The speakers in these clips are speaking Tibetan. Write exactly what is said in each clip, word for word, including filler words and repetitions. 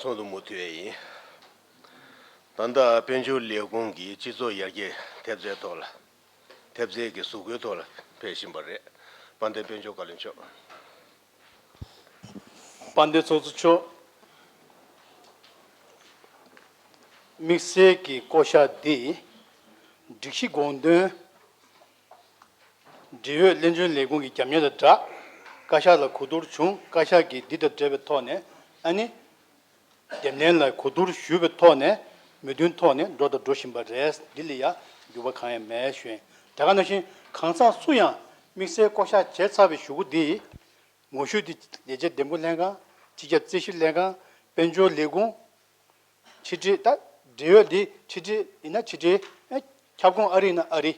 ཚོགས་འདུ་མུ་མཐུད་ཡིན། ད་ལྟ་དཔལ་འབྱོར་ལས་ཁུངས་ཀྱི་སྤྱི་ཚོགས་ཡར་རྒྱས་ཐེབས་རྩའི་ཐོག་ལ། ཐེབས་རྩའི་གི་གཟུགས་པོའི་ཐོག་ལ་ཕེབས་བཞིན་པ་རེད། དཔལ་ལྡན་དཔལ་འབྱོར་བཀའ་བློན་མཆོག་དཔལ་ལྡན་ཚོགས་གཙོ་མཆོག་དམིགས་བསལ་གྱི་བསྐོ་བཞག་འདི་སྒྲིག་གཞི་དགོངས་དོན། འབྲེལ་ཡོད་བློན་ཆེན་ལས་ཁུངས་ཀྱི་རྒྱབ་གཉེར་དང་སྦྲགས། བཀའ་ཤག་ལ་གོ་བསྡུར་བྱུང་། བཀའ་ཤག་གིས་འདི་དང་འབྲེལ་བའི་ཐོག་ནས་ཨ་ནི། འདེམས་ལྷན་ལ་གོ་བསྡུར་ཞུས་པའི་ཐོག་ནས་མོས་མཐུན་ཐོག་ནས་འགྲོ་དང་འགྲོ་བཞིན་པ་རེད། འདི་ལ་ཡང་འགྱུར་བ་གང་ཡང་མེད་ཞུ་ཡིན། དེ་ག་ནང་བཞིན་གང་ཟག་སུ་ཡང་དམིགས་བསལ་བསྐོ་བཞག་བྱས་ཚར་བའི་གཞུག་གུ་འདི་ངོ་བཤུས་འདི་ལས་བྱེད་འདེམས་བསྐོ་ལྷན་ཁང་། སྤྱི་ཁྱབ་རྩིས་ཞིབ་ལྷན་ཁང་། དཔལ་འབྱོར་ལས་ཁུངས། ཕྱི་དྲིལ། ད་འབྲེལ་ཡོད་འདི་ཕྱི་དྲིལ་ཡིན་ན་ཕྱི་དྲིལ། ཨེ། ཁྱབ་ཁོངས་ཨ་རི་ཡིན་ན་ཨ་རི།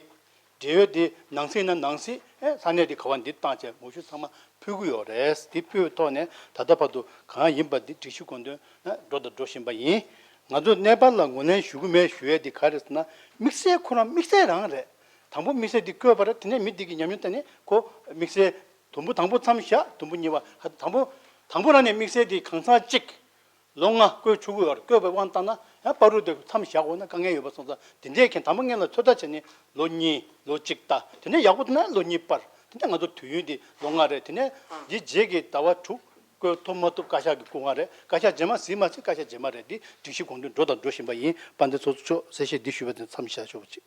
འབྲེལ་ཡོད་འདི་ནང་སྲིད་ཡིན་ན་ནང་སྲིད། ཨེ། ས་གནས་འདི་ག་བ་འདི་བཏང་བྱས་ངོ་བཤུས་ཚང་མ་ཕུལ་གི་ཡོད་རེད། འདི་ཕུལ་བའི་ཐོག་ནས་ད་ལྟ་བར་དུ་གང་ཡིན་པ་འདི་སྒྲིག་གཞི་དགོངས་དོན་ནང་འགྲོ་དང་འགྲོ་བཞིན་པ་ཡིན། ང་ཚོ་གནས་བབ་ལ་ངོས་ལེན་ཞུ་གི་མེད་ཞུ་ཡས་འདི་ག་རེ་ཟེར་ན། དམིགས་བསལ་ཁོ་རང་དམིགས་བསལ་རང་རེད། དང་པོ་དམིགས་བསལ་འདི་བསྐོས་པ་རེད། དེ་ནས་མི་འདི་གི་ཉམས་མྱོང་བལྟས་ནས་ཁོ་དམིགས་བསལ། དུམ་བུ་དང་པོ་མཚམས་བཞག་དུམ་བུ་གཉིས་པ། དང་པོ། དང་པོ་རང་ནས་དམིགས་བསལ་འདི་གང་ཟག་གཅིག་ལོ་ལྔ་བསྐོས་ཆོག་གི་ཡོད་རེད། བསྐོས་པའི་དབང་བཏང་ན་ཡང་བར་དུ་དེ་མཚམས་བཞག་འོང་ན་དཀའ་ངལ་ཡོད་པ་སོང་ཙང་། དེ་འདྲས་མཁན་དང་པོ་སྔོན་ལ་ཚོད་ལྟ་བྱས་ནས་ལོ་གཉིས་ལོ་གཅིག་ལྟ། དེ་ནས་ཡག་པོ་འདུག་ན་ལོ་གཉིས་སྤར། དེ་ནས་ང་ཚོ་དུས་ཡུན་དེ་ལོ་ལྔ་རེད། དེ་ནས་འདི་རྗེས་ཀྱི་ཟླ་བ་དྲུག་བསྐོས་ཐུབ་མ་ཐུབ་བཀའ་ཤག་གི་སྐུ་དབང་རེད། བཀའ་ཤག་རྗེས་མ་གཟིགས་མ་གཟིགས་བཀའ་ཤག་རྗེས་མ་རེད། འདི་སྒྲིག་གཞི་དགོངས་དོན་འགྲོ་དང་འགྲོ་བཞིན་པ་ཡིན། དཔལ་ལྡན་ཚོགས་གཙོ་མཆོག་གསལ་བཤད་འདི་ཞུས་པ་དེ་མཚམས་བཞག་ཆོག་པ་ཅིག་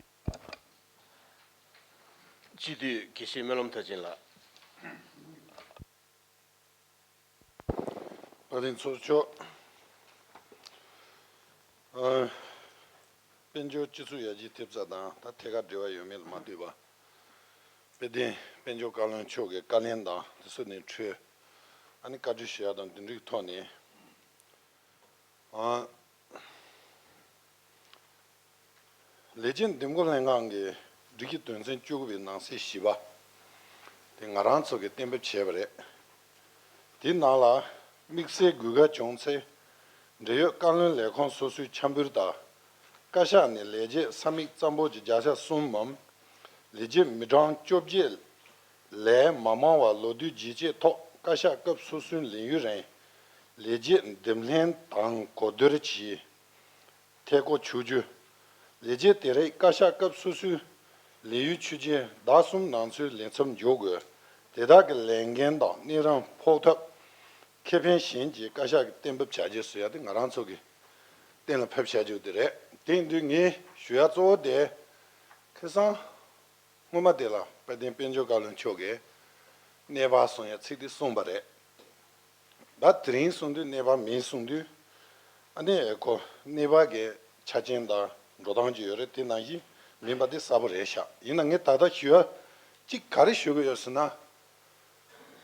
སྤྱི་འཐུས་དགེ་བཤེས་སྨོན་ལམ་མཐར་ཕྱིན་ལགས། དཔལ་ལྡན་ཚོགས་གཙོ་མཆོག་ཨ། དཔལ་འབྱོར་སྤྱི་ཚོགས་ཡར་རྒྱས་ཐེབས་རྩ་དང་ད་ཐད་ཀར་འབྲེལ་བ་ཡོད་མེད་ལ་མ་ལྟོས་པར། དཔལ་ལྡན་དཔལ་འབྱོར་བཀའ་བློན་མཆོག་གི་བཀའ་ལན་དང་དེ་ཚོ་ནས་འཕྲོས། ཨ་ནི་བཀའ་འཁྲོལ་ཞུ་ཡག་དང་འདི་འདྲའི་ཐོག་ནས། ཨ། ལས་བྱེད་འདེམས་བསྐོ་ལྷན་ཁང་གི་སྒྲིག་གཞི་དོན་ཚན་བཅུ་དགུ་པའི་ནང་གསེས་བཞི་པ་དེ་ང་རང་ཚོ་གིས་གཏན་འབེབས་བྱས་པ་རེད། དེའི་ནང་ལ་དམིགས་བསལ་དགོས་གལ་བྱུང་ཚེ། འབྲེལ་ཡོད་བཀའ་བློན་ལས་ཁུངས་སོ་སོའི་འཆར་འབུལ་ལྟར། བཀའ་ཤག་ནས་ལས་བྱེད་ས་མིག་ཙམ་པོ་གྱི་བརྒྱ་ཆ་གསུམ་མམ། ལས་བྱེད་མི་གྲངས་བཅོ་བརྒྱད་ལས་མ་མང་བ་ལོ་དུས་ལྗིད་ཆེད་ཐོག་བཀའ་ཤག་སྐབས་སོ་སོའི་ལས་ཡུན་རིང་ལས་བྱེད་འདེམས་ལྷན་དང་གོ་བསྡུར་གྱིས་ཐད་བསྐོ་ཆོག་རྒྱུ། ལས་བྱེད་དེ་རིགས་བཀའ་ཤག་སྐབས་སོ་སོའི་ལས་ཡུན་ཆོད་རྗེས་ཟླ་གསུམ་ནང་ཚུད་ལས་མཚམས་འཇོག་དགོས། དེ་དག་གི་ལས་འགན་དང་གནས་རིམ་ཕོག་ཐབས། ཁེ་ཕན་གཞན་གྱི་བཀའ་ཤག་གིས་གཏན་འབེབས་བྱ་རྒྱུ་ཟེར་ཡ་དེ་ང་རང་ཚོ་གིས་གཏན་ལ་ཕབ་བྱ་རྒྱུ་དེ་རེད། དེ་ཡིན་དུས་ངས་ཞུ་ཡ་གཙོ་བོ་དེ། ཁ་སང་སྔོན་མ་དེ་ལ་དཔལ་ལྡན་དཔལ་འབྱོར་བཀའ་བློན་མཆོག་གིས་གནས་བབ་གསུང་ཡ་ཚིག་དེ་གསུངས་པ་རེད། ད་དེ་རིང་གསུང་དུས་གནས་བབ་མིན་གསུང་དུས། ཨ་ནི་ཁོ་གནས་བབ་ཀྱི་ཆ་རྐྱེན་དང་འགྲོ་སྟངས་ཅིག་ཡོད་རེད། དེ་ནང་བཞིན་མིན་པ་དེ་གསལ་པོ་རེད་ཤག་ཡིན་ན་ངས་ད་ལྟ་ཞུ་ཡ་གཅིག་ག་རེ་ཞུ་གི་ཡོད་ཟེར་ན།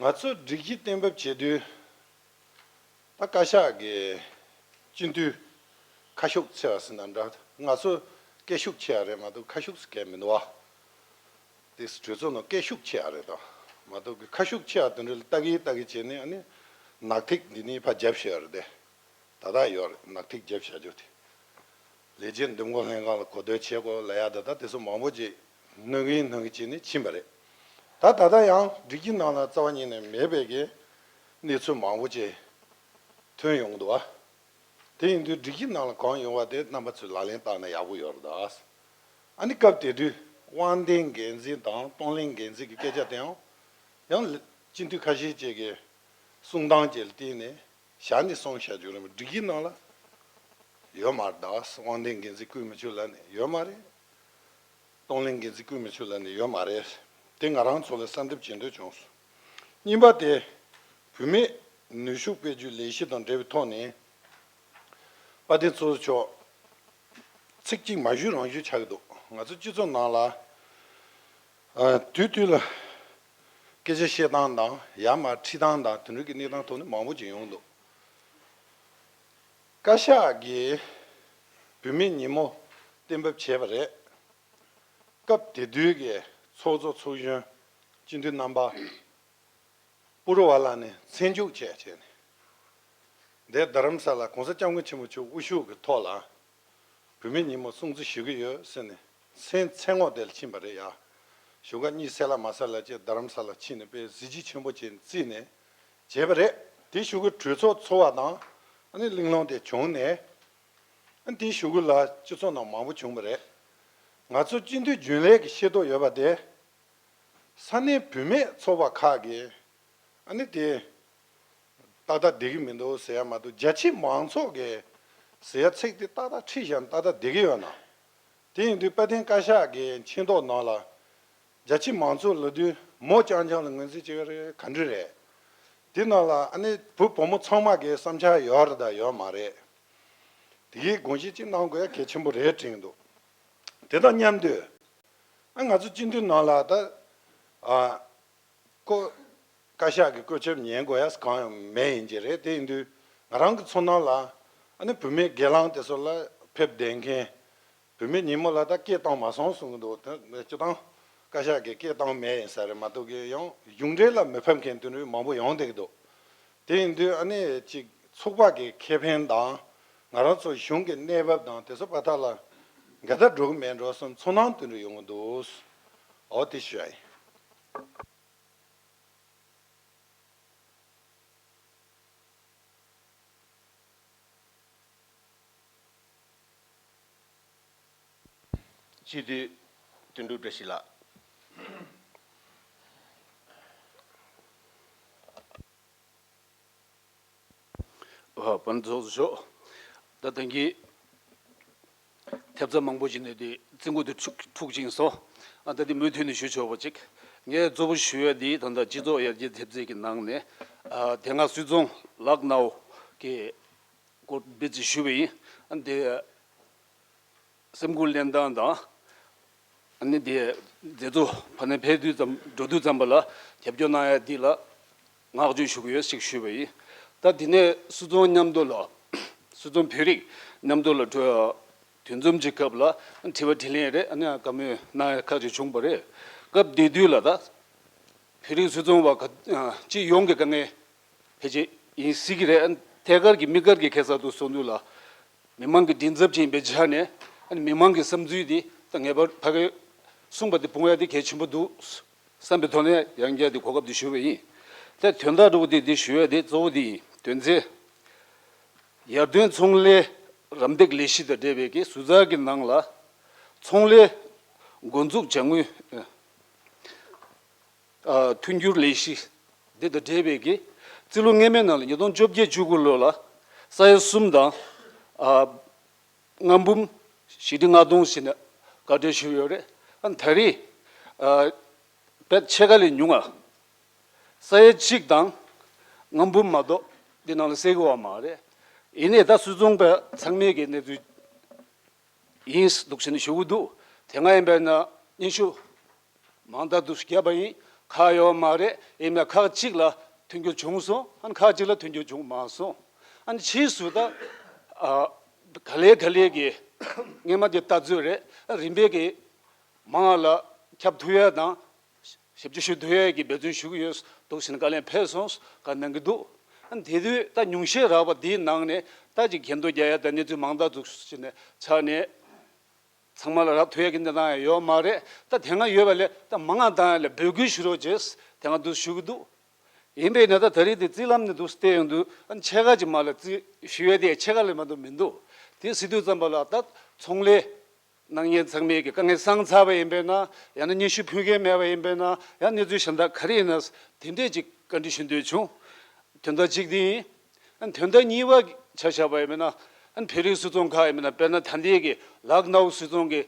ང་ཚོ་སྒྲིག་གཞི་གཏན་འབེབས་བྱེད་དུས། ད་བཀའ་ཤག་གི་སྤྱི་འཐུས་ཁ་ཤུགས་ཆེ་བ་ཟེར་ན་འདྲ། ང་ཚོ་སྐད་ཤུགས་ཆེ་བ་རེད་མ་གཏོགས་ཁ་ཤུགས་ཟེར་མཁན་མི་འདུག་བ། དེ་གྲོས་ཚོགས་ནང་སྐད་ཤུགས་ཆེ་བ་རེད་དོ། མ་གཏོགས་ཁ་ཤུགས་ཆེ་བ་དེ་འདྲ་ལ་ལྟ་གི་ལྟ་གི་བྱས་ནས་ཨ་ནི་ནག་ཐིག་འདི་ནས་ཕར་རྒྱབ་བཞག་ཡོད་རེད་དེ། ད་ལྟ་ཡོད་རེད། ནག་ཐིག་རྒྱབ་བཞག་རྒྱུ་དེ། ལས་བྱེད་འདེམས་བསྐོ་ལྷན་ཁང་ལ་གོ་བསྡུར་བྱེད་དགོས་ལབ་ཡ་ད་ལྟ་དེ་ཚོ་མང་པོ་ཅིག་སྣོན་གིན་སྣོན་གིན་བྱས་ནས་ཕྱིན་པ་རེད། ད་ད་ལྟ་ཡང་སྒྲིག་གཞི་ནང་ལ་རྩ་བ་ཉིད་ནས་མེད་པའི་གི་གནས་ཚུལ་མང་པོ་ཅིག་ཐོན་ཡོང་གི་འདུག་བ། དེ་ཡིན་དུས་སྒྲིག་གཞི་ནང་ལ་གང་ཡོང་བ་དེ་རྣམ་པ་ཚོས་ལག་ལེན་བསྟར་ན་ཡག་པོ་ཡོད་རེད་ད། ཨ་ནི་སྐབས་དེ་དུས་དབང་ལྡན་འགན་འཛིན་དང་གཏོང་ལེན་འགན་འཛིན་གྱི་སྐད་ཆ་དེའང་ཡང་སྤྱི་འཐུས་ཁ་ཤས་ཅིག་གི་གསུང་སྟངས་ཅིག་ལ་བརྟེན་ནས་བཞག་ནས་གསུངས་བཞག་རྒྱུ་རེད། སྒྲིག་གཞི་ནང་ལ་ཡོད་མ་རེད་ད། དབང་ལྡན་འགན་འཛིན་བསྐོ་མི་ཆོག་ལབ་ནས་ཡོད་མ་རེད། གཏོང་ལེན་འགན་འཛིན་བསྐོ་མི་ཆོག་ལབ་ནས་ཡོད་མ་རེད། དེ་ང་རང་ཚོ་ལ་གསལ་འདེབས་བྱེད་འདོད་བྱུང་སོང་། གཉིས་པ་དེ། བུད་མེད་ནུས་ཤུགས་སྤེལ་རྒྱུའི་ལས་གཞི་དང་འབྲེལ་བའི་ཐོག་ནས། དཔལ་ལྡན་ཚོགས་གཙོ་མཆོག་ཚིག་གཅིག་མ་ཞུས་རང་ཞུས་ཆགས་ཀྱི་འདུག་ང་ཚོ་སྤྱི་ཚོགས་ནང་ལ། ཨ། དུས་དུས་ལ་སྐད་ཆ་བཤད་སྟངས་དང་ཡར་མར་ཁྲིད་སྟངས་དང་དེ་འདྲ་གི་གནས་སྟངས་ཐོག་ནས་མང་པོ་ཅིག་ཡོང་གི་འདུག་བཀའ་ཤག་གིས་བུད་མེད་ཉིན་མོ་གཏན་འབེབས་བྱས་པ་རེད། སྐབས་དེ་དུས་ཀྱི་ཚོགས་གཙོ་ཚོགས་གཞོན་སྤྱི་འཐུས་རྣམ་པ། པུ་རུ་ཝ་ལ་ནས་མཚན་བཅུག་བྱས་བྱས་ནས། འདས་རྡ་རམ་ས་ལ་གོང་ས་སྐྱབས་མགོན་ཆེན་པོ་མཆོག་དབུ་བཞུགས་ཀྱི་ཐོག་ལ། བུད་མེད་ཉིན་མོ་སྲུང་བརྩི་ཞུ་གི་ཡོད་ཟེར་ནས་མཚན་མཚན་ངོ་དེ་ལ་ཕྱིན་པ་རེད་ཡ། བཞུགས་སྒར་གཉིད་སད་ལ་མ་སད་ལ་བཅས་རྡ་རམ་ས་ལ་ཕྱིན་ནས་དཔེ་གཟི་བརྗིད་ཆེན་པོ་བྱས་བརྩིས་ནས་བྱས་པ་རེད། དེ་བཞུགས་སྒར་གྲོས་ཚོགས་ཚོགས་པ་དང་ ཨ་ནི་གླེང་སློང་དེ་བྱུང་ནས། ཨ་ནི་དེའི་གཞུག་གུ་ལ་སྤྱི་ཚོགས་ནང་མང་པོ་བྱུང་བ་རེད། ང་ཚོ་སྤྱི་འཐུས་རྒྱུན་ལས་ཀྱི་ཤེས་རྟོགས་ཡོད་པ་དེ། ས་གནས་བུད་མེད་ཚོགས་པ་ཁག་གིས་ཨ་ནི་དེ་ཏག་ཏག་བསྡད་ཀྱི་མི་འདུག་ཟེར་ཡ་མ་གཏོགས། རྒྱ་ཆེ་མང་ཚོགས་ཀྱི་ཟེར་ཡ་ཚིག་དེ་ཏག་ཏག་ཁྲིད་བཞག་ན་ཏག་ཏག་བསྡད་ཀྱི་ཡོད་ན། དེ་ཡིན་དུས་དཔལ་ལྡན་བཀའ་ཤག་གི་མཁྱེན་རྟོགས་ནང་ལ། རྒྱ་ཆེ་མང་ཚོགས་ལབ་དུས་མོ་རྐྱང་རྐྱང་ལ་ངོས་འཛིན་བྱེད་ཀྱི་རེད། ག་འདྲ་རེད། དེ་ནང་ལ་ཨ་ནི་བུ་བུ་མོ་ཚང་མ་གི་བསམ་འཆར་ཡོད་རེད་དང་ཡོད་མ་རེད། དེ་གའི་དགོངས་བཞེས་ཅིག་གནང་དགོས་ཡ་གལ་ཆེན་པོ་རེད་དྲན་འདུག་དེ་དང་མཉམ་དུ། ཨ་ང་ཚོ་སྤྱི་འཐུས་ནང་ལ་ད། ཨ། ཁོ། བཀའ་ཤག་གི་བཀོད་ཁྱབ་ཉན་དགོས་ཡ་གང་ཡང་མེད་ཡིན་གྱི་རེད། དེ་ཡིན་དུས་ང་རང་གི་ཚོར་སྣང་ལ། ཨ་ནི་བུད་མེད་སྒེར་ལངས་དེ་ཚོ་ལ་ཕེབས་བསྡད་མཁན། བུད་མེད་ཉིན་མོ་ལ་ད་སྐད་བཏང་མ་སོང་གསུང་གི་འདུག་དེ་སྤྱི་བཏང་བཀའ་ཤག་གིས་སྐད་བཏང་མེད་ཡིན་ས་རེད་མ་གཏོགས་ཀྱི། ཡང་གཞུང་འབྲེལ་ལ་མི་ཕེབས་མཁན་དེ་འདྲ་མང་པོ་ཡོང་བསྡད་ཀྱི་འདུག་དེ་ཡིན་དུས་ཨ་ནི་ཅིག་ཚོགས་པ་གི་ཁེ་ཕན་དང་། ང་རང་ཚོ་གཞུང་གི་གནས་བབ་དང་དེ་ཚོ་བར་ཐག་ལ་འགལ་ཟླ་འགྲོ་གི་མེད་འགྲོ་བསམ་ཚོར་སྣང་དེ་འདྲ་ཡོང་གི་འདུག་འོ་དེ་ཞུ་ཡ་ཡིན། སྤྱི་འཐུས་དོན་གྲུབ་བཀྲ་ཤིས་ལགས། ཨ། བན་ཚོགས་ཞོག་ད་ཐེངས་ཀྱི་ཐེབས་རྩ་མང་པོ་ཞིག་ནས་དེ་རྩིས་འགོ་དེ་འཁྲུག་འཁྲུག་ཅིང་སོང་། ཨ། ད་དེ་མུ་མཐུད་ནས་ཞུ་ཆོག་པ་ཅིག་ངས་གཙོ་བོ་ཞུ་ཡ་དེ་ད་ལྟ་སྤྱི་ཚོགས་ཡར་རྒྱས་ཐེབས་རྩ་གི་ནང་ནས། ཨ། དེ་སྔ་སུད་ཚོང་ལག་ནའུ་གི་སྐོར་སྦེ་ཅིག་ཞུས་པ་ཡིན། ཨ། དེ་སེམས་ཁུར་ལེན་སྟངས་དང་། ཨ་ནི་དེ་མཛད་གཙོ་ཕ་ནས་ཕེབས་དུས་ཙམ་འགྲོ་དུས་ཙམ་པ་ལ་རྒྱབ་སྐྱོར་གནང་ཡ་འདི་ལ་བསྔགས་བརྗོད་ཞུ་གི་ཡོད་ཅེས་ཞུས་པ་ཡིན། ད་དེ་ནས་སུད་ཚོང་མཉམ་དུ་ལ། སུད་ཚོང་བོད་རིགས་མཉམ་དུ་ལ་འགྲོ་དུས་འཛོམས་ཀྱི་སྐབས་ལ་དྲི་བ་དྲིས་ལན་རེད། ཨ་ནི་བཀའ་མོལ་གནང་ཡ་ཁག་ཅིག་བྱུང་བ་རེད། སྐབས་དེ་དུས་ལ་ད་བོད་རིགས་སུད་ཚོང་བ་ག་སྤྱི་ཡོངས་ཀྱི་དཀའ་ངལ་ཕལ་ཆེར་ཡིན་སྲིད་ཀྱི་རེད། ཨ། ཐད་ཀར་གྱི་དམིགས་བཀར་གྱི་ཁ་གསལ་དུ་གསུངས་དུས་ལ། མི་མང་གི་མགྲིན་ཚབ་ཅན་པའི་ཆ་ནས། ཨ་ནི་མི་མང་གི་བསམ་ཚུལ་འདི་ད་ངེས་པར་ཕ་གིར་གསུངས་པ་འདི་སྤུངས་ཡ་འདི་གལ་ཆེན་པོ་འདུག་བསམ་པའི་ཐོག་ནས་ཡང་བསྐྱར་འདི་གོ་སྐབས་འདི་ཞུས་པ་ཡིན། ད་དོན་དག་འདྲ་བོ་འདི་འདི་ཞུ་ཡ་འདི་གཙོ་བོ་འདི་ཡིན། དོན་ཚན་ཡར་ཐོན་ཚོང་ལས་རམ་འདེགས་ལས་གཞི་དང་འབྲེལ་བའི་གི་ཟུར་ཟ་གི་ནང་ལ་ཚོང་ལས་འགོ་འཛུགས་བྱ་དངུལ། ཨ། མཐུན་འགྱུར་ལས་གཞི་འདི་དང་འབྲེལ་བའི་གི་རྩིས་ལོ་སྔོན་མའི་ནང་ལ་ཉིས་སྟོང་བཅོ་བརྒྱད་བཅུ་དགུ་ལོ་ལ་ས་ཡ་གསུམ་དང་། ཨ། ལྔ་འབུམ་བཞི་ཁྲི་ལྔ་སྟོང་ཞིག་ནས་བཀའ་འཁྲོལ་ཞུས་ཡོད་རེད། ཨ། ད་རེས། ཨ། དཔེ་ཕྱེད་ཀ་ལས་ཉུང་ང་ས་ཡ་གཅིག་དང་ལྔ་འབུམ་མ་གཏོགས་འདི་ནང་ལ་གསལ་གི་ཡོད་མ་རེད། ཡིན་ནའི་ད་སུད་ཚོང་པ་ཚང་མའི་གི་གནས་ཚུལ་ཡིན་འདུག་ཟེར་ནས་ཞུ་གི་འདུག་དེ་སྔ་ཡིན་པས་ན་སྙན་ཞུ་མང་དག་ཏུ་བརྒྱབ་པ་ཡིན། ཁག་ཡོད་མ་རེད། ཡིན་ན་ཁག་གཅིག་ལ་མཐུན་འགྱུར་བྱུང་སོང་། ཨ་ནི་ཁག་གཅིག་ལ་མཐུན་འགྱུར་བྱུང་མ་སོང་། ཨ་ནི་ཕྱིས་སུ་ད། ཨ། ག་ལེ་ག་ལེ་གི་སྔོན་མ་དེ་ལྟ་ཚུལ་རེད། ཨ། རིམ་པས་གི་མང་ལ་ཁྱབ་ཐུབ་ཡ་དང་། ཞིབ་འཇུག་ཞུ་ཐུབ་ཡས་ཀྱི་འབད་བརྩོན་ཞུ་གི་ཡོད་འདུག་ཟེར་ནས་བཀའ་ལན་ཕེབས་སོང་། བཀའ་གནང་གི་འདུག་ཨ། དེ་དུས་ད་ཉུང་ཤས་རག་པ་འདིའི་ནང་ནས་ད་ཅིག་འགྱེད་འདུ་རྒྱག་ཡ་དང་གནས་ཚུལ་མང་དག་འདུག་ཟེར་ནས་ཆགས་ནས་ཚང་མ་ལ་རག་ཐུབ་ཡས་ཀྱི་གནས་སྟངས་ཡང་ཡོད་མ་རེད། ད་དེ་སྔ་ཡོད་པ་ལས་ད་མང་ང་བཏང་ཡ་ལ་འབོད་སྐུལ་ཞུ་རོགས་བྱས། དེ་སྔ་འདུག་ཞུ་གི་འདུག་ཡིན་པས་ན་ད་ད་རེས་དེ་རྩིས་ལམ་ནས་འདུག་བལྟས་ཡོང་དུས། ཨ། ཕྱེད་ཀ་ཅིག་མ་ལ་རྩིས་ཞུ་ཡས་དེ་ཕྱེད་ཀ་ལས་མ་གཏོགས་མི་འདུག་དེ་ཟེར་དུས་ཙམ་པ་ལ་ད་ཚོང་ལས་གནང་མཁན་ཚང་མས་ཀྱི་དཀའ་ངལ་སངས་ཚར་བ་ཡིན་པས་ན། ཡང་ན་སྙན་ཞུ་ཕུལ་མཁན་མེད་པ་ཡིན་པས་ན། ཡང་གནས་ཚུལ་གཞན་དག་ག་རེ་ཡིན་ན། དེ་འདྲས་ཅིག་བཀའ་འདྲི་ཞུ་འདོད་བྱུང་། དོན་དག་གཅིག་དེ་ཡིན། ཨ། དོན་དག་གཉིས་པ་ཆ་བཞག་པ་ཡིན་པས་ན། ཨ། བོད་རིགས་སུད་ཚོང་ཁག་ཡིན་པས་ན། དཔེར་ན་ད་ལྟའི་གི་ལག་ནའུ་སུད་ཚོང་གི་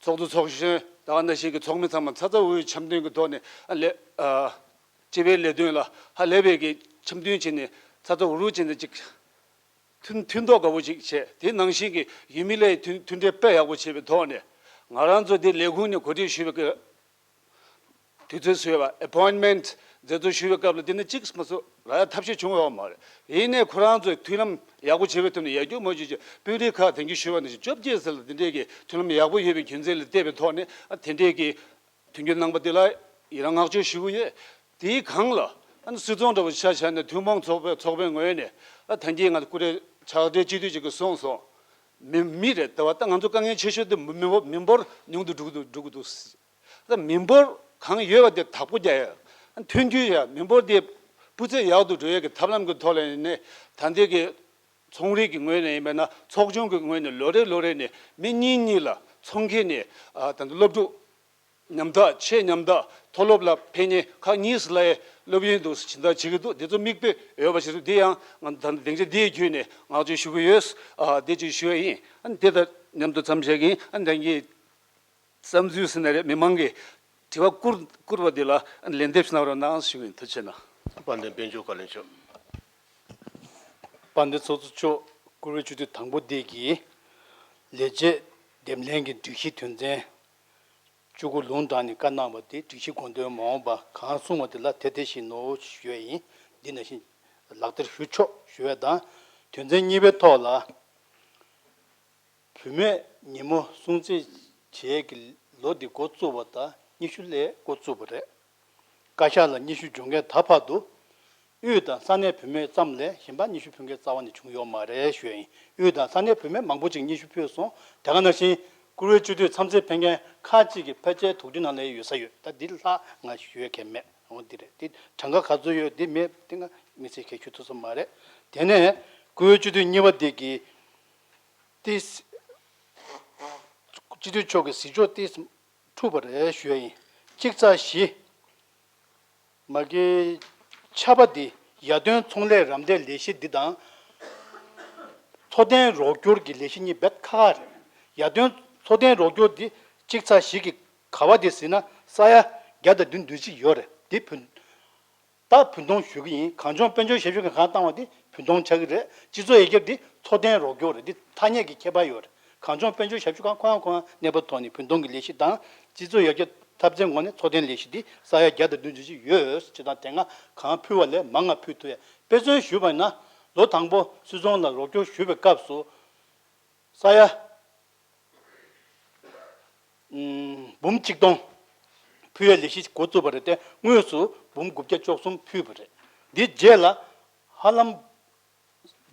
ཚོགས་གཙོ་ཚོགས་གཞོན་དང་ཨ་ནང་བཞིན་གྱི་ཚོགས་མི་ཚང་མ་ཚ་ཚ་འུར་འུར་འཆམ་མཐུན་གྱི་ཐོག་ནས། ཨ། ལས། ཨ། སྤྱི་པའི་ལས་དོན་ལ་ཧ་ལས་པའི་གི་འཆམ་མཐུན་བྱས་ནས། ཚ་ཚ་འུར་འུར་བྱས་ནས་ཅིག་མཐུན་མཐུན་ཐོག་དགའ་པོ་ཅིག་བྱས། དེ་ནང་བཞིན་གྱི་ཡུལ་མི་ལ་མཐུན་མཐུན་འབྲེལ་དཔེ་ཡག་པོ་བྱས་པའི་ཐོག་ནས། ང་རང་ཚོ་དེ་ལས་ཁུངས་ནས་གོ་སྒྲིག་ཞུས་པའི་གི་དུས་ཚོད་བཟོས་པ། ཨེ་པོའིན་མེན་ཊི་མཛད་གཙོ་ཞུ་བའི་སྐབས་ལ་དེ་ནི་གཅིག་མ་གཏོགས་རག་ཡ་ཐབས་ཤེས་བྱུང་ཡོད་མ་རེད། ཡིན་ནའི་ཁོ་རང་ཚོས་མཐུན་ལམ་ཡག་པོ་བྱེད་པའི་ཐོག་ནས་ཡར་རྒྱུག་མར་རྒྱུག་བྱས། དཔོན་རིགས་ཁག་དེང་གི་ཞུ་བ་ནང་བཞིན་བཅོ་བརྒྱད་ཟེར་ལ་དེ་འདྲས་ཀྱི་མཐུན་ལམ་ཡག་པོ་ཡོད་པའི་རྒྱུ་མཚན་ལ་བལྟས་པའི་ཐོག་ནས། ཨ། དེ་འདྲས་ཀྱི་མཐུན་འགྱུར་གནང་པ་དེ་ལ་ཡི་རང་བསྔགས་བརྗོད་ཞུ་གི་ཡོད། དེའི་སྒང་ལ། ཨ་ནི་སུད་ཚོང་འདྲ་བོ་ཆ་བཞག་ནས་ཐུན་མོང་ཚོགས་པའི་ཚོགས་པའི་ངོས་ནས། ཨ། ད་གིན་ང་ཚོ་སྐུ་ཕྲེང་ཕྱག་སྦྲེལ་སྤྱི་འཐུས་ཅིག་གིས་གསུངས་སོང་། མི་མི་རེད། ད་བར་ད་ང་ཚོ་དཀའ་ངལ་ཆེ་ཤོས་དེ་མི་མི་འབོར་མི་འབོར་ཉུང་དུ་འགྲོ་གི་འདུག་འགྲོ་གི་འདུག་ད་མི་འབོར་གང་ཡོད་པ་དེ་བདག་པོ་རྒྱག་ཡ། མཐུན་འགྱུར་ཡ། མི་འབོར་དེ་སྤུས་ཚད་ཡག་ཏུ་འགྲོ་ཡ་གི་ཐབས་ལམ་གྱི་ཐོག་ལ་ཡིན་ནའི། ད་ལྟའི་གི་ ཚོང་རིགས་ཀྱི་ངོས་ནས་ཡིན་པས་ན་ཚོགས་ཆུང་གི་ངོས་ནས་ལོ་རེ་ལོ་རེ་ནས་མི་གཉིས་གཉིས་ལ་ཚོང་ཁང་ནས་ཨ་ད་ལྟ་སློབ་ཕྲུག་ཉམ་ཐག་ཆེས་ཉམ་ཐག་མཐོ་སློབ་ལ་ཕེབས་མཁན་ཁག་གཉིས་ལ་སློབ་ཡོན་འདུག་སེ་སྦྱིན་བདག་བྱེད་ཀྱི་འདུག་འདི་ཚོ་མིག་དཔེ་ཡོད་པ་ཞིག་རེད། འདི་ཡང་ང་ད་ལྟ་སྡིངས་ཆ་འདིའི་བརྒྱུད་ནས་བསྔགས་བརྗོད་ཞུ་གི་ཡོད། ཨ་འདི་ཅིག་ཞུ་ཡ་ཡིན། ཨ་འདི་དང་མཉམ་དུ་མཚམས་བཞག་གི་ཡིན། ཨ་ད་གིན་བསམ་ཚུལ་ཟེར་ན་རེད། མི་མང་གི་དྲི་བ་བསྐུར་བསྐུར་བ་འདི་ལ་ལན་འདེབས་གནང་རོགས་གནང་ཞུ་གི་ཡིན། ཐུགས་རྗེ་གནང་། དཔལ་ལྡན་དཔལ་འབྱོར་བཀའ་བློན་མཆོག་དཔལ་ལྡན་ཚོགས་གཙོ་མཆོག་བཀུར་འོས་སྤྱི་འཐུས་དང་པོ་འདི་གིས་ལས་བྱེད་འདེམས་ལྷན་གྱི་སྒྲིག་གཞི་དོན་ཚན་བཅུ་དགུ་ལུང་དྲངས་ནས་བཀའ་གནང་བ་དེ་སྒྲིག་གཞི་དགོངས་དོན་མ་འོངས་པ་གང་གསུངས་པ་དེ་ལ་དེ་དེ་བཞིན་ནོ་ཞུ་ཡ་ཡིན། འདི་ནང་བཞིན་ལག་བསྟར་ཞུ་ཆོག་ཞུ་ཡ་དང་། དོན་ཚན་གཉིས་པའི་ཐོག་ལ། བུད་མེད་ཉིན་མོ་སྲུང་བརྩི་བྱེད་ཀྱི་ལོ་འདི་འགོ་བཙུགས་པ་དང་ཉི་ཤུ་ལས་འགོ་བཙུགས་པ་རེད། བཀའ་ཤག་ལ་སྙན་ཞུ་འབྱོར་མཁན་ད་བར་དུ་དབུས་དང་ས་གནས་བུད་མེད་ཙམ་ལས་གཞན་པ་སྙན་ཞུ་ཕུལ་མཁན་རྩ་བ་ནས་བྱུང་ཡོད་མ་རེད་ཞུ་ཡ་ཡིན། དབུས་དང་ས་གནས་བུད་མེད་མང་པོ་ཅིག་སྙན་ཞུ་ཕུལ་སོང་། དེ་ག་ནང་བཞིན་བཀུར་འོས་སྤྱི་འཐུས་འཚམས་གཟིགས་ཕེབས་མཁན་ཁག་ཅིག་གིས་ཕལ་ཆེར་དོགས་འདྲི་ནང་ལ་ཡོད་ས་ཡོད། ད་འདི་ལྷག་ང་ཞུ་ཡ་གལ་མེད། འོ་འདི་རེད། འདི་གྲངས་ཀ་ག་ཚོད་ཡོད་འདི་མེད། འདི་ང་མི་ཚེ་གལ་ཞུ་ཐུབ་ས་མ་རེད། དེ་ནས་བཀུར་འོས་སྤྱི་འཐུས་གཉིས་པ་འདི་གིས། ཏེ། སྤྱི་འཐུས་མཆོག་གི་གཟིགས་ཕྱོགས་ཏེ་འཁྲུགས་པ་རེད་ཞུ་ཡ་ཡིན། གཅིག་ཚེག་བཞི། མ་གི། ཆ་པ་འདི་ཡར་ཐོན་ཚོང་ལས་རམ་འདེགས་ལས་གཞི་འདི་དང་། འཚོ་རྟེན་རོགས་སྐྱོར་གྱི་ལས་གཞི་གཉིས་རྦད་ཁག་ཁག་རེད། ཡར་ཐོན་འཚོ་རྟེན་རོགས་སྐྱོར་འདི་གཅིག་ཚེག་བཞི་གི་ག་བ་འདི་ཟིན་ན་ས་ཡ་བརྒྱ་དང་བདུན་བདུན་ཅིག་ཡོད་རེད། འདི་བུན། ད་བུན་གཏོང་ཞུ་གི་ཡིན། གངས་ལྗོངས་དཔལ་འབྱོར་ཞབས་ཞུ་ཁང་གང་བཏང་བ་དེ་བུན་གཏོང་ཆགས་ཀྱི་རེད། སྤྱི་ཚོགས་ཡར་རྒྱས་དེ་འཚོ་རྟེན་རོགས་སྐྱོར་རེད། དེ་ཐ་སྙད་ཀྱི་ཁྱད་པར་ཡོད་རེད། གངས་ལྗོངས་དཔལ་འབྱོར་ཞབས་ཞུ་ཁང་ཁོ་རང་ཁོ་རང་གནས་པ་ཐོག་ནས་བུན་གཏོང་གི་ལས་གཞི་དང་། སྤྱི་ཚོགས་ཡར་རྒྱས་འཐབ་རྩོད་ངོས་ནས་འཚོ་རྟེན་ལས་གཞི་དེ་ས་ཡ་བརྒྱ་དང་བདུན་ཅུ་ཅིག་ཡོད། སྤྱི་བཏང་དེ་སྔ་གང་ཕུལ་བ་ལས་མང་ང་ཕུལ་ཐུབ་ཡ། དཔེ་མཚོན་ཞུས་པ་ཡིན་ན་ལོ་དང་པོ་སུད་ཚོང་ལ་རོགས་སྐྱོར་ཞུས་པའི་སྐབས་སུ། ས་ཡ། འབུམ་གཅིག་སྟོང་ཕུལ་བའི་ལས་གཞི་འགོ་བཙུགས་པ་རེད་དེ། དངོས་སུ་འབུམ་དགུ་བརྒྱ་བཅུ་གསུམ་ཕུལ་བ་རེད། འདིའི་རྗེས་ལ་ཧ་ལམ་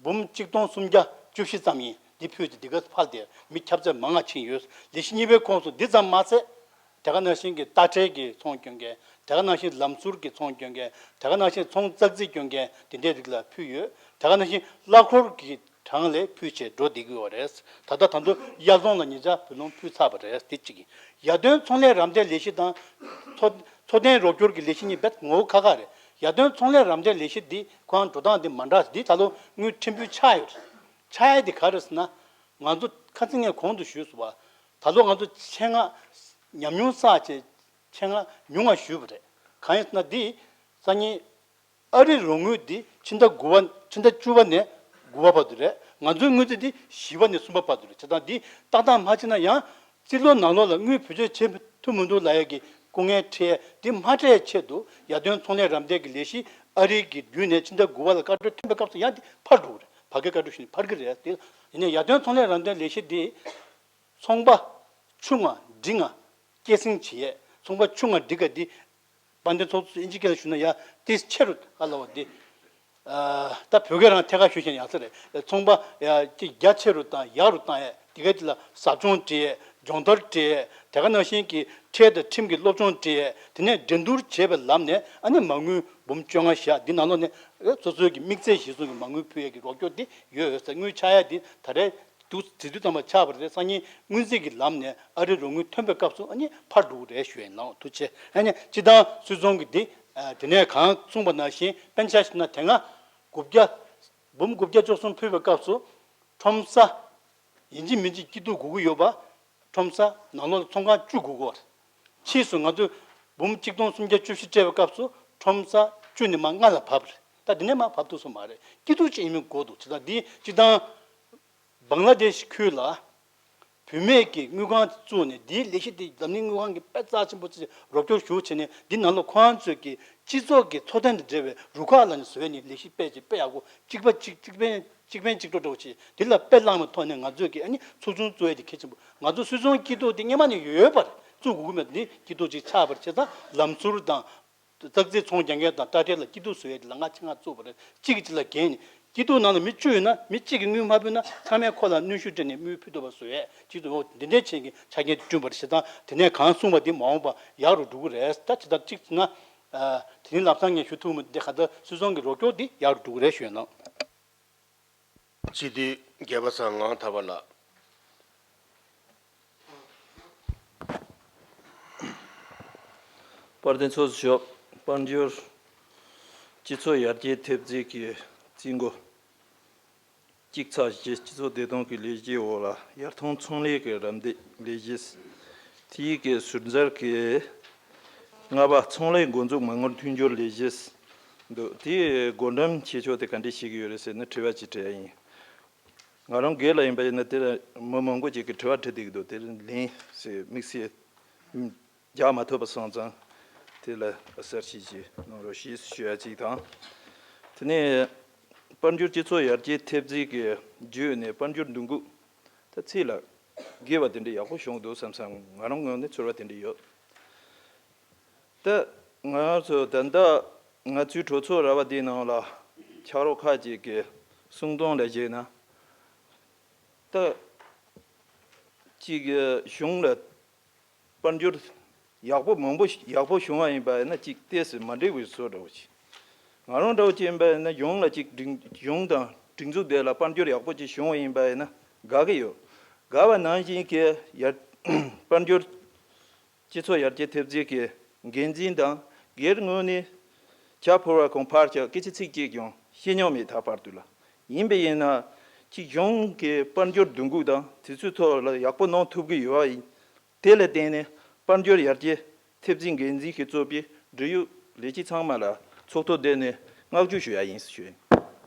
འབུམ་གཅིག་སྟོང་སུམ་བརྒྱ་བཅུ་བཞི་ཙམ་ཡིན། འདི་ཕུལ་ཏེ་འདི་ག་ཕར་དེ་མི་ཁྱབ་ཚད་མང་ང་ཕྱིན་ཡོད། ལས་གཞི་གཉིས་པའི་ཁོངས་སུ་འདི་ཙམ་མ་ཟད། དེ་ག་ནང་བཞིན་གྱི་རྟ་ཁྲལ་གྱི་ཚོང་སྐྱོན་མཁན། དེ་ག་ནང་བཞིན་ལམ་ཟུར་གྱི་ཚོང་སྐྱོན་མཁན། དེ་ག་ནང་བཞིན་ཚོང་ཙག་ཙིག་སྐྱོན་མཁན་དེ་འདྲའི་རིགས་ལ་ཕུལ་ཡོད། དེ་ག་ནང་བཞིན་གླ་འཁོར་གྱི་གྲངས་ལས་ཕུལ་བྱས་འགྲོ་བསྡད་ཀྱི་ཡོད་རེད། ད་ལྟ་ད་དུང་དབྱར་རྫོང་ལ་ཉེ་ཆར་བུ་ལོན་ཕུལ་ཚར་བ་རེད། དེ་གཅིག་ཡིན། ཡར་ཐོན་ཚོང་ལས་རམ་འདེགས་ལས་གཞི་དང་། མཚོ་མཚོ་རྟེན་རོགས་སྐྱོར་གྱི་ལས་གཞི་གཉིས་རྦད་ངོ་བོ་ཁག་ཁག་རེད། ཡར་ཐོན་ཚོང་ལས་རམ་འདེགས་ལས་གཞི་འདི་ཁོ་རང་འགྲོ་སྟངས་འདི་མ་འདྲ། འདི་ད་ལོ་དངུལ་ཕྲན་བུ་ཆག་ཡོད་རེད། ཆག་ཡ་འདི་ག་རེ་ཟེར་ན། ང་ཚོ་ཁ་སང་ངས་གོང་དུ་ཞུས་སོང་བ། ད་ལོ་ང་ཚོ་ཆེད་མངགས་ཉམས་མྱོང་བསགས་བྱས་ཆེད་མངགས་ཉུང་བ་ཞུས་པ་རེད། གང་ཡིན་ཟེར་ན་འདི་སང་ཉིན། ཨ་རིའི་རོགས་དངུལ་འདི་ཕྱི་ཟླ་དགུ་པ། ཕྱི་ཟླ་བཅུ་པ་ནས་དགུ་པ་བར་དུ་རེད། ང་ཚོའི་དངུལ་རྩིས་འདི་བཞི་པ་ནས་གསུམ་པ་བར་དུ་རེད། བྱས་ཙང་འདི་ཏག་ཏག་མ་བྱས་ན་ཡང་རྩིས་ལོ་ནང་ལོགས་ལ་དངུལ་བེད་སྤྱོད་བྱེད་ཐུབ་མི་འདུག་ལབ་ཡ་གི་སྐུ་ངལ་འཕྲད་འདི་མ་འཕྲད་ཆེད་དུ། ཡར་ཐོན་ཚོང་ལས་རམ་འདེགས་ཀྱི་ལས་གཞི་ཨ་རི་གི་བརྒྱུད་ནས་ཕྱི་ཟླ་དགུ་པ་ལ་བཀའ་འཁྲོལ་ཐོན་པའི་སྐབས་སུ་ཡང་འདི་འཕར་འགྲོ་གི་རེད། ཕ་གིའི་བཀའ་འཁྲོལ་ཞུས་ནས་འཕར་གི་རེད། དེ་ཡིན་ནའི་ཡར་ཐོན་ཚོང་ལས་རམ་འདེགས་ལས་གཞི་འདི་ཚོང་པ་ཆུང་ང་འབྲིང་ང་སྐྱེད་སྲིང་བྱེད་ཡས། ཚོང་པ་ཆུང་ང་འབྲིང་ང་འདི། དཔལ་ལྡན་ཚོགས་གཙོས་ཨིན་ཇི་སྐད་ལ་ཞུས་ན་ཡ་ཏིས་ཆེ་རུ་ཧ་ལ་བ་འདི། ཨ་ད་བོད་སྐད་རང་ཐད་ཀར་ཞུ་བཞིན་ཡང་ས་རེད། ཚོང་པ་ཡ་ཅིག་རྒྱ་ཆེ་རུ་བཏང་ཡག་རུ་བཏང་ཡས་དེ་ག་དེ་ལ་ཟབ་སྦྱོང་སྤྲད་ཡས། སྦྱོང་བརྡར་སྤྲད་ཡས། དེ་ག་ནང་བཞིན་གྱི་ཁྲལ་དང་ཁྲིམས་ཀྱི་སློབ་སྦྱོང་སྤྲད་ཡས། དེ་ནས་འགྲན་བསྡུར་བྱེད་པའི་ལམ་ནས་ཨ་ནི་མ་དངུལ་འབུམ་བཅོ་ལྔ་བཞག་འདི་ནང་ལོགས་ནས་སོ་སོའི་གི་དམིགས་ཚད་གཞིར་བཟུང་གི་མ་དངུལ་ཕུལ་ཡས་ཀྱི་རོགས་སྐྱོར་འདི་ཡོད་ཡོད་ས། དངུལ་ཆག་ཡས་འདི་ད་རེས། དུས་དུས་ཙམ་པ་ཆགས་པ་རེད། སང་ཉིན་སྔོན་རྩིས་ཀྱི་ལམ་ནས་ཨ་རིའི་རོགས་དངུལ་ཐོན་པའི་སྐབས་སུ་ཨ་ནི་ཕར་འགྲོ་གི་རེད་ཞུ་ཡིན་ལགས། ཐུགས་རྗེ་ཆེ། ཨ་ནི་སྤྱི་བཏང་སུད་ཚོང་གི་འདི་དེ་ནས་གང་གསུངས་པ་ནང་བཞིན་དཔེར་ན་ཆ་བཞག་ན་དེ་སྔ་དགུ་བརྒྱ་འབུམ་དགུ་བརྒྱ་བཅུ་གསུམ་ཕུལ་བའི་སྐབས་སུ་ཁྲོམ་ས་ཡིན་གཅིག་མིན་གཅིག་སྐྱིད་སྡུག་དགོས་ཀྱི་ཡོད་པ། ཁྲོམ་ས་ནང་ལོགས་ལ་ཚོང་ཁང་བཅུ་དགོས་ཀྱི་ཡོད་པ་རེད། ཕྱིས་སུ་ང་ཚོས་འབུམ་གཅིག་སྟོང་སུམ་བརྒྱ་བཅུ་བཞི་སྤྲད་པའི་སྐབས་སུ་ཁྲོམ་ས་བཅུ་ནས་མར་ལྔ་ལ་བབས་པ་རེད། ད་འདི་ནས་མར་བབས་ཐུབ་སོང་མ་རེད། སྐྱིད་སྡུག་ཅིག་ཡིན་མིན་དགོས་འདུག་བྱས་ཙང་འདི་སྤྱི་བཏང་། བང་ལ་དེཤ་ཁུལ་ལ་བུད་མེད་ཀྱི་དངུལ་ཁང་བཙུགས་ནས་འདིའི་ལས་གཞི་དེ་འཛམ་གླིང་དངུལ་ཁང་གིས་དཔེ་རྩ་ཆེན་པོ་བརྩིས་རོགས་སྐྱོར་ཞུ་བྱས་ནས་འདི་ནང་ལ་ཁོ་རང་ཚོས་ཀྱི་སྤྱི་ཚོགས་ཀྱི་འཚོ་རྟེན་དང་འབྲེལ་བའི་རུ་ཁག་ལ་ནི་བཟོས་ནས་ལས་གཞི་སྤེལ་ཅིག་སྤེལ་ཡག་པོ་གཅིག་པ་གཅིག་གཅིག་ཕན་གཅིག་ཕན་གཅིག་གྲོགས་འདྲ་བོ་བྱས་འདི་ལ་དཔེ་བླངས་པའི་ཐོག་ནས་ང་ཚོས་ཀྱི་ཨ་ནི་ཚོགས་ཆུང་བཙུགས་ཡས་དེ་གལ་ཆེན་པོ། ང་ཚོ་སུད་ཚོང་སྐྱིད་སྡུག་དེ་སྔོན་མ་ནས་ཡོད་པ་རེད། བཙུགས་དགོས་ཀྱི་མེད་འདི་སྐྱིད་སྡུག་ཅིག་ཆགས་པར་བྱས་ཙང་ལམ་ཟུར་དང་། ཙག་ཙིག་ཚོང་རྒྱག་མཁན་དང་ཏ་ཏྲེ་ལ་སྐྱིད་སྡུག་བཟོ་ཡས་དེ་ལ་ང་ཆེད་མངགས་བཙུགས་པ་རེད། གཅིག་གིས་གཅིག་ལ་འགན་ནི། སྐྱིད་སྡུག་ནང་ལ་མི་བཅུ་ཡོད་ན་མི་གཅིག་གིས་དངུལ་མ་ཕུལ་ན་ཚང་མས་ཁོ་ལ་གནོན་ཤུགས་སྤྲད་ནས་དངུལ་ཕུལ་ཐུབ་པ་བཟོ་ཡས་གཅིག་ཏུ་འོ་འདི་འདྲའི་ཆེད་ཀྱི་ཆ་རྐྱེན་བསྐྲུན་པ་རེད། བྱས་ཙང་དེ་ནས་གང་གསུངས་པ་འདི་མ་འོངས་པ་ཡག་རུ་འགྲོ་གི་རེད། ད་ཇི་ལྟར་གཅིག་བྱས་ན། དེ་རིང་ལམ་སང་ངས་ཞུ་ཐུབ་མི་འདི་ག་ད་སུད་ཚོང་གི་རོགས་སྐྱོར་འདི་ཡག་རུ་འགྲོ་གི་རེད་ཞུ་ཡ་ནོ། སྤྱི་འཐུས་རྒྱལ་པ་ཚང་ངང་ཐར་པ་ལགས། དཔལ་ལྡན་ཚོགས་གཙོ་མཆོག་དཔལ་འབྱོར་སྤྱི་ཚོགས་ཡར་རྒྱས་ཐེབས་རྩའི་གི་རྩིས་འགོ་གཅིག་ཚེག་བཞི་སྤྱི་ཚོགས་བདེ་ཐང་གི་ལས་གཞིའི་འོག་ལ་ཡར་ཐོན་ཚོང་ལས་ཀྱི་རམ་འདེགས་ལས་གཞི། དེའི་གི་ཟུར་འཛར་གྱི་ལྔ་པ་ཚོང་ལས་འགོ་འཛུགས་མ་དངུལ་མཐུན་སྦྱོར་ལས་གཞི་འདུག་དེའི་བགོ་འགྲེམས་བྱེད་ཕྱོགས་དེ་ག་འདྲ་བྱེད་ཀྱི་ཡོད་རེད་ཟེར་ན་དྲི་བ་ཅིག་དྲི་ཡ་ཡིན། ང་རང་སྒེར་ལ་ཡིན་པ་ཡིན་ན་དེ་ལ་མི་མང་པོ་ཅིག་གིས་དྲི་བ་དྲི་བསྡད་ཀྱི་འདུག་དེར་ལན་ཞིག་དམིགས་བསལ་རྒྱག་མ་ཐུབ་པ་སོང་ཙང་དེ་ལ་གསལ་བཤད་ཅིག་གནང་རོགས་ཞེས་ཞུ་ཡ་ཅིག་དང་། དེ་ནས་དཔལ་འབྱོར་སྤྱི་ཚོགས་ཡར་རྒྱས་ཐེབས་རྩའི་གི་བརྒྱུད་ནས་དཔལ་འབྱོར་འདུ་འགོད་ད་ཚད་ལ་བརྒལ་བ་དེ་འདྲ་ཡག་པོ་བྱུང་འདུག་བསམ་བསམ་ང་རང་ངོས་ནས་ཚོར་བ་དེ་འདྲ་ཡོད། ད་ང་ཚོ་ད་ལྟ་ང་ཚོའི་གྲོས་ཚོགས་ར་བ་འདིའི་ནང་ལ་ཕྱག་རོགས་ཁག་ཅིག་གི་གསུང་དོན་ལ་བྱས་ན། ད་ཅིག་གཞུང་ལ་དཔལ་འབྱོར་ཡག་པོ་མང་པོ་ཡག་པོ་བྱུང་བ་ཡིན་པ་ཡིན་ན་ཅིག་ཏོག་ཙམ་མ་འགྲིག་པའི་བཟོ་འདྲ་བོ་ཅིག་ང་རང་འདྲ་བོ་ཅིག་ཡིན་པ་ཡིན་ན་གཞུང་ལ་ཅིག་སྒྲིག་གཞུང་དང་སྒྲིག་འཛུགས་དེ་ལ་དཔལ་འབྱོར་ཡག་པོ་ཅིག་བྱུང་བ་ཡིན་པ་ཡིན་ན་དགའ་གི་ཡོད། དགའ་བ་ནང་བཞིན་གྱི་ཡར་དཔལ་འབྱོར་སྤྱི་ཚོགས་ཡར་རྒྱས་ཐེབས་རྩའི་གི་འགན་འཛིན་དང་སྒེར་ངོས་ནས་བྱ་ཕོར་བ་གང་ཕར་ཆག་སྐད་ཆ་ཚིག་གཅིག་ཀྱང་བཤད་མྱོང་མེད་ད་བར་དུ་ལ། ཡིན་པས་ཡིན་ན་ཅིག་གཞུང་གི་དཔལ་འབྱོར་འདུ་འགོད་དང་དེ་ཚོའི་ཐོག་ལ་ཡག་པོ་གནང་ཐུབ་ཀྱི་ཡོད་པ་ཡིན། དེ་ལ་བརྟེན་ནས་དཔལ་འབྱོར་ཡར་རྒྱས་ཐེབས་རྩའི་འགན་འཛིན་གྱིས་གཙོས་པའི་འབྲེལ་ཡོད་ལས་བྱེད་ཚང་མ་ལ་ཚོགས་ཐོག་བསྡད་ནས་བསྔགས་བརྗོད་ཞུ་ཡ་ཡིན་ཞུ་ཡིན།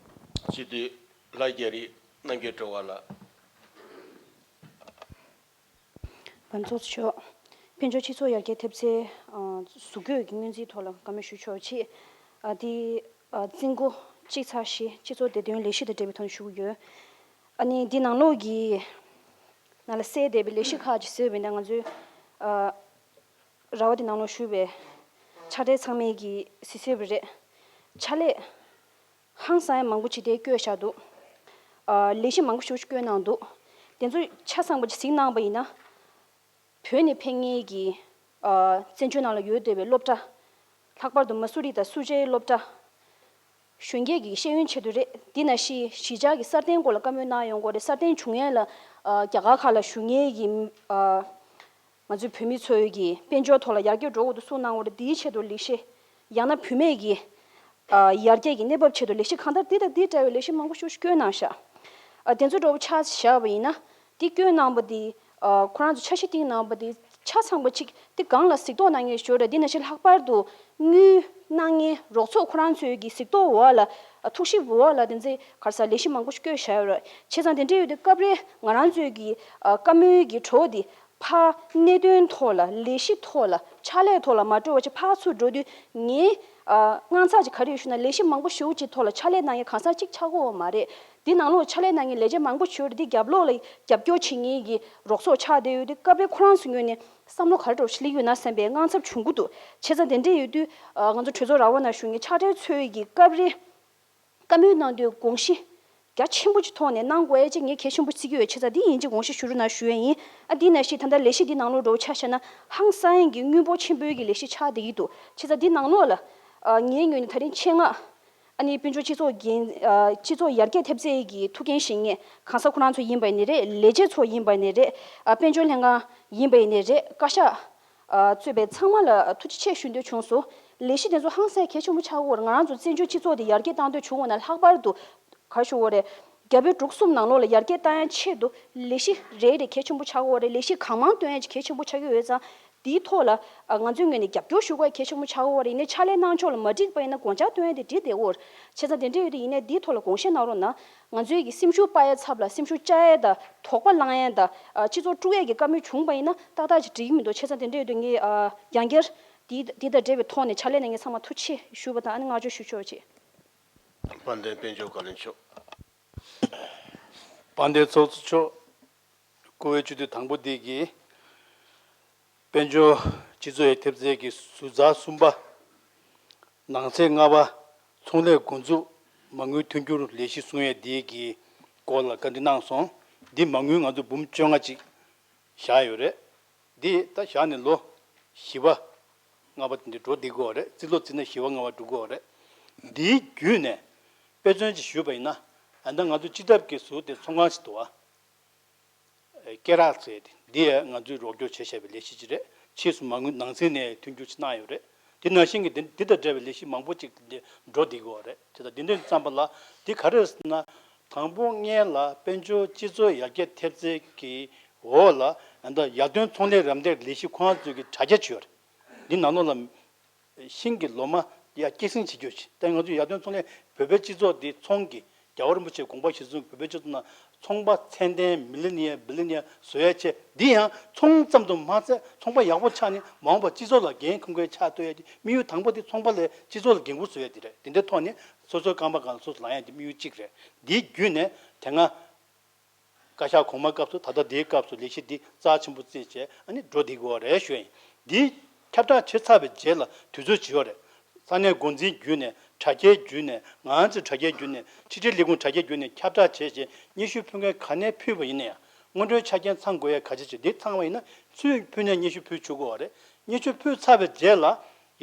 སྤྱི་འཐུས་ལྷ་རྒྱ་རི་རྣམ་རྒྱལ་སྒྲོལ་དཀར་ལགས། བན་ཚོགས་མཆོག་དཔལ་འབྱོར་སྤྱི་ཚོགས་ཡར་རྒྱས་ཐེབས་རྩའི་ཨ་བཟོ་བཀོད་ཀྱི་སྔོན་རྩིས་ཐོག་ལ་བཀའ་མོལ་ཞུ་ཆོག་ཅེས། ཨ་དེ་ཨ་རྩིས་འགོ་གཅིག་ཚེག་བཞི་སྤྱི་ཚོགས་བདེ་དོན་ལས་གཞི་དང་འབྲེལ་བའི་ཐོག་ནས་ཞུ་གི་ཡོད། ཨ་ནི་འདི་ནང་ལོགས་ཀྱི་ནང་ལ་གསལ་བསྡད་པའི་ལས་གཞི་ཁག་ཅིག་བཟོས་པ་ཡིན་ན་ང་ཚོའི་ཨ་ར་བ་འདི་ནང་ལོགས་ཞུགས་པའི་ཕྱག་སྦྲེལ་ཚང་མས་ཀྱིས་གཟིགས་གཟིགས་པ་རེད། ཕྱག་ལས་ཧང་སང་ཡ་མང་པོ་ཅིག་དེ་བཀོད་བཞག་འདུག་ཨ་ལས་གཞི་མང་པོ་ཞིག་བཀོད་གནང་འདུག་དེ་ཚོ་ཆ་ཚང་པོ་ཅིག་གཟིགས་གནང་པ་ཡིན་ན། བོད་ནས་ཕེབས་མཁན་གྱི་ཨ་བཙན་བྱོལ་ནང་ལ་ཡོད་བསྡད་པའི་སློབ་གྲྭ། ལྷག་པར་དུ་མ་སུ་རི་དང་སུ་ཇའི་སློབ་གྲྭ། གཞོན་སྐྱེས་ཀྱི་ཤེས་ཡོན་ཆེད་དུ་རེད། འདི་ནང་བཞིན་གཞིས་ཆགས་ཀྱི་སྲ་བརྟན་སྐོར་ལ་བཀའ་མོལ་གནང་ཡོང་གི་ཡོད་རེད། སྲ་བརྟན་བྱུང་ཡས་ལ་ཨ་རྒྱ་གར་ཁག་ལ་བཞུགས་མཁན་གྱི་ཨ་ང་ཚོའི་བོད་མི་ཚོའི་གི་དཔལ་འབྱོར་ཐོག་ལ་ཡར་རྒྱས་འགྲོ་དགོས་འདུག་གསུངས་གནང་བ་རེད། འདིའི་ཆེད་དུ་ལས་གཞི་ཡང་ན་བུད་མེད་ཀྱི་ཨ་ཡར་རྒྱས་ཀྱི་གནས་བབ་ཆེད་དུ་ལས་གཞི་གང་ལྟར་འདི་དང་འདི་འདྲ་བའི་ལས་གཞི་མང་པོ་ཞིག་བཀོད་གནང་ཤག་ཨ་དེ་ཚོ་འདྲ་བོ་ཆ་བཞག་པ་ཡིན་ན་འདི་བཀོད་གནང་པ་འདི་ཨ་ཁོ་རང་ཚོ་འཆར་གཞི་བཏིང་གནང་པ་འདི་ཆ་ཚང་པ་གཅིག་འདི་སྒང་ལ་གཟིགས་རྟོག་གནང་མཁན་ཞིག་ཡོད་རེད། འདི་ནང་བཞིན་ལྷག་པར་དུ་དངུལ་གནང་མཁན་རོགས་ཚོགས་ཁོ་རང་ཚོའི་གི་གཟིགས་རྟོག་འོག་ལ་ཨ་ཐུགས་ཞིབ་འོག་ལ་དེ་ཚོའི་ག་རེ་ཟེར་ལས་གཞི་མང་པོ་ཞིག་བཀོད་བཞག་ཡོད་རེད། བྱས་ཙང་དེ་འདྲ་ཡོད་དུས་སྐབས་རེ་ང་རང་ཚོའི་གི་ཨ་བཀའ་མོལ་གྱི་བྲོ་བ་འདི་ཕར་གནད་དོན་ཐོག་ལ་ལས་གཞི་ཐོག་ལ་ཕྱག་ལས་ཐོག་ལ་མ་འགྲོ་བ་ཅིག་ཕར་ཚུར་འགྲོ་དུས་ངའི་ཨ་དངངས་འཚབ་ཅིག་ག་རེ་ཡོད་ཞུ་ན་ལས་གཞི་མང་པོ་ཞེ་པོ་ཅིག་ཐོག་ལ་ཕྱག་ལས་གནང་མཁན་གང་ཟག་གཅིག་ཆགས་ཀྱི་ཡོད་མ་རེད། འདི་ནང་ལོགས་ཕྱག་ལས་གནང་མཁན་ལས་བྱེད་མང་པོ་ཞེ་པོ་རེད། འདི་རྒྱབ་ལོགས་ལ་རྒྱབ་སྐྱོར་བྱེད་མཁན་གྱི་རོགས་ཚོགས་ཆགས་བསྡད་ཡོད་དུས་སྐབས་རེ་ཁོ་རང་ཚོའི་ངོས་ནས་བསམ་བློ་ག་རེ་འདྲ་བོ་ཞིག་སླེབས་ཡོད་ན་བསམ་པའི་དངངས་འཚབ་བྱུང་གི་འདུག་བྱས་ཙང་དེ་འདྲ་ཡོད་དུས་ཨ་ང་ཚོ་གྲོས་ཚོགས་ར་བ་ནང་བཞུགས་མཁན་ཕྱག་སྦྲེལ་ཚོའི་གི་སྐབས་རེ་བཀའ་མོལ་གནང་དུས་དགོངས་གཞི་རྒྱ་ཆེན་པོ་ཅིག་ཐོག་ནས་གནང་དགོས་ཡ་ཅིག་ངས་གལ་ཆེན་པོ་བརྩི་གི་ཡོད། བྱས་ཙང་འདི་ཡིན་གཅིག་དགོངས་གཞི་ཞུ་རོགས་གནང་ཞུ་ཡ་ཡིན། ཨ་འདི་ནང་བཞིན་ད་ལྟ་ལས་གཞི་འདི་ནང་ལོགས་འགྲོ་ཆ་བཞག་ན་ཧང་སང་ཡིན་གྱི་དངུལ་འབོར་ཆེན་པོའི་གི་ལས་གཞི་ཆགས་བསྡད་ཀྱི་འདུག་བྱས་ཙང་འདི་ནང་ལོགས་ལ་ཨ་ངའི་ངོས་ནས་ད་རིང་ཆེད་མངགས་ཨ་ནི་དཔལ་འབྱོར་སྤྱི་ཚོགས་འགན་ཨ་སྤྱི་ཚོགས་ཡར་རྒྱས་ཐེབས་རྩའི་གི་ཐུགས་འགན་བཞེས་མཁན་གང་ཟག་ཁོ་རང་ཚོ་ཡིན་པ་ཡིན་ནའི་རེད། ལས་བྱེད་ཚོ་ཡིན་པ་ཡིན་ནའི་རེད། ཨ་དཔལ་འབྱོར་ལྷན་ཁང་ཡིན་པ་ཡིན་ནའི་རེད། བཀའ་ཤག་ཨ་གཙོས་པའི་ཚང་མ་ལ་ཐུགས་རྗེ་ཆེ་ཞུ་འདོད་བྱུང་སོང་། ལས་གཞི་དེ་ཚོ་ཧང་སང་གལ་ཆེན་པོ་ཆགས་ཀྱི་ཡོད་རེད། ང་རང་ཚོ་བཙན་བྱོལ་སྤྱི་ཚོགས་དེ་ཡར་རྒྱས་གཏང་འདོད་བྱུང་བ་ན་ལྷག་པར་དུ་ག་རེ་ཞུ་དགོས་རེད། བརྒྱ་དཔོན་དྲུག་གསུམ་ནང་ལོགས་ལ་ཡར་རྒྱས་གཏང་ཡ་ཆེད་དུ་ལས་གཞི་རེ་རེ་གལ་ཆེན་པོ་ཆགས་ཀྱི་ཡོད་རེད། ལས་གཞི་གང་མང་བཏོན་ཡ་ཅིག་གལ་ཆེན་པོ་ཆགས་ཀྱི་ཡོད་ཙང་དེའི་ཐོག་ལ་ཨ་ང་ཚོའི་ངོས་ནས་རྒྱབ་སྐྱོར་ཞུ་དགོས་ཡ་གལ་ཆེན་པོ་ཆགས་ཀྱི་ཡོད་རེད། ཡིན་ནའི་ཕྱག་ལས་གནང་ཕྱོགས་ལ་མ་འགྲིག་པ་ཡིན་ན་དགོངས་འཆར་བཏོན་ཡ་དེ་འགྲིག་བསྡད་ཀྱི་ཡོད་རེད། བྱས་ཙང་དེ་འདྲ་ཡོད་དུས་ཡིན་ནའི་དེའི་ཐོག་ལ་དགོངས་བཞེས་གནང་རོགས་གནང་། ང་ཚོའི་གི་སེམས་ཤུགས་སྤར་ཡའི་ཚབ་ལ་སེམས་ཤུགས་བཅག་ཡའི་དང་དོགས་པ་བསླང་ཡའི་དང་ཨ་སྤྱི་ཚོགས་དཀྲུག་ཡའི་གི་བཀའ་མོལ་བྱུང་བ་ཡིན་ན་ཏག་ཏག་ཅིག་འགྲིག་གི་མི་འདུག་བྱས་ཙང་དེ་འདྲ་ཡོད་དུས་ངས་ཨ་ཡང་བསྐྱར་དེ་དེ་དང་འབྲེལ་བའི་ཐོག་ནས་ཕྱག་ལས་གནང་མཁན་ཚང་མ་ཐུགས་རྗེ་ཆེ་ཞུ་བ་དང་ཨ་ནི་བསྔགས་བརྗོད་ཞུ་ཆོག་ཅེས། དཔལ་ལྡན་དཔལ་འབྱོར་བཀའ་བློན་མཆོག་དཔལ་ལྡན་ཚོགས་གཙོ་མཆོག་བཀུར་འོས་སྤྱི་འཐུས་དང་པོ་འདི་གིས་དཔལ་འབྱོར་སྤྱི་ཚོགས་ཡར་ཐེབས་རྩའི་གི་ཟུར་ཚགས་གསུམ་པ། ནང་ཚན་ལྔ་པ། ཚོང་ལས་འགོ་འཛུགས་མ་དངུལ་མཐུན་འགྱུར་ལས་གཞི་གསུང་ཡས་འདིའི་གི་སྐོར་ལ་བཀའ་འདྲི་གནང་སོང་། འདི་མ་དངུལ་ང་ཚོ་འབུམ་བཅོ་ལྔ་ཅིག་བཞག་ཡོད་རེད། འདི་ད་བཞག་ནས་ལོ་བཞི་པ་ལྔ་པ་དེ་འདྲ་འགྲོ་བསྡད་ཀྱི་ཡོད་རེད། རྩིས་ལོ་རྩིས་ན་བཞི་པ་ལྔ་པ་འགྲོ་གི་ཡོད་རེད། འདིའི་བརྒྱུད་ནས་དཔེ་མཚོན་ཅིག་ཞུས་པ་ཡིན་ན། ད་ལྟ་ང་ཚོ་སྤྱི་ཐབ་ཀྱི་ཟུར་དེ་ཚོང་ཁང་ཞིག་འདུག་བ། སྐེ་རགས་ཟེར་དེ་འདི་ཡང་ང་ཚོས་རོགས་སྐྱོར་བྱས་བཞག་པའི་ལས་གཞི་ཅིག་རེད། ཕྱིས་སུ་མ་དངུལ་ནང་གསེས་ནས་མཐུན་འགྱུར་ཅིག་གནང་ཡོད་རེད། དེ་ནང་བཞིན་གྱི་འདི་འདི་དང་འབྲེལ་བའི་ལས་གཞི་མང་པོ་ཅིག་འདི་འགྲོ་བསྡད་ཀྱི་ཡོད་རེད། དེ་དང་འདི་འདྲ་བསམ་པ་ལ་འདི་ག་རེ་རེད་ཟེར་ན། དང་པོ་སྔོན་ལ་དཔལ་འབྱོར་སྤྱི་ཚོགས་ཡར་རྒྱས་ཐེབས་རྩའི་གི་འོག་ལ་ད་ཡར་ཐོན་ཚོང་ལས་རམ་འདེགས་ལས་གཞི་ཁོ་རང་ཚོས་ཀྱི་དྲ་རྒྱ་བྱས་ཡོད་རེད། འདི་ནང་ལོགས་ལ། ཤིང་གི་ལོ་མ་ཡར་སྐྱེད་སྲིང་བྱེད་རྒྱུ་ཞིག་ད་ང་ཚོ་ཡར་ཐོན་ཚོང་ལས་བོད་པའི་སྤྱི་ཚོགས་འདི་ཚོང་གི་རྒྱལ་བ་རིན་པོ་ཆེའི་དགོངས་པ་གཞིར་བཟུང་བོད་པའི་སྤྱི་ཚོགས་ནང་ཚོང་པ་ཚད་ལྡན་མི་ལི་ནི་ཡ་བི་ལི་ནི་ཡ་བཟོ་ཡ་ཆེད། འདི་ཡང་ཚོང་ཙམ་དུ་མ་ཟད་ཚོང་པ་ཡག་པོ་ཆགས་ནས་མ་འོངས་པར་སྤྱི་ཚོགས་ལ་འགན་འཁུར་མཁན་ཆགས་ཐུབ་ཡ་དེ་དམིགས་ཡུལ་དང་པོ་དེ་ཚོང་པ་ལས་སྤྱི་ཚོགས་ལ་འགན་འཁུར་བཟོ་ཡ་དེ་རེད། དེ་འདྲའི་ཐོག་ནས་སོ་སོའི་རྐང་པ་སྒང་ལ་སོ་སོ་ལངས་ཡ་དེ་དམིགས་ཡུལ་གཅིག་རེད། འདིའི་བརྒྱུད་ནས་དེ་སྔ། བཀའ་ཤག་གོང་མའི་སྐབས་སུ་ད་ལྟ་འདིའི་སྐབས་སུ་ལས་གཞི་འདི་རྩ་ཆེན་པོ་བརྩིས་བྱས་ཨ་ནི་འགྲོ་བསྡད་ཀྱི་ཡོད་རེད་ཞུ་ཡ་ཡིན། འདི་ཁྱབ་བསྒྲགས་བྱས་ཚར་བའི་རྗེས་ལ་དུས་ཚོད་ཅིག་ཡོད་རེད། ས་གནས་འགོ་འཛིན་བརྒྱུད་ནས་དྲ་རྒྱའི་བརྒྱུད་ནས་ང་ཚོའི་དྲ་རྒྱའི་བརྒྱུད་ནས་ཕྱི་དྲིལ་ལས་ཁུངས་དྲ་རྒྱའི་བརྒྱུད་ནས་ཁྱབ་བསྒྲགས་བྱས་བྱས་སྙན་ཞུ་ཕུལ་མཁན་ག་ནས་ཕུལ་བ་ཡིན་ན་ཡང་སྔོན་འགྲོའི་ཆ་རྐྱེན་ཚང་དགོས་ཡ་ག་ཅི་ཅིག་འདི་ཚང་བ་ཡིན་ན་སུས་ཕུལ་ནས་སྙན་ཞུ་ཕུལ་ཆོག་གི་ཡོད་རེད། སྙན་ཞུ་ཕུལ་ཚར་བའི་རྗེས་ལ་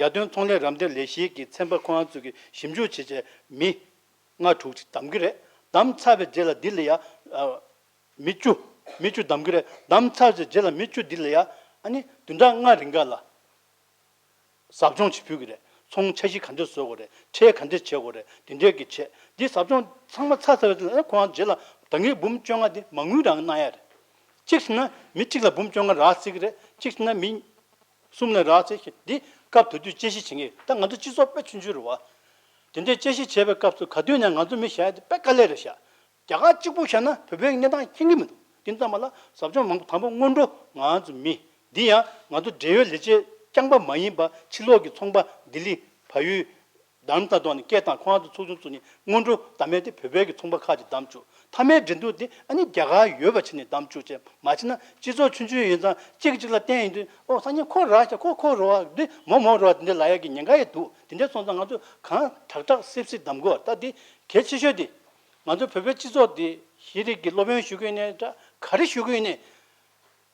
ཡར་ཐོན་ཚོང་ལས་རམ་འདེགས་ལས་གཞིའི་གི་ཚན་པ་ཁོ་རང་ཚོས་གི་ཞིབ་འཇུག་བྱས་བྱས་མི། ལྔ་དྲུག་ཅིག་བདམས་ཀྱི་རེད། བདམས་ཚར་བའི་རྗེས་ལ་འདི་ལ་ཡ། ཨ། མི་བཅུ། མི་བཅུ་བདམས་ཀྱི་རེད། བདམས་ཚར་བའི་རྗེས་ལ་མི་བཅུ་འདི་ལ་ཡ། ཨ་ནི་བདུན་ཕྲག་ལྔ་རིང་ག་ལ། ཟབ་སྦྱོང་ཅིག་ཕུལ་གྱི་རེད། ཚོང་འཆར་གཞི་ག་འདྲ་བཟོ་དགོས་རེད། ཁྲལ་ག་འདྲ་བྱེད་དགོས་རེད། དེ་འདྲའི་གི་བྱས། འདི་ཟབ་སྦྱོང་ཚང་མ་ཚར་ཚར་བའི་རྗེས་ལ་ཁོང་རྗེས་ལ་ད་གིན་འབུམ་བཅོ་ལྔ་འདི་མ་དངུལ་རང་གནང་ཡ་རེད། གཅིག་བྱས་ན་མི་གཅིག་ལ་འབུམ་བཅོ་ལྔ་རག་སྲིད་ཀྱི་རེད། གཅིག་བྱས་ན་མི། གསུམ་ལ་རག་ཚེ་ཞེས་འདི་སྐབས་དེ་དུས་དཔྱད་ཞིབ་བྱེད་མཁན་ད་ང་ཚོ་སྤྱི་ཚོགས་དཔེ་ཆུང་ཆུང་རེད་བ། དེ་འདྲའི་དཔྱད་ཞིབ་བྱས་པའི་སྐབས་སུ་ག་དུས་ནས་ང་ཚོ་མི་བཞག་ཡ་དེ་དཔེ་དཀའ་ལས་རེད་ཤག་རྒྱ་གར་གཅིག་པུ་བཞག་ན་བོད་པའི་གནས་སྟངས་མཁྱེན་གྱི་མི་འདུག་དེ་ཙམ་པ་ལ་ཟབ་སྦྱོང་མང་པོ་དང་པོ་སྔོན་འགྲོ་ང་ཚོ་མི་འདི་ཡང་ང་ཚོ་འབྲེལ་ཡོད་ལས་བྱེད་རྐྱང་པ་མ་ཡིན་པ་ཕྱི་ལོགས་ཀྱི་ཚོང་པ་ལྡི་ལི་བལ་ཡུལ། དྷ་རམ་ས་ལ་ནས་སྐད་བཏང་ཁོང་ཚོ་ཚོགས་ཆུང་བཙུགས་ནས་སྔོན་འགྲོ་བདམས་ཡས་དེ་བོད་པའི་གི་ཚོང་པ་ཁག་ཅིག་བདམས་བཅུག་མཐའ་མའི་འགྲན་བསྡུར་དེ་ཨ་ནི་རྒྱ་གར་ཡོད་པ་བྱས་ནས་བདམས་བཅུག་བྱས་མ་བྱས་ན་སྤྱི་ཚོགས་ཆུང་ཆུང་ཡིན་ཙང་གཅིག་གིས་གཅིག་ལ་བསྟན་ཡིན་དུས་ཨོ་སང་ཉིན་ཁོ་རག་ཤག་ཁོ་ཁོ་རག་འདི་མོ་མོ་རག་འདི་འདྲ་ལབ་ཡས་ཀྱི་ཉེན་ཁ་ཡང་འདུག་དེ་འདྲ་སོང་ཙང་ང་ཚོ་གང་དྲག་དྲག་སིབ་སིབ་གདམ་དགོས་ད་འདི་གལ་ཆེ་ཤོས་དེ་ང་ཚོ་བོད་པའི་སྤྱི་ཚོགས་དེ་ཤེས་རིག་གི་སློབ་ཡོན་ཞུ་གི་ཡིན་ནའི་འདྲ་ག་རེ་ཞུ་གི་ཡིན་ནའི།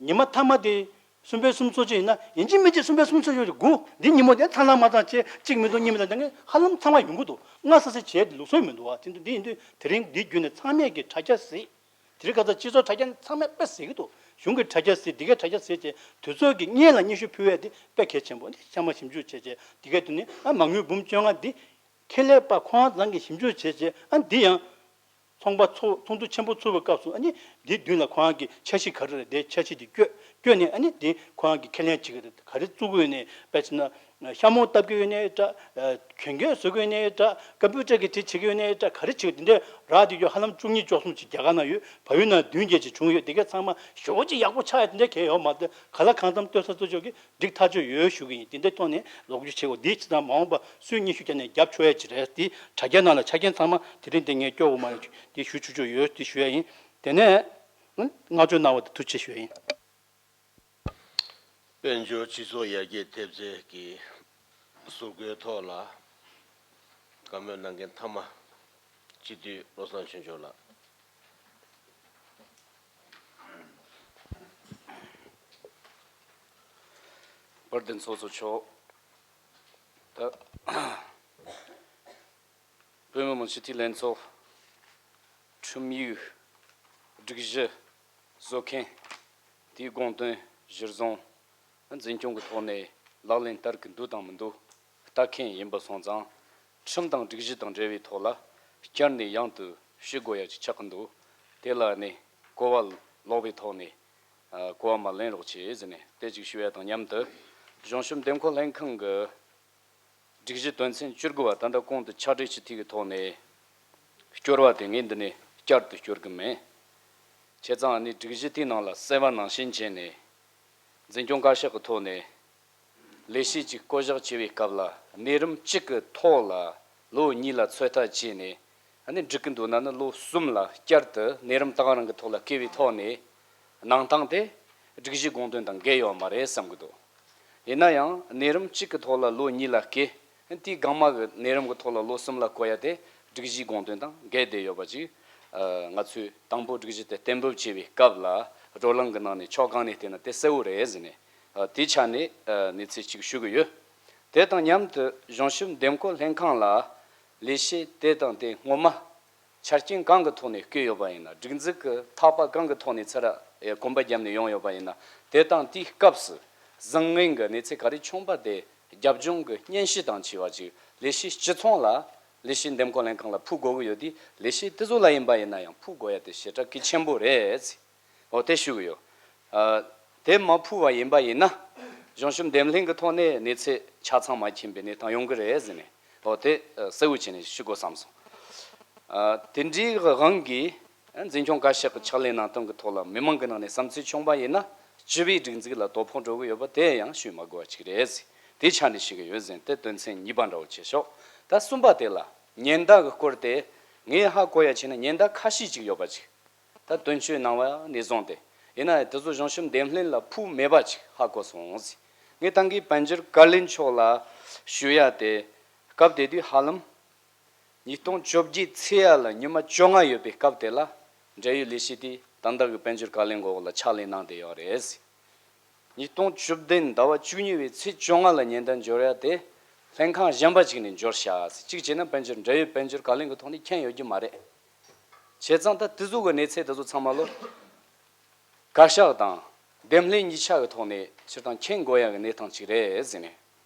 ཉི་མ་མཐའ་མ་དེ་གསུམ་པའི་གསུམ་ཚོགས་ཆེན་ཡིན་ན་ཡིན་གཅིག་མིན་གཅིག་གསུམ་པའི་གསུམ་ཚོགས་ཆེན་དགུ་འདི་ཉིན་མོ་དེ་ཚང་ལ་མ་ཚང་བྱས་གཅིག་མི་འདུག་གཉིས་མི་འདུག་དེ་ཧ་ལམ་ཚང་མ་ཡོང་གི་འདུག་སྔ་ས་ས་བྱས་དེ་ལུགས་སྲོལ་མི་འདུག་བ། དེ་འདུག་དེ་ཡིན་དུས་དེ་རིང་འདི་བརྒྱུད་ནས་ཚང་མས་ཀྱི་དྲ་རྒྱ་གཟིགས། དེ་རིང་ཁ་སང་སྤྱི་ཚོགས་དྲ་རྒྱ་ཚང་མས་དཔེ་གཟིགས་ཀྱི་འདུག་གཞུང་གི་དྲ་རྒྱ་གཟིགས་འདི་གའི་དྲ་རྒྱ་གཟིགས་བྱས་དུས་ཚོད་ཀྱི་སྔོན་ལ་སྙན་ཞུ་ཕུལ་བས་དེ་དཔེ་གལ་ཆེན་པོ་འདི་ཚང་མ་ཞིབ་འཇུག་བྱས་བྱས་འདི་གའི་དུས་ནས་ཨ་མ་དངུལ་འབུམ་བཅོ་ལྔ་འདི་ཁེ་ལས་པ་ཁོང་རང་ཚང་གིས་ཞིབ་འཇུག་བྱས་བྱས་ཨ་འདི་ཡང་། ཚོང་པ་ཚོགས་ཚོགས་འདུ་ཆེན་པོ་ཚུགས་པའི་སྐབས་སུ་ཨ་ནི་འདིའི་མདུན་ལ་ཁོ་རང་གི་འཆར་གཞི་ག་རེ་རེད་དེ་འཆར་གཞི་འདི་བསྐྱོད་བསྐྱོད་ནས་ཨ་ནི་འདི་ཁོ་རང་གི་ཁས་ལེན་བྱེད་ཀྱི་རེད། ག་རེ་བཙུགས་ཀྱི་ཡོད་ནའི་དཔེ་བྱས་ན་ཤ་མོ་བཏབ་ཀྱི་ཡོད་ནའི་འདྲ། གྱོན་གོས་བཟོ་གི་ཡོད་ནའི་འདྲ། ཀམ་པུ་ཊར་གྱི་དེ་བྱེད་ཀྱི་ཡོད་ནའི་འདྲ། ག་རེ་བྱེད་ཀྱི་འདི་འདྲའི་རག་དེ་ཡོད་ཧ་ལམ་བཅུ་གཉིས་བཅུ་གསུམ་ཅིག་རྒྱ་གར་ན་ཡོད། བལ་ཡུལ་ན་བདུན་བརྒྱད་ཅིག་བྱུང་ཡོད། དེ་གའི་ཚང་མ་ཞོ་ཅིག་ཡག་པོ་ཆགས་ཡ་དེ་འདྲ་གས་ཡོད་མ་རེད། ག་ལ་གང་འཚམ་ལྟོས་ས་ལྟོས་ཆོག་གི་འགྲིག་ཐག་ཆོད་ཡོད་ཞུ་གི་ཡིན། དེ་འདྲའི་ཐོག་ནས་ལོག་རྒྱུ་བྱེད་དགོས། འདི་ཇི་ལྟར་མ་འོངས་པ་སུས་སྙན་ཞུ་བརྒྱབ་ནས་རྒྱབ་ཆོག་ཡ་ཅིག་རེད། འདི་དྲ་རྒྱ་ནང་ལ་ཆ་རྐྱེན་ཚང་མ་དེ་རིང་འདི་ངས་སྐྱོར་དགོས་མ་རེད། འདི་ཞུ་ཆོག་ཆོག་ཡོད་འདི་ཞུ་ཡ་ཡིན། དེ་ནས་བསྔགས་བརྗོད་གནང་བ་དེ་ཐུགས་རྗེ་ཆེ་ཞུ་ཡ་ཡིན། དཔལ་འབྱོར་སྤྱི་ཚོགས་ཡར་རྒྱས་ཐེབས་རྩའི་གི་བཟོ་བཀོད་ཐོག་ལ་བཀའ་མོལ་གནང་མཁན་མཐའ་མ་སྤྱི་འཐུས་བློ་བཟང་ཆོས་འབྱོར་ལགས། དཔལ་ལྡན་ཚོགས་གཙོ་མཆོག་ད་བོད་མི་མང་སྤྱི་འཐུས་ལྷན་ཚོགས་ཁྲིམས་ཡིག་སྒྲིག་གཞི་བཟོ་མཁན་དེའི་དགོངས་དོན་གཞིར་བཟུང་འཛིན་སྐྱོང་གི་ཐོག་ནས་ལག་ལེན་བསྟར་གི་འདུག་དང་མི་འདུག་ལྟ་མཁན་ཡིན་པ་སོང་ཙང་ཁྲིམས་དང་སྒྲིག་གཞི་དང་འབྲེལ་བའི་ཐོག་ལ་བསྐྱར་ནས་ཡང་དུ་ཞུ་དགོས་ཡ་ཅིག་ཆགས་ཀྱི་འདུག་དེ་ལ་ནི་གོ་བ་ལོག་པའི་ཐོག་ནས་གོ་བ་མ་ལེན་རོགས་བྱེད་ཟེར་ནས་དེ་ཅིག་ཞུ་ཡ་དང་མཉམ་དུ་གཞུང་ཞབས་འདེམས་བསྐོ་ལྷན་ཁང་གི་སྒྲིག་གཞི་དོན་ཚན་བཅུ་དགུ་བ་ད་ལྟ་གོང་དུ་ཕྱག་བྲིས་ཞུ་ཐིག་གི་ཐོག་ནས་སྐྱོར་བ་དེ་ངས་འདི་ནས་བསྐྱར་དུ་སྐྱོར་གི་མེད། བྱས་ཙང་ནི་སྒྲིག་གཞི་དེའི་ནང་ལ་གསལ་བ་ནང་བཞིན་བྱས་ནས་འཛིན་སྐྱོང་བཀའ་ཤག་གི་ཐོག་ནས་ལས་བྱེད་ཅིག་བསྐོ་གཞག་བྱེད་པའི་སྐབས་ལ་གནས་རིམ་གཅིག་གི་ཐོག་ལ་ལོ་གཉིས་ལ་ཚོད་ལྟ་བྱས་ནས་ཨ་ནི་འགྲིག་གི་འདུག་ན་ནི་ལོ་གསུམ་ལ་བསྐྱར་དུ་གནས་རིམ་ད་ག་རང་གི་ཐོག་ལ་བསྐོས་པའི་ཐོག་ནས་གནང་སྟངས་དེ་སྒྲིག་གཞིའི་དགོངས་དོན་དང་འགལ་ཡོད་མ་རེད་བསམ་གི་འདུག་ཡིན་ན་ཡང་གནས་རིམ་གཅིག་གི་ཐོག་ལ་ལོ་གཉིས་ལ་བསྐོས། དེའི་སྒང་མ་གི་གནས་རིམ་གི་ཐོག་ལ་ལོ་གསུམ་ལ་བསྐོ་ཡ་དེ་སྒྲིག་གཞིའི་དགོངས་དོན་དང་འགལ་བསྡད་ཡོད་པ་ཅིག་ང་ཚོས་དང་པོ་སྒྲིག་གཞི་དེ་གཏན་འབེབས་བྱས་པའི་སྐབས་ལ་བགྲོ་གླེང་གི་ནང་ནས་ཕྱོགས་གང་ནས་བལྟས་ན་དེ་གསལ་བོ་རེད་ཟེར་ནས་དེའི་ཆ་ནས་གནས་ཚུལ་ཅིག་ཞུ་གི་ཡོད། དེ་དང་མཉམ་དུ་གཞུང་ཞབས་འདེམས་བསྐོ་ལྷན་ཁང་ལ་ལས་བྱེད་དེ་དང་དེ་སྔོན་མ་ ཆ་རྐྱེན་གང་གི་ཐོག་ནས་བསྐོས་ཡོད་པ་ཡིན་ན། སྒྲིག་འཛུགས་ཀྱི་ཐག་པ་གང་གི་ཐོག་ནས་ཚུར་གོམ་པ་བརྒྱབ་ནས་ཡོང་ཡོད་པ་ཡིན་ན། དེ་དང་དེའི་སྐབས་སུ་བཟང་ངན་གྱི་གནས་ཚད་ག་རེ་བྱུང་པ་དེ་རྒྱབ་ལྗོངས་ཀྱི་སྙན་ཞུ་དང་བཅས་པ་ཅིག་ལས་བྱེད་སྤྱི་ཚོགས་ལ། ལས་བྱེད་འདེམས་བསྐོ་ལྷན་ཁང་ལ་ཕུལ་དགོས་ཀྱི་ཡོད་དུས། ལས་བྱེད་དེ་ཚོ་ལ་ཡིན་པ་ཡིན་ན་ཡང་ཕུལ་དགོས་ཡ་དེ་ཞེ་དྲག་གལ་ཆེན་པོ་རེད། འོ་དེ་ཞུ་གི་ཡོད། ཨ། དེ་མ་ཕུལ་བ་ཡིན་པ་ཡིན་ན། གཞུང་ཞབས་འདེམས་ལྷན་གྱི་ཐོག་ནས་གནས་ཚད་ཆ་ཚང་མ་མཁྱེན་པའི་གནས་སྟངས་ཡོང་གི་རེད་ཟེར་ནས། འོ་དེ་གསལ་བོ་བྱས་ནས་ཞུ་དགོས་བསམ་སོང་། ཨ། དེ་འདྲའི་དབང་གིས་འཛིན་སྐྱོང་བཀའ་ཤག་གི་ཕྱག་ལས་གནང་སྟངས་ཀྱི་ཐོག་ལ་མི་མང་གི་ནང་ནས་བསམ་ཚུལ་བྱུང་བ་ཡིན་ན། སྤྱི་པའི་སྒྲིག་འཛུགས་ལ་དོ་ཕོག་འགྲོ་གི་ཡོད་པ་དེ་ཡང་ཞུས་མ་དགོས་པ་ཅིག་རེད་ཟེར། དེའི་ཆ་ནས་ཞུ་གི་ཡོད་ཟེར། དེ་དོན་ཚན་གཉིས་པ་འདྲ་བོ་བྱས་ཤོག་ད་གསུམ་པ་དེ་ལ་ཉེན་བརྡ་གི་སྐོར་དེ་ངས་ཧ་གོ་ཡ་བྱས་ན་ཉེན་བརྡ་ཁ་ཤས་ཅིག་ཡོད་པ་ཅིག་ད་དོན་གཅོད་གནང་བ་ནས་བཟུང་སྟེ། ཡིན་ན་ཡང་དེ་ཚོ་གཞུང་ཞབས་འདེམས་ལྷན་ལ་ཕུལ་མེད་པ་ཅིག་ཧ་གོ་སོང་ཟེར། ངས་ད་གིན་དཔལ་འབྱོར་བཀའ་བློན་མཆོག་ལ་ཞུ་ཡ་དེ། སྐབས་དེ་དུས་ཧ་ལམ་ཉིས་སྟོང་བཅོ་བརྒྱད་ཚེས་ཡ་ལ་ཉི་མ་བཅོ་ལྔ་ཡོད་པའི་སྐབས་དེ་ལ། འབྲེལ་ཡོད་ལས་བྱེད་དེས་ད་ལྟ་གི་དཔལ་འབྱོར་བཀའ་བློན་མགོ་ལ་ཕྱག་ལས་གནང་བསྡད་ཡོད་རེད་ཟེར། ཉིས་སྟོང་བཅུ་བདུན་ཟླ་བ་བཅུ་གཉིས་པའི་ཚེས་བཅོ་ལྔ་ལ་ཉེན་བརྡ་འབྱོར་ཡ་དེ་ལྷན་ཁང་གཞན་པ་ཅིག་ནས་འབྱོར་ཤག་ཟེར། གཅིག་བྱས་ན་དཔལ་འབྱོར། འབྲེལ་ཡོད་དཔལ་འབྱོར་བཀའ་བློན་གྱི་ཐོག་ནས་མཁྱེན་ཡོད་རྒྱུ་མ་རེད། བྱས་ཙང་ད་དེ་ཚོ་གི་གནས་ཚད་དེ་ཚོ་ཚང་མ་ལོ། བཀའ་ཤག་དང་འདེམས་ལྷན་གཉིས་ཆ་གི་ཐོག་ནས་སྤྱིར་བཏང་མཁྱེན་དགོས་ཡ་གི་གནས་སྟངས་ཅིག་རེད་ཟེར་ནས།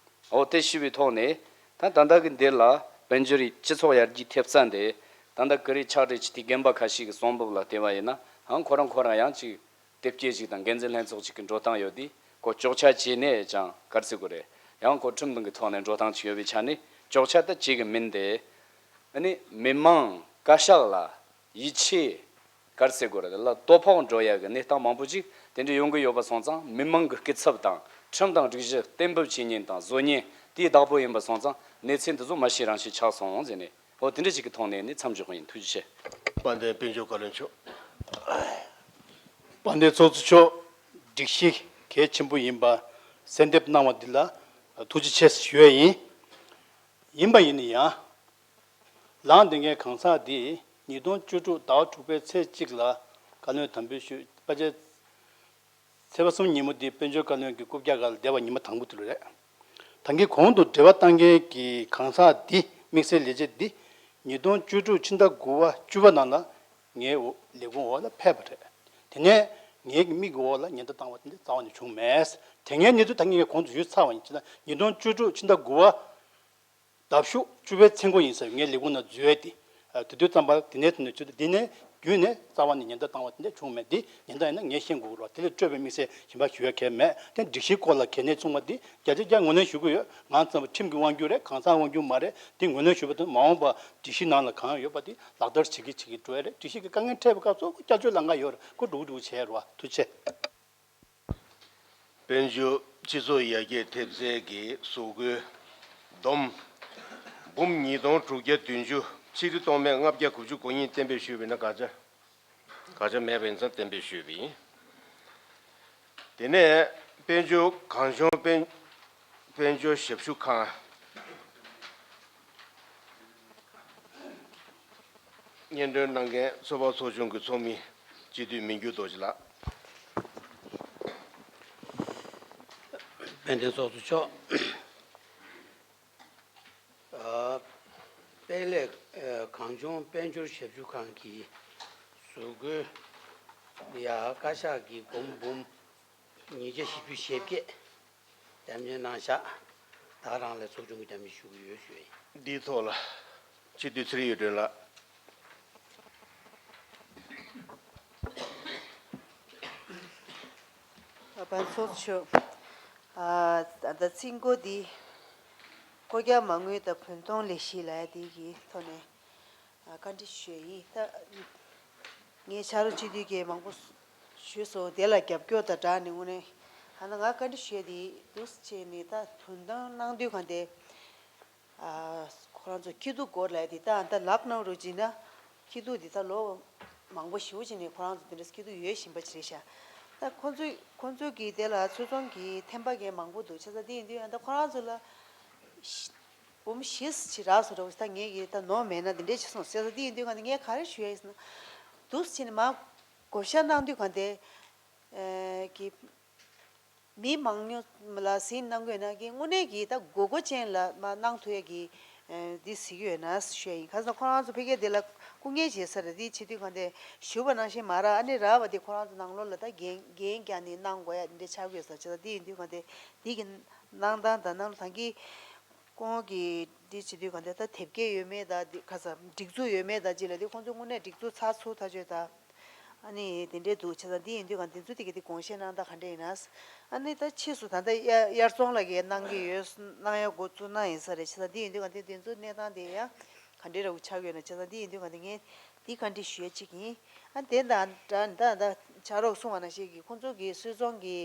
འོ་དེ་ཞུས་པའི་ཐོག་ནས། ད་ད་ལྟ་གི་འདིར་ལ་དཔལ་འབྱོར་རིག་སྤྱི་ཚོགས་ཡར་རྒྱས་ཐེབས་རྩ་འདི། ད་ལྟ་ཀུ་རེ་ཕྱག་བྲིས་ཅིག་དེ་རྒན་པ་ཁ་ཤས་ཀྱི་གསུང་འབུམ་ལ་བལྟས་པ་ཡིན་ན། ཧང་ཁོ་རང་ཁོ་རང་ཡང་ཅིག་དེབ་སྐྱེལ་ཅིག་དང་འགན་འཛིན་ལྷན་ཚོགས་ཅིག་གི་འགྲོ་སྟངས་ཡོད་དུས། ཁོ་གཅོག་ཆ་བྱས་ནས་ཀྱང་ག་རེ་ཟེར་དགོས་རེད། ཡང་ཁོ་ཁྲིམས་དང་གི་ཐོག་ནས་འགྲོ་སྟངས་ཅིག་ཡོད་པའི་ཆ་ནས་གཅོག་ཆ་ད་བྱེད་གི་མིན་ཏེ། ཨ་ནི་མི་མང་བཀའ་ཤག་ལ་ཡིད་ཆེས། ག་རེ་ཟེར་དགོས་རེད། ལ་དོ་ཕོག་འགྲོ་ཡ་གི་གནས་སྟངས་མང་པོ་ཅིག་དེ་འདྲ་ཡོང་གི་ཡོད་པ་སོང་ཙང་། མི་མང་གི་སྐུ་ཚབ་དང་ཁྲིམས་དང་སྒྲིག་གཞི་གཏན་འབེབས་བྱེད་མཁན་དང་བཟོ་མཁན་དེའི་བདག་པོ་ཡིན་པ་སོང་ཙང་། གནས་ཚུལ་འདི་ཚོ་མ་ཤེས་རང་ཤེས་ཆགས་སོང་ཟེར་ནས། འོ་དེ་འདྲ་ཞིག་གི་ཐོག་ནས་ནི་མཚམས་འཇོག་གི་ཡིན། ཐུགས་རྗེ་ཆེ། དཔལ་ལྡན་དཔལ་འབྱོར་བཀའ་བློན་མཆོག་དཔལ་ལྡན་ཚོགས་གཙོ་མཆོག་སྒྲིག་གཞི་གལ་ཆེན་པོ་ཡིན་པ་གསལ་འདེབས་གནང་བ་འདི་ལ་ཐུགས་རྗེ་ཆེ་ཞུ་ཡ་ཡིན། ཡིན་པ་ཡིན་ན་ཡང་། ལངས་བསྡད་མཁན་གང་ཟག་འདིས་ཉིས་སྟོང་བཅུ་དྲུག་ཟླ་བ་དྲུག་པའི་ཚེས་གཅིག་ལ་བཀའ་བློན་དམ་འབུལ་ཞུས། ཕལ་ཆེར་ཚེས་པ་གསུམ་ཉིན་མོ་འདི་དཔལ་འབྱོར་བཀའ་བློན་གྱི་རྐུབ་བཀྱག་སྒང་ལ་བསྡད་པ་ཉི་མ་དང་པོ་དེ་ལོ་རེད། ད་གིན་གོང་དུ་འབྲེལ་བ་བཏང་མཁན་གྱི་གང་ཟག་འདི། དམིགས་བསལ་ལས་བྱེད་འདི་ཉིས་སྟོང་བཅུ་དྲུག་ཕྱི་ཟླ་དགུ་པ་བཅུ་པ་ནང་ལ་ངའི་འོ་ལས་ཁུངས་འོག་ལ་ཕེབས་པ་རེད། དེ་ནས་ངའི་མིག་གི་འོག་ལ་ཉེན་བརྡ་བཏང་བ་དེ་འདྲ་རྩ་བ་ནས་བྱུང་མེད། དེ་སྔའི་གནས་ཚུལ་ད་གིན་ངས་གོང་དུ་ཞུས་ཚར་བ་ཡིན། ཅེ་ན་ཉིས་སྟོང་བཅུ་དྲུག་ཕྱི་ཟླ་དགུ་པ། ཟླ་གཞུག་བཅུ་པའི་ཚེས་འགོ་ཡིན་ས། ངའི་ལས་ཁུངས་ནང་འཛུལ་བའི་དེ། ཨ། དེ་དུས་ཙམ་པ་དེ་ནས་དེ་ནས་བྱུང་སྟེ། དེ་ནས་བརྒྱུད་ནས་རྩ་བ་ནས་ཉེན་བརྡ་བཏང་བ་དེ་འདྲ་བྱུང་མེད། དེ་ཉེན་བརྡ་ཡིན་ན་ངས་ཤེས་དགོས་རེད་བ། དེ་ལས་སྤྲོས་པའི་དམིགས་བསལ་གཞན་པ་ཞུ་ཡ་གང་ཡང་མེད། དེ་སྒྲིག་གཞིའི་སྐོར་ལ་གལ་གནད་ཚང་མ་དེ་བརྒྱ་ཆ་བརྒྱ་ངོས་ལེན་ཞུ་གི་ཡོད། ང་ཚོ་ཁྲིམས་ཀྱི་དབང་སྒྱུར་རེད། གང་ཟག་དབང་སྒྱུར་མ་རེད། དེ་ངོས་ལེན་ཞུ་བ་དང་། མ་འོངས་པ་སྒྲིག་གཞི་ནང་ལ་གང་ཡོད་པ་དེ་ལག་བསྟར་བྱེད་ཀྱི་བྱེད་ཀྱི་འགྲོ་ཡ་རེད། སྒྲིག་གཞི་གི་དཀའ་ངལ་འཕྲད་པའི་སྐབས་སུ་བསྐྱར་བཅོས་ལ་འགའ་ཡོད་རེད། ཁོ་འགྲོ་གི་འགྲོ་གི་བྱས་རེད་བ། ཐུགས་རྗེ་ཆེ། དཔལ་འབྱོར་སྤྱི་ཚོགས་ཡར་རྒྱས་ཐེབས་རྩའི་གི་བཟོ་བཀོད་བསྡོམས་འབུམ་ཉིས་སྟོང་དྲུག་བརྒྱ་བདུན་ཅུ། ཆིག་ཁྲི་སྟོང་མེད་ལྔ་བརྒྱ་དགུ་བཅུ་གོ་གཉིས་གཏན་འབེབས་ཞུས་པ་ཡིན་ན། དགག་བྱ། དགག་བྱ་མེད་པ་ཡིན་ཙང་གཏན་འབེབས་ཞུས་པ་ཡིན། དེ་ནས་དཔལ་འབྱོར་གངས་ལྗོངས་དཔལ་དཔལ་འབྱོར་ཞབས་ཞུ་ཁང་སྙན་སྒྲོན་གནང་མཁན་ཚོད་དཔག་ཚོགས་ཆུང་གི་ཚོགས་མི་སྤྱི་འཐུས་མི་འགྱུར་རྡོ་རྗེ་ལགས། དཔལ་ལྡན་ཚོགས་གཙོ་མཆོག་ཨ། དཔལ་ལས། ཨ། གངས་ལྗོངས་དཔལ་འབྱོར་ཞབས་ཞུ་ཁང་གི་བཟོ་བཀོད་ཡ། བཀའ་ཤག་གི་སྒོར་མོ་འབུམ་ཉིས་བརྒྱ་བཞི་བཅུ་ཞེ་བརྒྱད་བདམས་ཐོན་གནང་བཞག་ད་རང་ལ་ཚོགས་ཆུང་གི་བདམས་ཐོན་ཞུ་གི་ཡོད་ཞུ་ཡིན། འདིའི་ཐོག་ལ་སྤྱི་འཐུས་ཚེ་རིང་གཡུ་སྒྲོན་ལགས། ཨ། དཔལ་ཚོགས་མཆོག་ཨ། ད་ཚིག་མགོ་འདི་ཀོ་རྒྱ་མ་དངུལ་དང་བུན་གཏོང་ལས་གཞི་ལབ་ཡ་དེ་གི་ཐོག་ནས། ཨ། བཀའ་འདྲི་ཞུ་ཡ་ཡིན། ད་ངས་ཕྱག་རོགས་སྤྱི་འཐུས་ཀྱིས་མང་པོ་ཞུས་སོང་། དེ་ལ་རྒྱབ་སྐྱོར་དང་སྦྲགས་ནས་དངོས་གནས་ཨ་ནི་ང་བཀའ་འདྲི་ཞུ་ཡ་དེ་འདུག་སེ་བྱས་ནས། ད་བུན་གཏོང་གནང་དུས་གང་དེ། ཨ། ཁོ་རང་ཚོ་སྐྱིད་སྡུག་སྐོར་ལ་དེ་ད་ད་ལག་ནང་རུ་བྱིན་ན་སྐྱིད་སྡུག་དེ་ད་ལོ་མང་པོ་ཞེ་པོ་ཅིག་ནས་ཁོ་རང་ཚོ་དེ་འདྲ་སྐྱིད་སྡུག་ཡོད་བཞིན་པ་ཅིག་རེད་ཤག་ད་ཁོ་ཚོས་ཁོ་ཚོས་ཀྱིས་དེ་ལ་ཚོད་བསྲང་གི་ཐེམ་པ་གས་མང་པོ་འདུག་བྱས་ཙང་དེ་ཡིན་དུས་ཨ་ད་ཁོ་རང་ཚོ་ལ་ཤི་འབུམ་བཞི་ཙམ་ཅིག་རག་སོང་འདྲ་བོ་ཞིག་ད་ངས་ཀྱིས་ད་ནོར་མེད་ན་དེ་འདྲས་བྱས་སོང་ཟེར་ཙང་དེ་ཡིན་དུས་གང་དེ་ངས་ག་རེ་ཞུ་ཡ་ཡིན་ཟེར་ན། འདུག་སེ་བྱས་ནས་མར་བགོ་བཤའ་གནང་དུས་གང་དེ། ཨེ། གི་མི་མང་ཉུང་ལ་ཟིན་གནང་དགོས་ན་གི་དངོས་གནས་ཀྱི་ད་དགོས་མཁོ་ཅན་ལ་མ་གནང་ཐུབ་ཡ་གི་ འདི་གཟིགས་ཡོད་ན་ཞུ་ཡ་ཡིན། ཁ་སང་ཁོ་རང་ཚོ་ཕ་གིར་འདི་ལ་སྐུ་ངལ་བྱེད་ས་རེད། འདི་བྱེད་དུས་གང་དེ་ཞུ་བ་ནང་བཞིན་མ་རག་ཨ་ནི་རག་པ་དེ་ཁོ་རང་ཚོ་ནང་ལོགས་ལ་ད་འགན་འགན་རྒྱག་ནས་གནང་དགོས་ཡ་འདི་འདྲ་ཆགས་ཡོད་ས་བྱས་ཙང་འདི་ཡིན་དུས་གང་དེ་འདི་གི་གནང་སྟངས་དང་ནང་ལོགས་ད་གིན་ཁོང་གིས་འདི་བྱེད་དུས་གང་དེ་ད་དེབ་སྐྱེལ་ཡོད་མེད་དང་འདི་ཁ་སང་སྒྲིག་འཛུགས་ཡོད་མེད་དང་རྗེས་ལ་འདི་ཁོང་ཚོ་དངོས་གནས་སྒྲིག་འཛུགས་ཚགས་ཚུད་ཐག་ཆོད་དང་། ཨ་ནི་དེ་འདྲའི་འདུག་བྱས་ཙང་འདི་ཡིན་དུས་གང་དེ་ཚོ་དེ་ག་དེ་དགོངས་བཞེས་གནང་སྟངས་ག་འདྲ་ཡིན་ན། ཨ་ནི་ད་ཕྱིས་སུ་ད་ལྟ་དབྱར་དབྱར་ཚོང་ལ་གས་གནང་གི་ཡོད་གནང་ཡ་འགོ་བཙུགས་གནང་ཡིན་ས་རེད། བྱས་ཙང་འདི་ཡིན་དུས་གང་དེ་དེ་ཚོ་གནས་སྟངས་དེ་ཡང་ག་འདྲའི་འདྲ་བོ་ཆགས་ཡོད་ན། བྱས་ཙང་འདི་ཡིན་དུས་གང་དེ་ངས་འདི་ག་འདྲ་ཞུ་ཡ་གཅིག་ཡིན། ཨ་དེ་ད་ད་ད་ཕྱག་རོགས་གསུང་བ་ནང་བཞིན་གྱི་ཁོང་ཚོ་གི་སུད་ཚོང་གི་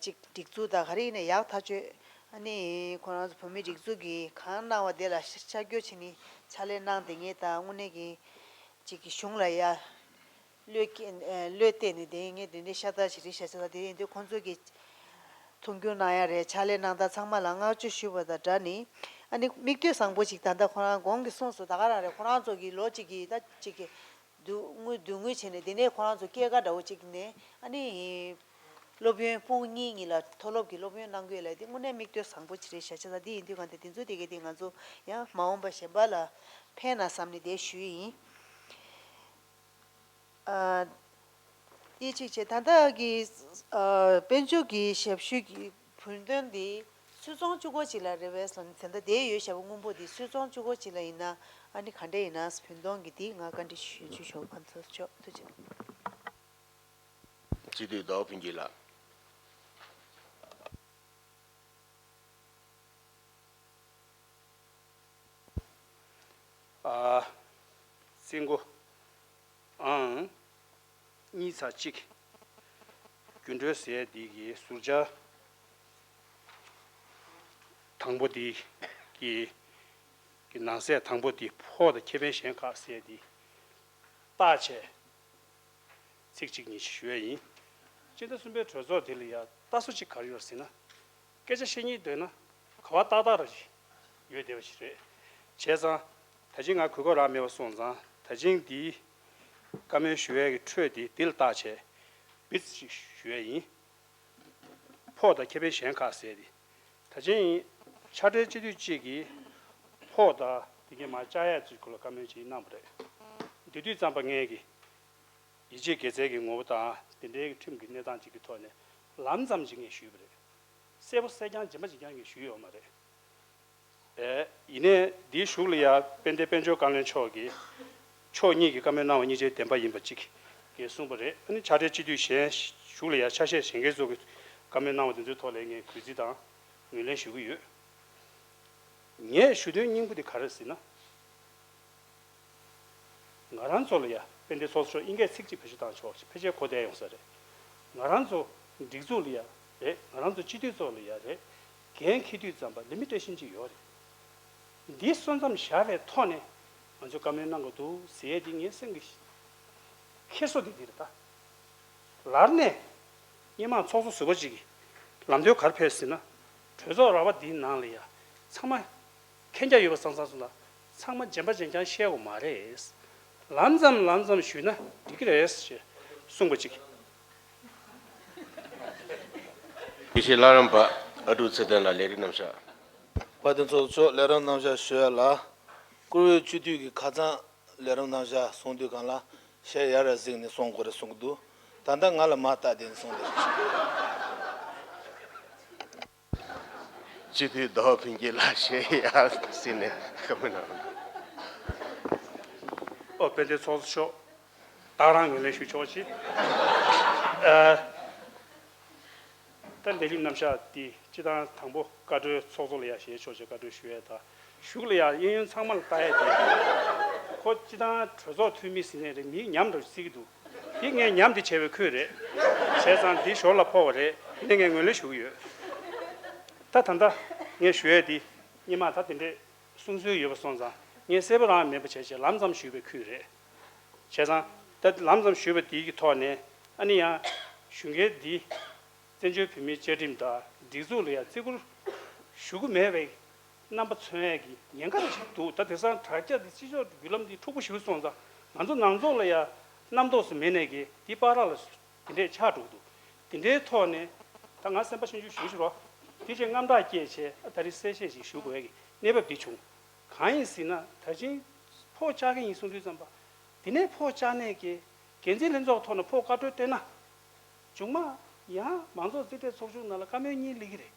ཅིག་སྒྲིག་འཛུགས་དང་ག་རེ་ཡིན་ན་ཡག་ཐག་ཆོད། ཨ་ནི་ཁོ་རང་ཚོ་བོད་མི་སྒྲིག་འཛུགས་ཀྱིས་གང་གནང་བ་དེ་ལ་ཤ་ཤར་བསྐྱོད་བྱས་ནས་ཕྱག་ལས་གནང་བསྡད་མཁན་དང་དངོས་གནས་ཀྱི་ཅིག་གི་གཞུང་ལ་ཡ་བློས་བཀལ་བློས་གཏད་ནས་བསྡད་མཁན་དེ་འདྲའི་ཤ་སྟག་ཞིག་རེད་ཤག་བྱས་ཙང་དེ་ཡིན་དུས་ཁོང་ཚོ་གིས་མཐོང་ཆུང་གནང་ཡ་རེད། ཕྱག་ལས་གནང་སྟངས་ཚང་མ་ལ་བསྔགས་བརྗོད་ཞུ་བ་དང་སྦྲགས་ནས་ཨ་ནི་མིག་ལྟོས་བཟང་པོ་ཞིག་ད་ལྟ་ཁོ་རང་གོང་གི་གསུངས་སོང་། ད་ག་རང་རེད། ཁོ་རང་ཚོ་གིས་ལོ་གཅིག་གི་ད་ཅིག་གི་སྡུག་བསྔལ་སྡུག་བསྔལ་བྱས་ནས་དེ་ནས་ཁོ་རང་ཚོ་སྐྱེས་སྐར་འདྲ་བོ་ཅིག་ནས་ཨ་ནི་སློབ་ཡོན་སྤུན་གཉིས་གཉིས་ལ་མཐོ་སློབ་ཀྱི་སློབ་ཡོན་གནང་དགོས་ལབ་དེ་དངོས་གནས་མིག་ལྟོས་བཟང་པོ་ཅིག་རེད་ཤག་བྱས་ཙང་འདི་ཡིན་དུས་གང་དེ་དེ་ཚོ་དེ་གས་དེ་ང་ཚོ་ཡང་མ་འོངས་པ་གཞན་པ་ལ་ཕན་ན་བསམ་ནས་དེ་ཞུས་ཡིན། ཨ་དེ་གཅིག་བྱས། ད་ལྟ་གི་ཨ་དཔལ་འབྱོར་གྱི་ཞབས་ཞུ་གི་བུན་ཐོན་དེ་སུད་ཚོང་གཅིག་པོ་ཅིག་ལ་རེད་པས་ལབ་ནས། ད་ལྟ་དེ་ཡོད་བྱ་བ་སྔོན་པོ་དེ་སུད་ཚོང་གཅིག་པོ་ཅིག་ལ་ཡིན་ན་ཨ་ནི་ག་འདྲ་ཡིན་ན་བུན་གཏོང་གི་དེ་ང་བཀའ་འདྲི་ཞུ་ཞུ་ཆོག་ཁོང་ཚོ་ཆོག་ཐུགས་རྗེ་ཆེ། སྤྱི་འཐུས་ཟླ་བ་ཕུན་སྐྱིད་ལགས། ཨ། རྩིས་འགོ་ཨང་གཉིས་ཚེག་གཅིག་རྒྱུན་གྲོན་ཟེར་ཡས་འདི་གི་ཟུར་བཅད་དང་པོ་འདི་གི་གི་ནང་གསེས་དང་པོ་འདི་ཕོགས་དང་ཁེ་ཕན་གཞན་ཁག་ཟེར་ཡས་འདི་བརྟག་བྱས། ཚིག་གཅིག་གཉིས་ཤིག་ཞུ་ཡས་ཡིན། སྤྱི་ཟླ་གསུམ་པའི་གྲོས་ཚོགས་དེ་ལ་ཡ་ལྟ་སྲོལ་གཅིག་ག་རེ་ཡོད་ཟེར་ན། སྐད་ཆ་བཤད་སྙིང་འདོད་ན་ག་བ་ཏག་ཏག་ར་ཞིག་ཡོད་བསྡད་པ་ཞིག་རེད། བྱས་ཙང་ད་ཅི་ང་གོ་སྐབས་རག་མེད་པ་སོང་ཙང་ད་ཅིང་འདིའི་བཀའ་མོལ་ཞུ་ཡས་ཀྱི་འཕྲོས་དེ་འདི་ལ་བརྟག་བྱས་བིས་ཅིག་ཞུ་ཡས་ཡིན། ཕོགས་དང་ཁེ་ཕན་གཞན་ཁག་ཟེར་ཏེ། ད་ཅིང་ཕྱག་སྦྲེལ་སྤྱི་འཐུས་གཅིག་གིས་ཕོགས་དང་དེ་གའི་མར་བཅག་ཡས་ཚོའི་སྐོར་ལ་བཀའ་མོལ་ཅིག་གནང་བ་རེད། དེ་དུས་ཙམ་པ་ངས་ཀྱི་ཡིད་ཆེས་དགེ་རྩའི་གི་ངོ་བོ་དང་དེ་འདྲའི་ཁྲིམས་ཀྱི་གནས་སྟངས་ཅིག་གི་ཐོག་ནས་ལམ་ཙམ་ཅིག་ངས་ཞུས་པ་རེད། གསལ་པོ་གསལ་རྐྱང་རྗེན་པ་རྗེན་རྐྱང་ངས་ཞུས་ཡོད་མ་རེད། ཨེ། ཡིན་ནའི་འདིའི་གཞུག་ལ་ཡ་དཔལ་ལྡན་དཔལ་འབྱོར་བཀའ་བློན་མཆོག་གིས་ཕྱོགས་གཉིས་ཀྱི་བཀའ་མོལ་གནང་བ་སྙིང་རྗེ་ལྡན་པ་ཡིན་པ་གཅིག་ངས་གསུངས་པ་རེད། ཨ་ནི་ཕྱག་སྦྲེལ་སྤྱི་འཐུས་གཞན་གཞུག་ལ་ཡ་ཆ་ཤས་གཞན་སྒེར་ཚོ་གི་བཀའ་མོལ་གནང་བ་དེ་ཚོའི་ཐོག་ལ་ངས་གུས་བརྩི་དང་ངོས་ལེན་ཞུ་གི་ཡོད། ངས་ཞུ་དོན་སྙིང་པོ་དེ་ག་རེ་ཟེར་ན། ང་རང་ཚོ་ལ་ཡ་དཔལ་ལྡན་ཚོགས་གཙོ་མཆོག་དབྱིན་སྐད་ཚིག་གཅིག་བེད་སྤྱོད་བཏང་ཆོག་ཅིག་ཕལ་ཆེར་གོ་བསྡད་ཡོང་ས་རེད། ང་རང་ཚོ་སྒྲིག་འཛུགས་ལ་ཡ་རེད། ང་རང་ཚོ་སྤྱི་འཐུས་ཚོ་ལ་ཡ་རེད། འགན་འཁྱེར་དུས་ཙམ་པ་ལི་མི་ཊེ་ཤན་ཅིག་ཡོད་རེད། འདི་སོ་མཚམས་བཞག་པའི་ཐོག་ནས་ང་ཚོས་བཀའ་མོལ་གནང་དགོས་འདུག་ཟེར་ཡས་འདི་ངའི་སེམས་ཀྱི་འཁྱེར་སོ་འདི་འདི་རེད་ད། ལར་ནས་སྔོན་མ་ཚོགས་གཙོ་ཟུར་པ་ཅིག་གིས་ལམ་སྟོན་ག་རེ་ཕེབས་ཟེར་ན། གྲོས་ཚོགས་ར་བ་འདིའི་ནང་ལ་ཡ་ཚང་མ་མཁྱེན་རྒྱ་ཡོད་པ་བཟང་བཟང་སོང་ལ་ཚང་མ་རྗེན་པ་རྗེན་རྐྱང་བཤད་དགོས་མ་རེད། ལམ་ཙམ་ལམ་ཙམ་ཞུས་ན་འགྲིག་གི་རེད་ཞེས་གསུངས་པ་ཅིག་དགེ་བཤེས་ལྷ་རམས་པ་ཨ་ཀྲུག་ཚེ་བརྟན་ལགས་ལས་རིམ་རྣམ་གཞག་དཔལ་ལྡན་ཚོགས་གཙོ་མཆོག་ལས་རིམ་རྣམ་གཞག་ཞུ་ཡ་ལ། བཀུར་འོས་སྤྱི་འཐུས་ཀྱི་ཁ་སང་ལས་རིམ་རྣམ་གཞག་གསུང་དུས་སྒང་ལ་ཞལ་ཡར་ར་གཟིགས་ནས་གསུང་དགོས་རེད་གསུང་གི་འདུག་ད་ལྟ་ང་ལ་མར་ལྟ་བསྡད་ནས་གསུང་བསྡད་ཀྱི་ཡོད། སྤྱི་འཐུས་ཟླ་བ་ཕུན་སྐྱིད་ལགས་ཞལ་ཡར་གཟིགས་ནས་བཀའ་མོལ་གནང་རོགས། ཨོ་དཔལ་ལྡན་ཚོགས་གཙོ་མཆོག་ད་རང་ངོས་ལེན་ཞུ་ཆོག་ཅིག་ཨ། ད་ལས་རིམ་རྣམ་གཞག་འདི་སྤྱི་བཏང་དང་པོ་བཀའ་འཁྲོལ་ཚོགས་གཙོ་ལ་ཡ་ཞེས་ཆོག་ཅེས་བཀའ་འཁྲོལ་ཞུ་ཡས་དང་གཞུག་ལ་ཡ་གཡས་གཡོན་ཚང་མ་ལ་ལྟ་ཡས་དེ་ཁོ་སྤྱི་བཏང་གྲོས་ཚོགས་འཐུས་མི་ཟེར་ནས་རེད། མིའི་ཉམས་འདྲ་བོ་བརྩི་གི་འདུག་དེ་ངས་ཉམས་དེ་བྱས་པའི་ཁུལ་རེད། བྱས་ཙང་འདི་ཞོར་ལ་ཕོག་པ་རེད། དེ་ནས་ངས་ངོས་ལེན་ཞུ་གི་ཡོད། ད་ད་ལྟ་ངས་ཞུ་ཡས་འདི་སྔོན་མ་ད་དེ་འདྲས་གསུང་སྲོལ་ཡོད་པ་སོང་ཙང་ངས་གསལ་པོ་རང་མེད་པ་བྱས་བྱས་ལམ་ཙམ་ཞུས་པའི་ཁུལ་རེད། བྱས་ཙང་ད་ལམ་ཙམ་ཞུས་པ་འདི་གི་ཐོག་ནས་ཨ་ནི་ཡང་ཞུ་མཁན་འདི། བཙན་བྱོལ་བོད་མིའི་བཅའ་ཁྲིམས་དང་སྒྲིག་འཛུགས་ལ་ཡང་བརྩི་བཀུར་ཞུ་གི་མེད་པའི་རྣམ་པ་མཚོན་ཡས་ཀྱི་ཉེན་ཁ་རེ་ཞིག་འདུག་ད་དེང་སང་དྲ་རྒྱ་འདི་སྤྱི་ཚོགས་བརྒྱུད་ལམ་འདི་འཁྲུག་པོ་ཞེ་པོ་སོང་ཙང་ང་ཚོ་ནང་ཚོགས་ལ་ཡང་རྣམ་རྟོག་སུ་མེད་ནས་ཀྱི་འདི་པར་ར་ལ་དེ་འདྲས་ཆགས་འགྲོ་གི་འདུག་དེ་འདྲའི་ཐོག་ནས་ད་ང་སེམས་པ་ཆུང་ཆུང་ཞུ་ཞུ་རོགས། དེ་རྗེས་དངངས་སྐྲག་སྐྱེས་བྱས་ཨ་ད་རེས་གསལ་བཤད་ཅིག་ཞུ་དགོས་ཀྱི་ གནས་བབ་འདི་བྱུང་། གང་ཡིན་ཟེར་ན་ད་ཅིང་ཕོགས་བཅག་གི་ཡིན་གསུང་དུས་ཙམ་པ། དེ་ནས་ཕོགས་བཅག་ནས་ཀྱི་འགན་འཛིན་ལྷན་ཚོགས་ཐོག་ནས་ཕོགས་བཀའ་འཁྲོལ་བཏོན་ན། མཇུག་མ་ཡང་མང་ཚོགས་རྩིས་སྤྲོད་ཚོགས་ཆུང་ནང་ལ་བཀའ་མོལ་གཉིས་སླེབས་ཀྱི་རེད།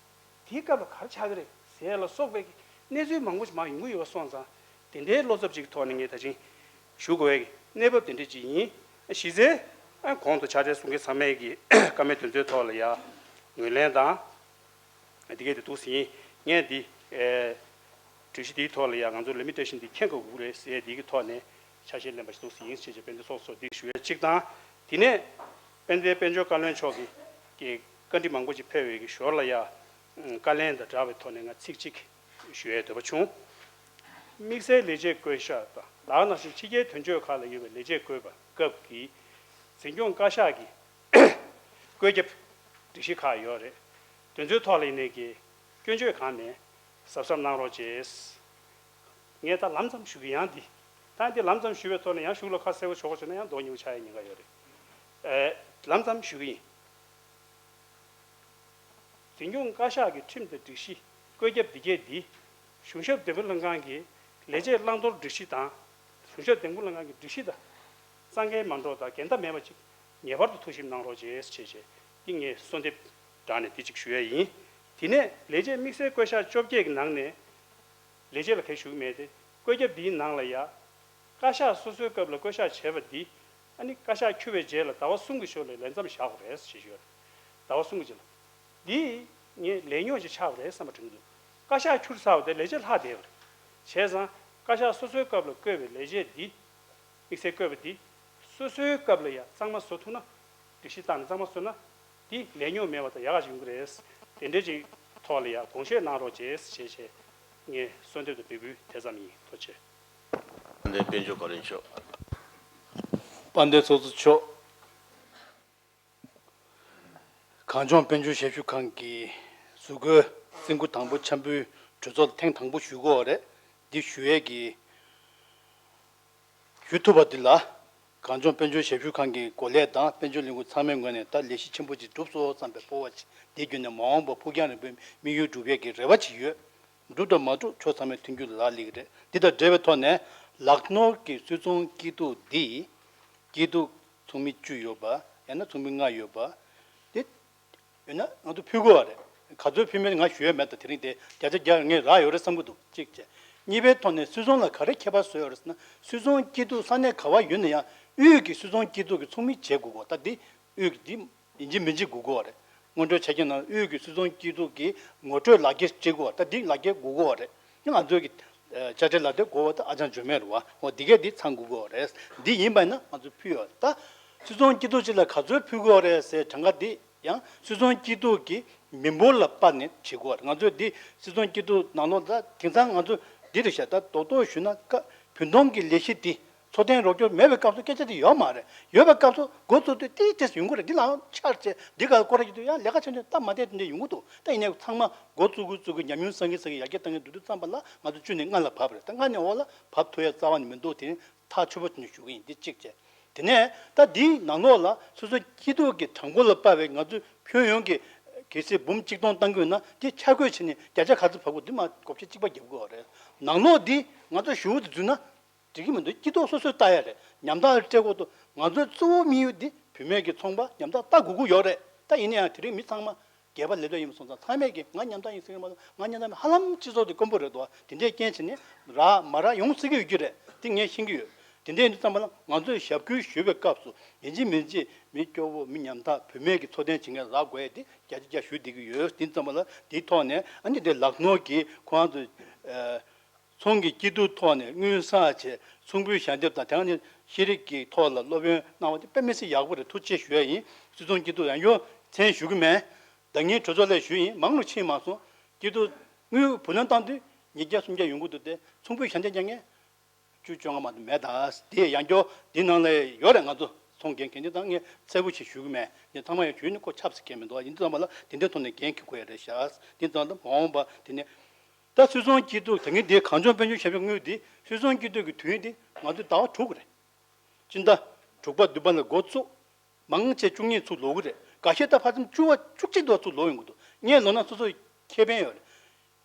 དེའི་སྐབས་ལ་ག་རེ་ཆགས་ཀྱི་རེད་ཟེར་ལ་སོགས་པའི་གནས་ཚུལ་མང་པོ་ཞིག་མར་ཡོང་གི་ཡོད་པ་སོང་ཙང་། དེ་འདྲའི་བློ་འཚབ་ཅིག་གི་ཐོག་ནས་ངས་ད་ཅིང་ཞུ་དགོས་པའི་གནས་བབ་དེ་འདྲ་ཅིག་ཡིན། གཞི་རྩའི་གོང་དུ་ཕྱག་སྦྲེལ་གསུང་མཁན་ཚང་མས་ཀྱི་བཀའ་མོལ་དེ་ཚོའི་ཐོག་ལ་ཡང་ངོས་ལེན་དང་། འདི་གས་དེ་འདུག་ཟིན། ངས་འདི་ཨེ་གྲོས་གཞི་འདིའི་ཐོག་ལ་ཡང་ང་ཚོ་ལི་མི་ཊེ་ཤན་འདི་མཁྱེན་དགོས་ཀྱི་རེད་ཟེར་འདི་གི་ཐོག་ནས་ཆ་ཤས་ལེན་པ་ཞིག་འདུག་ཟིན་ཞེས་བྱས་དཔལ་ལྡན་ཚོགས་གཙོ་འདི་ཞུ་ཡ་གཅིག་དང་། དེ་ནས་དཔལ་ལྡན་དཔལ་འབྱོར་བཀའ་བློན་མཆོག་གིས་ཀྱི་བཀའ་འདྲི་མང་པོ་ཅིག་ཕེབས་པའི་གི་ཞོར་ལ་ཡང་བཀའ་ལན་དང་སྦྲགས་པའི་ཐོག་ནས་ང་ཚིག་གཅིག་ཞུ་ཡའི་འདོད་པ་བྱུང་། དམིགས་བསལ་ལས་བྱེད་བསྐོ་གཞག་དང་ད་ག་ནང་བཞིན་ཕྱི་རྒྱལ་དོན་གཅོད་ཁག་ལ་ཡོད་པའི་ལས་བྱེད་བསྐོས་པ་སྐབས་ཀྱི་འཛིན་སྐྱོང་བཀའ་ཤག་གི་བཀོད་ཁྱབ་སྒྲིག་གཞི་ཁག་ཡོད་རེད། དེ་ཚོའི་ཐོག་ལ་ཡིན་ནའི་གི་སྐྱོན་བརྗོད་གང་མེད། གཟབ་གཟབ་གནང་རོགས་བྱས། ངས་ད་ལམ་ཙམ་ཞུ་གི་ཡང་འདི། ད་འདི་ལམ་ཙམ་ཞུ་བའི་ཐོག་ནས་ཡང་གཞུག་ལ་ཁ་གསལ་པོ་ཆོག་གོ་བྱུང་ན་ཡང་མདོག་ཉེས་པོ་ཆགས་ཡའི་ཉེན་ཁ་ཡོད་རེད། ཨེ། ལམ་ཙམ་ཞུ་གི་ཡིན། འཛིན་སྐྱོང་བཀའ་ཤག་གི་ཁྲིམས་དང་སྒྲིག་གཞི་བཀོད་ཁྱབ་འདི་གས་འདི། གཞུང་ཞབས་བདེ་པོ་ལྷན་ཁང་གི་ལས་བྱེད་བླང་དོར་སྒྲིག་གཞི་དང་། གཞུང་ཞབས་བདེ་པོ་ལྷན་ཁང་གི་སྒྲིག་གཞི་དང་། རྩ་འགལ་མ་འགྲོ་དང་འགལ་ཟླ་མེད་པ་ཅིག་ངེས་པར་དུ་ཐུགས་ཞིབ་གནང་རོགས་བྱས་ཞེས་བྱས་ཏེ་ངས་གསོལ་འདེབས་དྲངས་ནས་འདི་གཅིག་ཞུ་ཡ་ཡིན། དེ་ནས་ལས་བྱེད་དམིགས་བསལ་བསྐོ་གཞག་བཅོ་བརྒྱད་ཀྱི་ནང་ནས་ལས་བྱེད་ལ་གང་ཞུ་གི་མེད་དེ། བཀོད་ཁྱབ་འདིའི་ནང་ལ་ཡ། བཀའ་ཤག་སོ་སོའི་སྐབས་ལ་བསྐོ་གཞག་བྱས་པ་འདི། ཨ་ནི་བཀའ་ཤག་འཁྱུར་བའི་རྗེས་ལ་ཟླ་བ་གསུམ་གྱི་ཞོར་ལ་ལས་མཚམས་བཞག་དགོས་རེད་ཞེས་ཞུས། ཟླ་བ་གསུམ་གྱི་རྗེས་ལ། འདི་ངས་ལས་རྙོག་ཅིག་ཆགས་པ་རེད་བསམ་པ་དྲན་གྱི་འདུག་བཀའ་ཤག་འཁྱུར་ཚར་བ་དེ་ལས་བྱེད་ལྷག་བསྡད་པ་རེད། བྱས་ཙང་བཀའ་ཤག་སོ་སོའི་སྐབས་ལ་བསྐོས་པའི་ལས་བྱེད་འདི། དམིགས་བསལ་བསྐོས་པ་འདི། སོ་སོའི་སྐབས་ལ་ཡ་གཙང་མ་བཟོ་ཐུབ་ན། སྒྲིག་གཞི་བཏང་ནས་གཙང་མ་བཟོས་ན། འདི་ལས་རྙོག་མེད་པ་དང་ཡག་ག་ཅིག་ཡོང་གི་རེད། དེ་འདྲའི་ཅིག་ཐོག་ལ་ཡ་དགོངས་བཞེས་གནང་རོགས་བྱས་ཞེས་བྱས། ངས་གསོལ་འདེབས་དང་འབོད་སྐུལ་དེ་ཙམ་ཡིན། ཐུགས་རྗེ་ཆེ། དཔལ་ལྡན་དཔལ་འབྱོར་བཀའ་བློན་མཆོག་དཔལ་ལྡན་ཚོགས་གཙོ་མཆོག་གངས་ལྗོངས་དཔལ་འབྱོར་ཞབས་ཞུ་ཁང་གི་གཟུགས་སྐུའི་སེམས་འགུལ་དང་པོ་འཆམ་པོའི་གྲོས་ཚོགས་ལ་ཐེངས་དང་པོ་ཞུགས་ཀྱི་ཡོད་རེད། འདི་ཞུ་ཡས་ཀྱི་ཞུ་ཐུབ་པ་འདི་ལ། གངས་ལྗོངས་དཔལ་འབྱོར་ཞབས་ཞུ་ཁང་གི་འགོ་ལས་དང་དཔལ་འབྱོར་ལས་ཁུངས་ཚང་མའི་ངོས་ནས་ད་ལས་གཞི་ཆེན་པོ་ཅིག་འགྲུབ་སོང་བསམ་པའི་སྤོབས་པ་ཅིག་འདི་བརྒྱུད་ནས་མ་འོངས་པར་ཕུགས་རྒྱང་རིང་པོའི་དམིགས་ཡུལ་འགྲུབ་ཡས་ཀྱི་རེ་བ་ཅིག་ཡོད། འགྲུབ་དང་མ་འགྲུབ་ཁྱོད་ཚང་མའི་མཐུན་འགྱུར་ལ་སླེབས་ཀྱི་རེད། འདི་དང་འབྲེལ་བའི་ཐོག་ནས་ལག་ནོར་གྱི་སུད་ཚོང་སྐྱིད་སྡུག་འདི། སྐྱིད་སྡུག་ཚོགས་མི་བཅུ་ཡོད་པ། ཡང་ན་ཚོགས་མི་ལྔ་ཡོད་པ། དེ། ཡོད་ན་ང་ཚོ་ཕུལ་དགོས་པ་རེད། ག་ཚོད་ཕུལ་མིན་ང་ཞུ་ཡ་མེད་ད། དེ་རིང་དེ་བརྒྱ་ཆ་བརྒྱ་ངས་རག་ཡོད་རེད་བསམ་གྱི་འདུག་གཅིག་བྱས། གཉིས་པའི་ཐོག་ནས་སུད་ཚོང་ལ་ག་རེ་ཁྱད་པར་བཟོས་ཡོད་རེད་ཟེར་ན། སུད་ཚོང་སྐྱིད་སྡུག་ས་གནས་ག་བ་ཡོད་ན་ཡང་དབུས་ཀྱི་སུད་ཚོང་སྐྱིད་སྡུག་གི་ཚོགས་མི་བྱེད་དགོས་གོ་ད་འདི་དབུས་ཀྱི་འདི་ཡིན་གཅིག་མིན་གཅིག་དགོས་གོ་རེད། སྔོན་འགྲོའི་ཆ་རྐྱེན་ནང་དབུས་ཀྱི་སུད་ཚོང་སྐྱིད་སྡུག་གི་ངོ་སྤྲོད་ལག་འཁྱེར་བྱེད་དགོས་ད་འདི་ལག་འཁྱེར་དགོས་གོ་རེད། ང་ཚོའི་གི་དཔྱ་ཁྲལ་ལག་དེབ་དགོས་པ་ད་ཨ་ཅང་འཇོན་མེད་རེད་བ། འོ་འདི་གས་འདི་ཚང་དགོས་གོ་རེད། འདི་ཡིན་པ་ཡིན་ན་ང་ཚོས་ཕུལ་ཡོད་ད། སུད་ཚོང་སྐྱིད་སྡུག་ཅིག་ལ་ག་ཚོད་ཕུལ་དགོས་རེད་ཟེར་གྲངས་ཀ་འདི། ཡང་སྲིད་ཚོང་སྐྱིད་སྡུག་གི་མི་འབོར་ལ་དཔགས་ནས་བྱེད་དགོས་པ་རེད། ང་ཚོས་འདི་སྲིད་ཚོང་སྐྱིད་སྡུག་ནང་ལོགས་ལ་དེང་སང་ང་ཚོ་འདི་རེད་ཤག་ད་རྡོག་རྡོག་ཞུས་ན་ཀ་བུན་གཏོང་གི་ལས་གཞི་འདི་འཚོ་རྟེན་རོགས་སྐྱོར་མེད་པའི་སྐབས་སུ་སྐད་ཆ་དེ་ཡོད་མ་རེད། ཡོད་པའི་སྐབས་སུ་འགོ་བཙུགས་དུས་ཏིག་ཏིག་ཡོང་གི་རེད། འདི་ལའང་ཆར་བྱས་འདི་ག་སྐོར་ར་ཡོད་དུས་ཡང་ལས་ཀ་བྱེད་དུས་སྟབས་མ་བདེ་དེ་འདྲ་ཡོང་གི་འདུག་ད་ཡིན་ནའི་ཚང་མ་འགོ་བཙུགས་དགོས་བཙུགས་དགོས་ཉམས་མྱོང་བསགས་གིན་བསགས་གིན་ཡར་རྒྱས་བཏང་གིན་འགྲོ་དུས་ཙམ་པ་ལ་ང་ཚོ་བཅུ་ནས་ལྔ་ལ་བབས་རེད། ད་ལྔ་ནས་འོག་ལ་བབས་ཐུབ་ཡ་རྩ་བ་ནས་མི་འདུག་དེ་ནི་ཐག་ཆོད་པོ་དེ་འདྲ་ཞུ་གི་ཡིན། འདི་གཅིག་བྱས། དེ་ནས་ད་འདིའི་ནང་ལོགས་ལ་སོ་སོ་སྐྱིད་སྡུག་གི་གྲངས་འབོར་ལ་དཔག་པའི་ང་ཚོའི་ཁྱོན་ཡོངས་ཀྱི་གལ་སྲིད་འབུམ་གཅིག་སྟོང་བཏང་གི་ཡོད་ན་དེ་ཆ་བགོས་བྱས་ནས་བརྒྱ་ཆ་ག་ཚོད་བབས་དགོས་འདི་མ་བགོ་བཤའ་གཅིག་པ་རྒྱབ་དགོས་པ་རེད། ནང་ལོགས་འདི་ང་ཚོ་ཞུ་བོ་དེ་འཛུལ་ན་འགྲིག་གི་མི་འདུག་སྐྱིད་སྡུག་སོ་སོས་ལྟ་ཡ་རེད། ཉམ་ཐག་ལ་སྤྲད་དགོས་འདུག་ང་ཚོའི་གཙོ་བོ་དམིགས་ཡུལ་འདི་བུད་མེད་ཀྱི་ཚོང་པ་ཉམ་ཐག་ལྟ་དགོས་ཀྱི་ཡོད་རེད། ད་ཡིན་ན་ཡང་དེ་རིང་མི་ཚང་མ་སྒེར་པ་ལས་དོན་ཡིན་པ་སོང་ཙང་ཚང་མས་ཀྱི་ང་ཉམ་ཐག་ཡིན་ཟེར་གྱི་མ་གཏོགས་ང་ཉམ་ཐག་མིན། ཧ་ལམ་སྤྱི་ཚོགས་དེ་དཀོན་པོ་རེད་དོ། དེ་འདྲའི་རྐྱེན་བྱས་ནས་རག་མ་རག་ཡོང་སྲིད་ཀྱི་ཡོད་ཀྱི་རེད། དེ་ངས་ཤེས་ཀྱི་ཡོད། དེ་འདྲ་ཡིན་དུས་ཙམ་པ་ལ་ང་ཚོས་ཞབས་སྐུལ་ཞུ་བའི་སྐབས་སུ་ཡིན་གཅིག་མིན་གཅིག་མི་སྐྱོ་བོ་མི་ཉམ་ཐག་བུད་མེད་ཀྱི་འཚོ་རྟེན་བྱེད་མཁན་རག་དགོས་ཡ་དེ་བརྒྱ་ཆ་བརྒྱ་ཞུ་བསྡད་ཀྱི་ཡོད། དེ་ཙམ་པ་ལ་དེའི་ཐོག་ནས་ཨ་ནི་དེ་ལག་ནོར་གྱི་ཁོ་རང་ཚོ་ཚོང་གི་སྐྱིད་སྡུག་ཐོག་ནས་དངུལ་བསགས་བྱས་ཚོང་འབུལ་ཞལ་འདེབས་དང་དེ་ནས་ཤེས་རིག་གི་ཐོག་ལ་སློབ་ཡོན་གནང་བ་དེ་དཔེ་མི་སྲིད་ཡག་པོ་རེད། ཐུགས་རྗེ་ཆེ་ཞུ་ཡ་ཡིན། སྲིད་ཚོང་སྐྱིད་སྡུག་ཡང་ཡོ་མཚན་ཞུ་གི་མེད། ཟླ་ཉིན་གྲོས་ཚོགས་ལས་ཞུས་ཡིན། མང་རུ་ཕྱིན་མ་སོང་། སྐྱིད་སྡུག་དངུལ་བུ་ལོན་བཏང་དུས་ཉིས་བརྒྱ་སུམ་བརྒྱ་ཡོང་གི་འདུག་སྟེ་ཚོང་འབུལ་ཞལ་འདེབས་རྒྱག་མཁན་བཅུ་བཅོ་ལྔ་མ་གཏོགས་མེད། ད་དེ་ཡང་སྐྱོ་འདི་ནང་ལ་ཡོད་རེད། ང་ཚོ་ཚོང་རྒན་གན་འདི་དང་ངས་གསལ་པོ་ཞིག་ཞུ་གི་མེད། འདི་ཚང་མ་ཡང་ཞུས་ནས་ཁོ་ཆབ་སྲིད་གལ་མི་འདུག་ཡིན་དུས་ཙམ་པ་ལ་དེ་འདྲའི་ཐོག་ནས་འགན་འཁྱེར་དགོས་ཡ་རེད་ཤག་འདི་ཙམ་དུ་མ་འོངས་པ་དེ་ནས་ད་སྲིད་ཚོང་སྐྱིད་སྡུག་ད་ངས་འདི་གངས་ལྗོངས་དཔལ་འབྱོར་ཞབས་ཞུ་དངུལ་འདི་སྲིད་ཚོང་སྐྱིད་སྡུག་གི་དུས་ཡུན་འདི་ང་ཚོས་ཟླ་བ་དྲུག་རེད། སྤྱི་ཟླ་དྲུག་པ་བདུན་པ་ལ་འགོ་བཙུགས། མང་ཆེ་བཅུ་གཉིས་ཚུར་ལོག་གི་རེད། འགའ་ཤས་ད་ཕལ་ཆེར་བཅུ་བ་བཅུ་གཅིག་དུ་ཚུར་ལོག་ཡོང་གི་འདུག་ངས་ལོག་ན་སོ་སོའི་ཁེ་ཕན་ཡོད་རེད།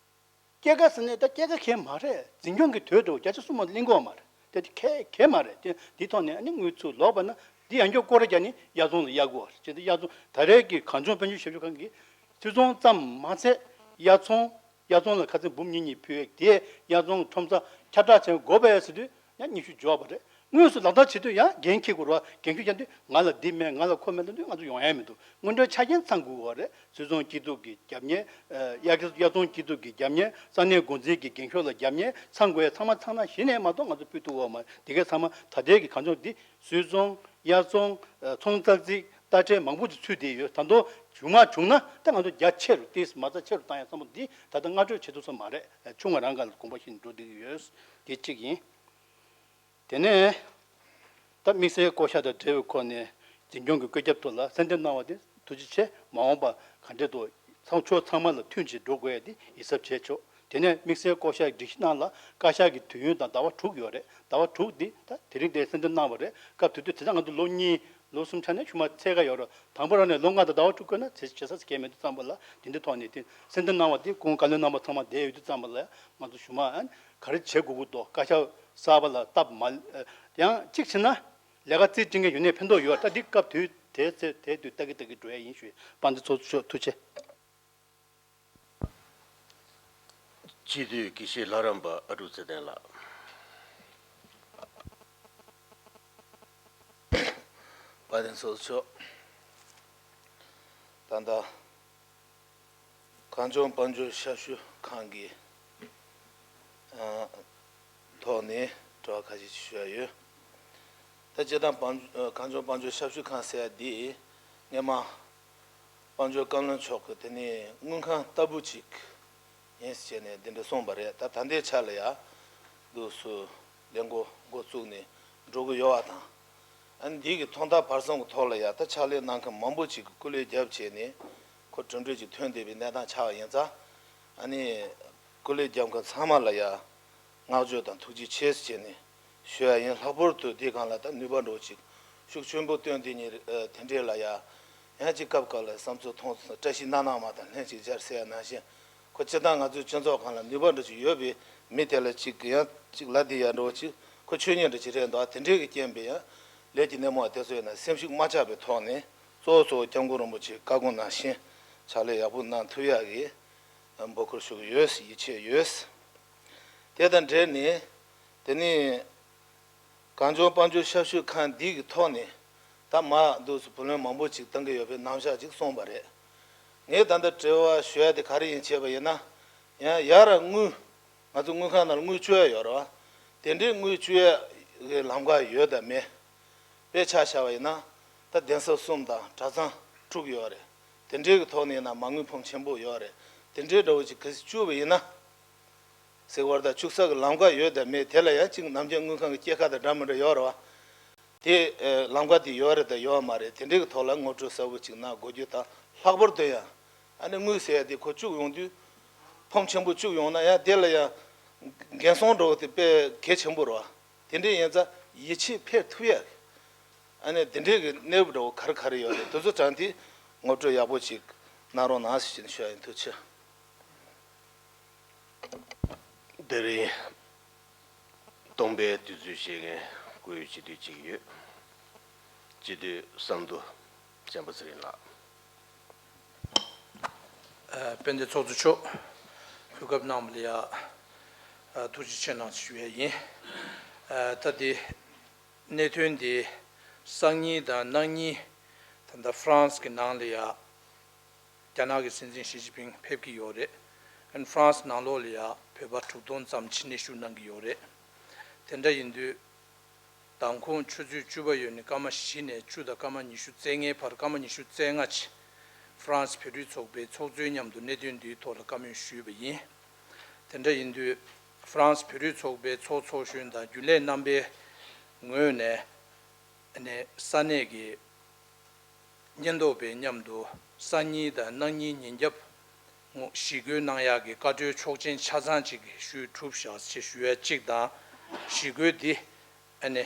སྐྱེད་ཀ་ཟེར་ནས་ད་སྐྱེད་ཀ་གལ་མ་རེད། འཛིན་སྐྱོང་གི་དོད་དུ་བརྒྱ་ཆ་གསུམ་མ་གླེང་གི་ཡོད་མ་རེད། དེ་གལ་གལ་མ་རེད། དེ་འདི་ཐོག་ནས་ཨ་ནི་དངུལ་ཚུར་ལོག་པ་ན་འདི་ཡང་བསྐྱར་སྐོར་ར་རྒྱག་ནི་དབྱར་རྫོང་ལ་གཡར་དགོས་པ་རེད། ཅེས་ཏེ་དབྱར་རྫོང་ད་རེས་ཀྱི་གངས་ལྗོངས་དཔལ་འབྱོར་ཞབས་ཞུ་ཁང་གིས་སུད་ཚོང་ཙམ་མ་ཚད་དབྱར་ཚོང་། དབྱར་རྫོང་ལ་ཁ་ཚན་འབུམ་གཉིས་གཉིས་ཕུལ་བས་དེས་དབྱར་རྫོང་ཁྲོམ་ས་ཁྱབ་བསྒྲགས་བྱེད་དགོས་པས་ཟེར་དུས་ཡང་ཉི་ཤུ་འབྱོར་བ་རེད། དངོས་སུ་ལག་བསྟར་བྱེད་དུས་ཡང་འགན་འཁྱེར་དགོས་རེད་བ། འགན་འཁྱེར་བྱ་དུས་ང་ལ་འདི་མེད། ང་ལ་ཁོ་མེད་ལབ་དུས་ང་ཚོ་ཡོང་ཡ་མི་འདུག་དངུལ་འབྲེལ་ཆ་རྐྱེན་ཚང་དགོས་པ་རེད། སུད་ཚོང་སྐྱིད་སྡུག་གི་རྒྱབ་གཉེར། ཨ་དབྱར་དབྱར་རྫོང་སྐྱིད་སྡུག་གི་རྒྱབ་གཉེར། ས་གནས་འགོ་འཛིན་གྱི་འགན་ཁུར་ལ་རྒྱབ་གཉེར་ཚང་དགོས་ཡ་ཚང་མ་ཚང་ན་གཞི་ནས་མ་གཏོགས་ང་ཚོ་སྤུས་ཐུབ་པ་མ་རེད། དེ་གའི་ཚང་མ་ད་ལྟའི་གི་གངས་ལྗོངས་འདི་སུད་ཚོང་། དབྱར་ཚོང་། ཨ་ཚོང་རྩ་རྩིས། ལྟ་ཁྲལ་མང་པོ་ཅིག་ཚུད་བསྡད་ཡོད། ད་དུང་བྱུང་མ་བྱུང་ན་ད་ང་ཚོ་རྒྱ་ཆེ་རུ་ཏིས་མ་རྩ་ཆེ་རུ་བཏང་ཡ་བསམ་བློ་འདི་ད་ལྟ་སྔ་གྲོས་བྱེད་ཐུབ་ས་མ་རེད། ཆུང་བ་རང་ག་ལ་དགོངས་པ་བཞིན་འགྲོ་བསྡད་ཀྱི་ཡོད། དེ་གཅིག་ཡིན། དེ་ནས་ད་དམིགས་བསལ་བསྐོ་བཞག་དང་འབྲེལ་བའི་ཁོ་ནས་འཛིན་སྐྱོང་གི་བཀོད་ཁྱབ་ཐོག་ལ་གསལ་འདེབས་གནང་བ་དེ་ཐུགས་རྗེ་ཆེ། མ་འོངས་པ་ག་འདྲས་འདུག་ཚང་ཕྱོགས་ཚང་མ་ལ་མཐུན་གྱིས་འགྲོ་དགོས་ཡ་དེ་ཡིད་གཟབ་བྱས་ཆོག་དེ་ནས་དམིགས་བསལ་བསྐོ་བཞག་སྒྲིག་གཞི་ནང་ལ་བཀའ་ཤག་གི་དུས་ཡུན་དང་ཟླ་བ་དྲུག་ཡོད་རེད། ཟླ་བ་དྲུག་འདི་ད་དེ་རིང་དེ་གསལ་འདེབས་གནང་བ་རེད། སྐབས་དེ་དུས་དེ་ད་ང་ཚོ་ལོ་གཉིས་ལོ་གསུམ་ཆ་ནས་ཆུ་མ་ཚད་ཀ་ཡོད་རེད། དང་པོ་རང་ནས་ལོ་ལྔ་དང་ཟླ་བ་དྲུག་བསྐོས་ན་ཚེ་བྱེད་ས་སྐལ་མེད་དུས་ཙམ་པ་ལ་དེ་འདྲའི་ཐོག་ནས་དེ་གསལ་འདེབས་གནང་བ་དེ་སྐུ་ངོ་བཀའ་བློན་རྣམ་པ་ཚང་མ་བསྡད་ཡོད་དུས་ཙམ་པ་ལ་ང་ཚོ་གཞུག་མ་ག་རེ་བྱེད་དགོས་ཀྱི་འདུག་བཀའ་ཤག་གསར་པ་ལ་སྟབས་མ་ཡང་གཅིག་བྱས་ན་ལས་ཀ་རྩིས་སྤྲད་མཁན་ཡོད་ནའི་ཕན་ཐོགས་ཡོད། ད་འདི་སྐབས་དུས་དེ་ཚེ་དེ་དུས་ལྟ་གི་ལྟ་གི་འགྲོ་ཡ་ཡིན་ཞུས། དཔལ་ལྡན་ཚོགས་གཙོ་མཆོག་ཐུགས་རྗེ་ཆེ། སྤྱི་འཐུས་དགེ་བཤེས་ལྷ་རམས་པ་ཨ་ཀྲུག་ཚེ་བརྟན་ལགས། དཔལ་ལྡན་ཚོགས་གཙོ་མཆོག་ད་ལྟ་གངས་ལྗོངས་དཔལ་འབྱོར་ཞབས་ཞུ་ཁང་གི་ཨ་ཐོག་ནས་དྲི་བ་ཁ་ཤས་ཤིག་ཞུ་ཡ་ཡོད། ད་སྤྱིར་བཏང་དཔལ་གངས་ལྗོངས་དཔལ་འབྱོར་ཞབས་ཞུ་ཁང་ཟེར་ཡ་འདི་སྔོན་མ་དཔལ་འབྱོར་བཀའ་བློན་མཆོག་གིས་དེ་ནས་དངུལ་ཁང་ལྟ་བུ་ཅིག་ཡིན་ཟེར་ནས་འདི་འདྲ་གསུངས་པ་རེད། ད་ད་ལྟའི་ཆ་ལ་ཡ་འདུག་སུ་ལས་འགོ་འགོ་བཙུགས་ནས་འགྲོ་གི་ཡོད་པ་དང་། ཨ་ནི་འདི་གི་ཐོག་མཐའ་བར་གསུམ་གྱི་ཐོག་ལ་ཡ་ད་ཕྱག་ལས་གནང་མཁན་མང་པོ་ཅིག་གིས་སྐུ་ལས་བརྒྱབ་བྱས་ནས་ཁོ་གྲུབ་འབྲས་ཅིག་ཐོན་བསྡད་པའི་གནས་སྟངས་ཆགས་པ་ཡིན་ཙང་། ཨ་ནི་སྐུ་ལས་བརྒྱབ་མཁན་ཚང་མ་ལ་ཡ་བསྔགས་བརྗོད་དང་ཐུགས་རྗེ་ཆེ་ཟེར་བྱས་ནས་ཞུ་ཡ་ཡིན། ལྷག་པར་དུ་འདི་སྒང་ལ་ད་ནུས་པ་འདྲ་བོ་ཅིག་ཤུགས་ཆེན་པོ་བཏོན་དེ་ཉིད་དེ་འདྲས་ལ་ཡ་ཡང་ཅིག་སྐབས་སྐབས་ལ་བསམ་ཚུལ་མཐོང་བཀྲ་ཤིས་སྣ་ནག་མ་དང་ལྷན་ཅིག་སྦྱར་ཟེར་ཡ་ནང་བཞིན། ཁོ་སྤྱིར་བཏང་ང་ཚོའི་སྤྱི་ཚོགས་ཁང་ལ་ནུས་པ་འདྲ་ཅིག་ཡོད་པའི་མི་དེ་ལ་ཅིག་ཡང་ཅིག་ལབ་བསྡད་ཡ་འདྲ་བོ་ཅིག་ཁོ་ཆོས་ཉིད་འདྲ་ཅིག་རེད་འདུག་དེ་འདྲའི་གི་རྐྱེན་པས་ཡང་ལས་ཀྱི་སྣེ་མོ་དེ་ཚོ་ཡིན་ན་སེམས་ཤུགས་མ་ཆག་པའི་ཐོག་ནས་གཙོ་བོ་གཙོ་བོ་སྐྱབས་མགོན་རིན་པོ་ཆེའི་བཀའ་དགོངས་ནང་བཞིན་ཕྱག་ལས་ཡག་པོ་གནང་ཐུབ་ཡག་གི་འབོད་སྐུལ་ཞུ་གི་ཡོད། ཡིད་ཆེས་ཡོད། དེ་དང་འབྲེལ་ནས་དེ་ནས། གངས་ལྗོངས་དཔལ་འབྱོར་ཞབས་ཞུ་ཁང་འདི་གི་ཐོག་ནས་ད་མ་འདུག་སུ་བུ་ལོན་མང་པོ་ཅིག་བཏང་གི་ཡོད་པའི་རྣམ་གཞག་ཅིག་གསུངས་པ་རེད། ངས་ད་ལྟ་དྲི་བ་ཞུ་ཡ་དེ་ག་རེ་ཡིན་བྱས་པ་ཡིན་ན། ཡང་ཡར་དངུལ་ང་ཚོ་དངུལ་ཁང་ནང་ལ་དངུལ་བཅོལ་ཡ་ཡོད་རེད་བ། དེ་འདྲའི་དངུལ་བཅོལ་ཡ་གི་ལམ་ཁ་ཡོད་དམ་མེད། དཔེ་ཆ་བཞག་པ་ཡིན་ན་ད་གདན་ས་གསུམ་དང་གྲྭ་ཚང་དྲུག་ཡོད་རེད། དེ་འདྲའི་གི་ཐོག་ནས་ཡིན་ན་མ་དངུལ་ཕོན་ཆེན་པོ་ཡོད་རེད། དེ་འདྲའི་འདྲ་བོ་ཅིག་གལ་སྲིད་བཅུག་པ་ཡིན་ན། ཟེར་བར་ད་བཅུག་ས་གི་ལམ་ཁ་ཡོད་དམ་མེད་དེ་ལ་ཡང་གཅིག་ནམ་རྒྱུན་དངུལ་ཁང་གི་སྐྱེད་ཀ་དང་འདྲ་མི་འདྲ་ཡོད་རེད་བ། དེ་ཨེ་ལམ་ཁ་དེ་ཡོད་རེད་དང་ཡོད་མ་རེད་དེ་འདྲའི་གི་ཐོག་ལ་ངོ་སྤྲོད་གསལ་པོ་ཅིག་གནང་དགོས་རྒྱུ་དང་ལྷག་པར་དུ་ཡང་ཨ་ནི་དངུལ་ཟེར་ཡ་དེ་ཁོ་བཅུག་ཡོང་དུས་ཕོན་ཆེན་པོ་བཅུག་ཡོང་ན་ཡང་དེ་ལ་ཡང་འགན་སྲུང་འགྲོ་བ་དེ་དཔེ་གལ་ཆེན་པོ་རེད་བ། དེ་འདྲའི་ཡིན་ཙང་ཡིད་ཆེས་འཕེར་ཐུབ་ཡ་གི་ཨ་ནི་དེ་འདྲའི་གི་གནས་བབ་འདྲ་བོ་ག་རེ་ག་རེ་ཡོད་རེད་དེ་ཚོ་དྲངས་ཏེ་ངོ་སྤྲོད་ཡག་པོ་ཅིག་གནང་རོགས་གནང་ཟེར་ཞུ་ཡ་ཡིན། ཐུགས་རྗེ་ཆེ། དེ་རིང་སྟོང་པའི་དུས་ཚོད་བཞེས་མཁན་སྐུའི་སྤྱི་འཐུས་གཅིག་ཡོད། སྤྱི་འཐུས་བསམ་མདོ་བྱམས་པ་ཚེ་རིང་ལགས། ཨ་དཔལ་ལྡན་ཚོགས་གཙོ་མཆོག་གོ་སྐབས་གནང་བ་ལ་ཡ་ཨ་ཐུགས་རྗེ་ཆེ་གནང་ཞུ་ཡ་ཡིན། ཨ་ད་དེ་གནད་དོན་འདི་སང་ཉིན་དང་གནངས་ཉིན་ད་ལྟ་ཧྥ་རན་སི་གི་ནང་ལ་ཡ། རྒྱ་ནག་གི་སྲིད་འཛིན་ཞི་ཅིན་ཕིང་ཕེབས་ཀྱི་ཡོད་རེད། ཨན་ཧྥ་རན་སི་ནང་ལོགས་ལ་ཡང་བོད་པ་དྲུག་སྟོང་ཙམ་ཕྱི་ནས་བཞུགས་གནང་གི་ཡོད་རེད། དེ་འདྲ་ཡིན་དུས། མདང་དགོང་ཆུ་ཚོད་བཅུ་པ་ཡོལ་ནས་སྐར་མ་བཞི་ནས་བཅུ་དང་སྐར་མ་ཉི་ཤུ་རྩ་ལྔའི་བར་སྐར་མ་ཉི་ཤུ་རྩ་ལྔ་ཅིག་ཧྥ་རན་སི་བོད་རིགས་ཚོགས་པའི་ཚོགས་གཙོའི་མཉམ་དུ་གནད་དོན་འདིའི་ཐོག་ལ་བཀའ་མོལ་ཞུས་པ་ཡིན། དེ་འདྲ་ཡིན་དུས། ཧྥ་རན་སི་བོད་རིགས་ཚོགས་པའི་ཚོགས་ཚོགས་གཞོན་དང་རྒྱུན་ལས་རྣམ་པའི་ངོས་ནས། ནས་ས་གནས་ཀྱི། ཉེན་རྟོག་པའི་མཉམ་དུ་སང་ཉིན་དང་གནངས་ཉིན་ཉིན་རྒྱབ་ངོ་ཞི་རྒོལ་གནང་ཡག་གི་བཀའ་འཁྲོལ་ཆོག་མཆན་ཆ་ཚང་ཅིག་ཞུས་གྲུབ་བཞག་ཅེས་ཞུ་ཡ་གཅིག་དང་། ཞི་རྒོལ་འདི་ཨ་ནི་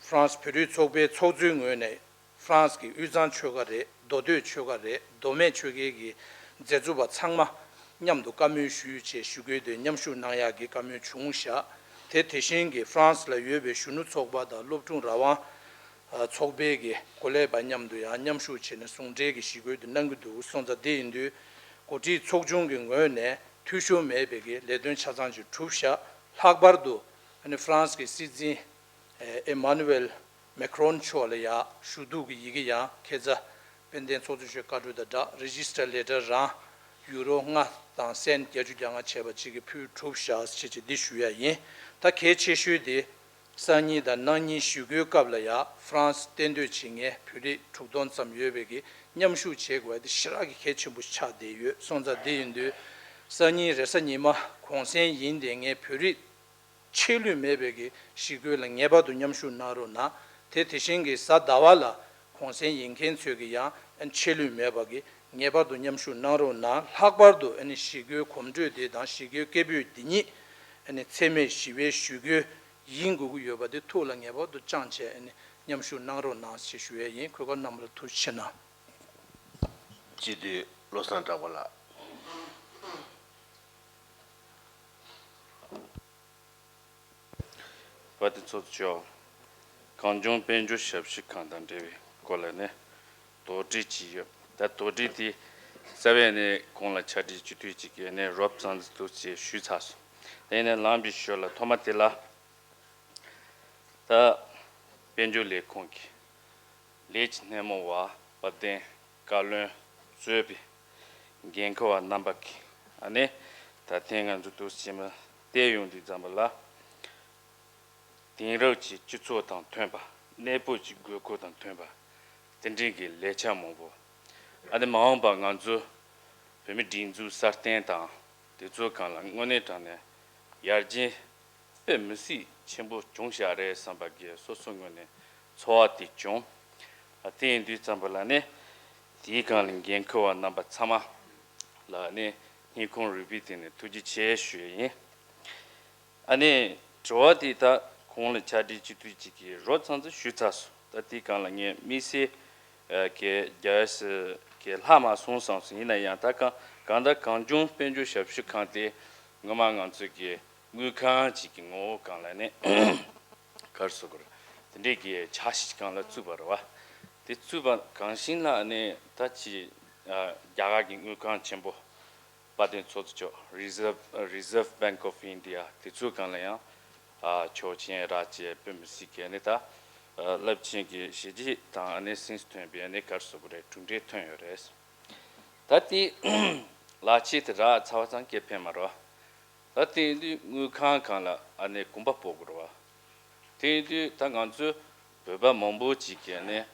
ཧྥ་རན་སི་བོད་རིགས་ཚོགས་པའི་ཚོགས་གཙོའི་ངོས་ནས་ཧྥ་རན་སི་གི་དབུས་གཙང་ཆོལ་ཁ་རེད། མདོ་སྟོད་ཆོལ་ཁ་རེད། མདོ་སྨད་ཆོལ་ཁའི་གི་མཛད་གཙོ་པ་ཚང་མ་ མཉམ་དུ་བཀའ་མོལ་ཞུས་བྱས་ཞུ་སྐུལ་དེ་མཉམ་ཞུགས་གནང་ཡག་གི་བཀའ་མོལ་བྱུང་བཞག་དེ་དེ་བཞིན་གྱི་ཧྥ་རན་སི་ལ་ཡོད་པའི་གཞོན་ནུ་ཚོགས་པ་དང་སློབ་ཕྲུག་རང་དབང་ཚོགས་པའི་གི་གོ་ལས་པ་མཉམ་དུ་ཡང་མཉམ་ཞུགས་བྱས་ནས་ཟུང་འབྲེལ་གྱི་ཞི་རྒོལ་དེ་གནང་གི་འདུག་སོང་ཙང་དེ་ཡིན་དུས་འགོ་ཁྲིད་ཚོགས་ཆུང་གི་ངོས་ནས་འཐུས་ཤོར་མེད་པའི་གི་ལས་དོན་ཆ་ཚང་ཅིག་གྲུབ་བཞག་ལྷག་པར་དུ་ཨ་ནི་ཧྥ་རན་སི་གི་སྲིད་འཛིན་ཨེ་མ་ནུ་ཝེལ་མེ་ཁྲོན་མཆོག་ལ་ཡང་ཞུ་གཏུག་གི་ཡི་གེ་ཡང་ཁ་སང་དཔལ་ལྡན་ཚོགས་གཙོ་མཆོག་བཀའ་འཁྲོལ་དང་སྦྲགས་རེ་ཇི་སི་ཊར་ལེ་ཊར་རང་ཡུ་རོ་ལྔ་དང་སེན་བརྒྱད་ཅུ་གྱ་ལྔ་བྱས་པ་ཅིག་གི་ཕུལ་གྲུབ་བཞག་ཅེས་ཅིག་འདི་ཞུ་ཡ་ཡིན། ད་གལ་ཆེ་ཤོས་དེ་སང་ཉིན་དང་གནངས་ཉིན་ཞི་རྒོལ་སྐབས་ལ་ཡང་ཧྥ་རན་སི་གཏན་སྡོད་བྱེད་མཁན་བོད་རིགས་དྲུག་སྟོང་ཙམ་ཡོད་པའི་གི་མཉམ་ཞུགས་བྱེད་དགོས་པ་དེ་ཞེ་དྲག་གི་གལ་ཆེན་པོ་ཆགས་བསྡད་ཡོད། སོང་ཙང་དེ་ཡིན་དུས་སང་ཉིན་རེས་གཟའ་ཉི་མ་གུང་སེང་ཡིན་དེ་ངས་བོད་རིགས་ཆད་ལུས་མེད་པའི་གི་ཞི་རྒོལ་ལ་ངེས་པར་དུ་མཉམ་ཞུགས་གནང་རོགས་གནང་། དེ་དེ་བཞིན་གྱི་གཟའ་ཟླ་བ་ལ་གུང་སེང་ཡིན་མཁན་ཚོས་ཀྱི་ཡང་ཆད་ལུས་མེད་པ་གི་ངེས་པར་དུ་མཉམ་ཞུགས་གནང་རོགས་གནང་། ལྷག་པར་དུ་ཨ་ནི་ཞི་རྒོལ་གོམ་བགྲོད་འདི་དང་ཞི་རྒོལ་སྐད་འབོད་འདི་ཉིད་ཨ་ནི་འཚེ་མེད་ཞི་བའི་ཞི་རྒོལ་ཡིན་དགོས་ཀྱི་ཡོད་པ་འདི་ཐུགས་ལ་ངེས་པར་དུ་བཅངས་བྱས་ཨ་ནི་མཉམ་ཞུགས་གནང་རོགས་གནང་ཞེས་ཞུ་ཡས་ཡིན། གོ་སྐབས་གནང་བ་ལ་ཐུགས་རྗེ་ཆེ་གནང་། སྤྱི་འཐུས་བློ་བཟང་གྲགས་པ་ལགས། དཔལ་ལྡན་ཚོགས་གཙོ་མཆོག་གངས་ལྗོངས་དཔལ་འབྱོར་ཞབས་ཞུ་ཁང་དང་འབྲེལ་བའི་སྐོར་ལ་ནི་དོགས་འདྲི་ཅིག་ཡོད། ད་དོགས་འདྲི་དེ་རྩ་བའི་ནས་གོང་ལ་ཕྱག་བྲིས་སྤྱི་འཐུས་ཅིག་གིས་ནི་རོབ་ཙམ་ཟིག་འདུག་ཅེས་ཞུས་ཚར་སོང་། དེ་ནས་ལངས་པའི་ཞོར་ལ་ཐོག་མ་དེ་ལ། ད་དཔལ་འབྱོར་ལས་ཁུངས་ཀྱི་ལས་ཀྱི་སྣེ་མོ་བ་དཔལ་ལྡན་བཀའ་བློན་གཙོས་པའི་འགན་འཁུར་བ་རྣམ་པ་གིས་ཨ་ནི་ད་ཐེངས་ང་ཚོ་འདུག་ཕྱི་མ་བལྟས་ཡོང་དུས་ཙམ་པ་ལ། དེང་རབས་ཀྱི་སྤྱི་ཚོགས་དང་མཐུན་པ། གནས་སྤོས་ཀྱི་དགོས་མཁོ་དང་མཐུན་པ། དེ་འདྲའི་གི་ལས་འཆར་མང་པོ། ཨ་ནི་མ་འོངས་པར་ང་ཚོ་བོད་མིའི་སྒྲིག་འཛུགས་སྲ་བརྟན་དང་དེ་ཚོའི་སྒང་ལ་དངོས་གནས་དྲང་གནས་ཡར་རྒྱས་དཔེ་མི་སྲིད་ཆེན་པོ་བྱུང་བཞག་རེད་བསམ་པ་གི་སོ་སོ་ངོས་ནས་ཚོར་བ་དེ་བྱུང་། ཨ་དེ་ཡིན་དུས་ཙམ་པ་ལ་ནི་དེའི་སྒང་ལ་འགན་འཁུར་བ་རྣམ་པ་ཚང་མ་ལ་ནི་སྙིང་ཁོང་རུས་པའི་གཏིང་ནས་ཐུགས་རྗེ་ཆེ་ཞུ་ཡས་ཡིན། ཨ་ནི་དྲི་བ་དེ་ད་གོང་ལ་ཕྱག་བྲིས་སྤྱི་འཐུས་གཅིག་གིས་རོབ་ཙམ་ཙམ་ཞུས་ཚར་སོང་། ད་དེའི་སྒང་ལ་ངས་དམིགས་བསལ་གྱི་རྒྱལ་སྲིད་ཀྱི་ལྷག་མ་སོང་བསམ་སོང་། ཡིན་ན་ཡང་ད་གང་གང་ལྟར་གངས་ལྗོངས་དཔལ་འབྱོར་ཞབས་ཞུ་ཁང་དེ་ངོ་མ་ང་ཚོ་གི་དངུལ་ཁང་གཅིག་གི་ངོ་བོ་སྒང་ལ་ནི་ག་རེ་ཟེར་དགོས་རེད། དེ་འདྲས་ཀྱི་འཆར་གཞི་སྒང་ལ་བཙུགས་པ་རེད་བ། དེ་བཙུགས་པ་གང་ཞིག་ལ་ནི་ད་ཅི་རྒྱ་གར་གྱི་དངུལ་ཁང་ཆེན་པོ། དཔལ་ལྡན་ཚོགས་གཙོ་མཆོག Reserve Reserve Bank of India དེ་ཚོའི་སྒང་ལ་ཡང་ཨ་ཆོག་མཆན་རག་བྱས་དཔེ་མི་སྲིད་ཀྱི་ཨ་ནི་ད་རླབས་ཆེན་གྱི་བྱས་རྗེས་དང་ཨ་ནི་སེམས་སུ་ཐོན་པའི་ཨ་ནི་ག་རེ་ཟེར་དགོས་རེད། གྲུབ་འབྲས་ཐོན་ཡོད་རེད། ད་དེ་ལག་ཁྱེར་དེ་རག་ཚར་བ་ཙམ་གྱིས་ཕན་མ་རེད་བ། ད་དེ་ཡིན་དུས་དངུལ་ཁང་སྒང་ལ་ཨ་ནི་གོམ་པ་སྤོ་དགོས་རེད་བ། དེ་ཡིན་དུས་ད་ང་ཚོའི་བོད་པ་མང་པོ་ཅིག་གིས་ནི་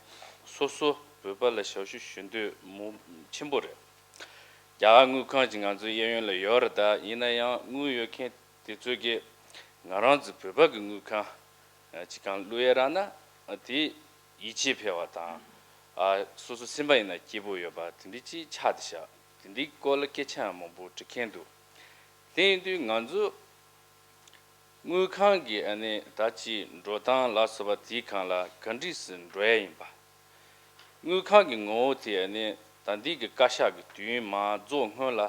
སོ་སོ་བོད་པ་ལ་ཞབས་ཞུ་ཞུ་འདོད་མོ་ཆེན་པོ་རེད། རྒྱ་གར་དངུལ་ཁང་ཅིག་ང་ཚོའི་གཡས་གཡོན་ལ་ཡོད་རེད། ད་ཡིན་ན་ཡང་དངུལ་ཡོད་མཁན་དེ་ཚོ་གིས་ང་རང་ཚོ་བོད་པ་གི་དངུལ་ཁང་ཅིག་སྒང་བླུག་ཡས་རག་ན་དེ་ཡིད་ཆེས་འཕེར་བ་དང་། སོ་སོ་སེམས་པ་ཡིན་ན་སྐྱིད་པོ་ཡོད་པ་དེ་འདྲ་ཅིག་ཆགས་བསྡད་ཤག་དེ་འདྲའི་སྐོར་ལ་སྐད་ཆ་ཡང་མང་པོ་འདྲི་མཁན་འདུག་དེ་ཡིན་དུས་ང་ཚོ་དངུལ་ཁང་གི་ཨ་ནི་ད་ཅི་འགྲོ་སྟངས་ལ་སོགས་པ་དེའི་སྒང་ལ་ག་འདྲས་སེ་འགྲོ་ཡ་ཡིན་པ། དངུལ་ཁང་གི་ངོ་བོ་དེ་ཨ་ནི་ད་འདི་གི་བཀའ་ཤག་གི་དུས་ཡུན་མ་རྫོགས་སྔོན་ལ་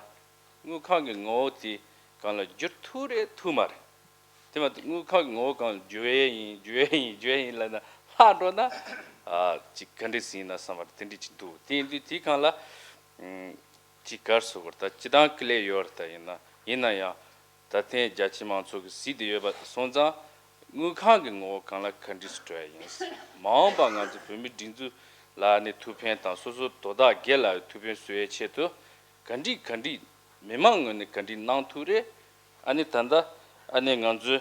དངུལ་ཁང་གི་ངོ་བོ་དེ་སྒང་ལ་བསྒྱུར་ཐུབ་རེད་ཐུབ་མ་རེད། དེ་མ་གཏོགས་དངུལ་ཁང་གི་ངོ་བོ་སྒང་ལ་བསྒྱུར་ཡ་ཡིན་བསྒྱུར་ཡ་ཡིན་བསྒྱུར་ཡ་ཡིན་ལབ་ན་ལྷག་འགྲོ་ན་ཨ་ཅིག་ག་འདྲས་སེ་ཡིན་ན་བསམ་པ་དེ་འདྲས་ཅིག་འདུག་དེ་ཡིན་དུས་དེའི་སྒང་ལ་ཨུམ་ཅིག་ག་རེ་ཟེར་དགོས་རེད། ད་སྤྱིར་བཏང་ཀི་ལེ་ཡོད་རེད། ད་ཡིན་ན་ཡིན་ན་ཡང་། ད་ཐེངས་རྒྱ་ཆེ་མང་ཚོགས་ཀྱིས་གཟིགས་བསྡད་ཡོད་པ་སོང་ཙང་དངུལ་ཁང་གི་ངོ་བོ་སྒང་ལ་ག་འདྲས་སེ་འགྲོ་ཡ་ཡིན། མ་འོངས་པ་ང་ཚོ་བོད་མིའི་སྒྲིག་འཛུགས་ལ་ནི་ཐུགས་ཕན་དང་སོ་སོ་དོ་བདག་སྒེར་ལ་ཐུགས་ཕན་གསོ་བའི་ཆེད་དུ་ག་འདྲས་ག་འདྲས་མི་མང་ངོས་ནས་ག་འདྲས་གནང་ཐུབ་རེད། ཨ་ནི་ད་ལྟ་ཨ་ནི་ང་ཚོའི་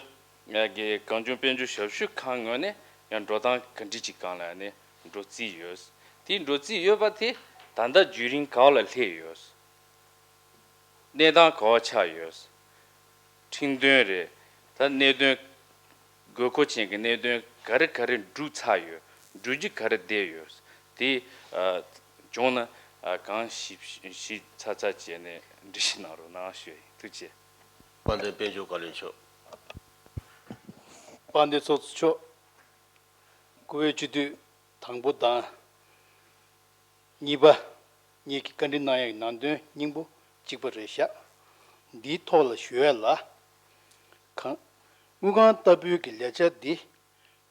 ང་གི་གངས་ལྗོངས་དཔལ་འབྱོར་ཞབས་ཞུ་ཁང་ངོས་ནས་ཡང་འགྲོ་སྟངས་ག་འདྲས་ཅིག་སྒང་ལ་ཨ་ནི་འགྲོ་རྩིས་ཡོད། དེ་འགྲོ་རྩིས་ཡོད་པ་དེ་ད་ལྟ་བརྒྱུད་རིམ་ག་བ་ལ་སླེབས་ཡོད། གནས་སྟངས་ག་བ་ཆགས་ཡོད། ཁྲིམས་དོན་རེད། ད་གནད་དོན་དགོས་མཁོ་ཅན་གྱི་གནད་དོན་ག་རེ་ག་རེ་འགྲུབ་ཚར་ཡོད། འགྲུབ་རྒྱུ་ག་རེ་བསྡད་ཡོད། དེ་ཨ་བྱུང་ན་ཨ་གང་ཞིབ་ཞིབ་ཚགས་ཚགས་བྱས་ནས་འགྲེལ་བཤད་གནང་རོགས་གནང་ཞུ་ཡ་ཡིན། ཐུགས་རྗེ་ཆེ། དཔལ་ལྡན་དཔལ་འབྱོར་བཀའ་བློན་མཆོག་དཔལ་ལྡན་ཚོགས་གཙོ་མཆོག་བཀུར་འོས་སྤྱི་འཐུས་དང་པོ་དང་གཉིས་པ་གཉིས་ཀྱིས་བཀའ་འདྲི་གནང་ཡག་གི་ནང་དོན་སྙིང་པོ་གཅིག་པ་རེད་ཤག་འདིའི་ཐོག་ལ་ཞུ་ཡས་ལ། གང་། དངུལ་ཁང་ལྟ་བུའི་གི་ལས་འཆར་འདི།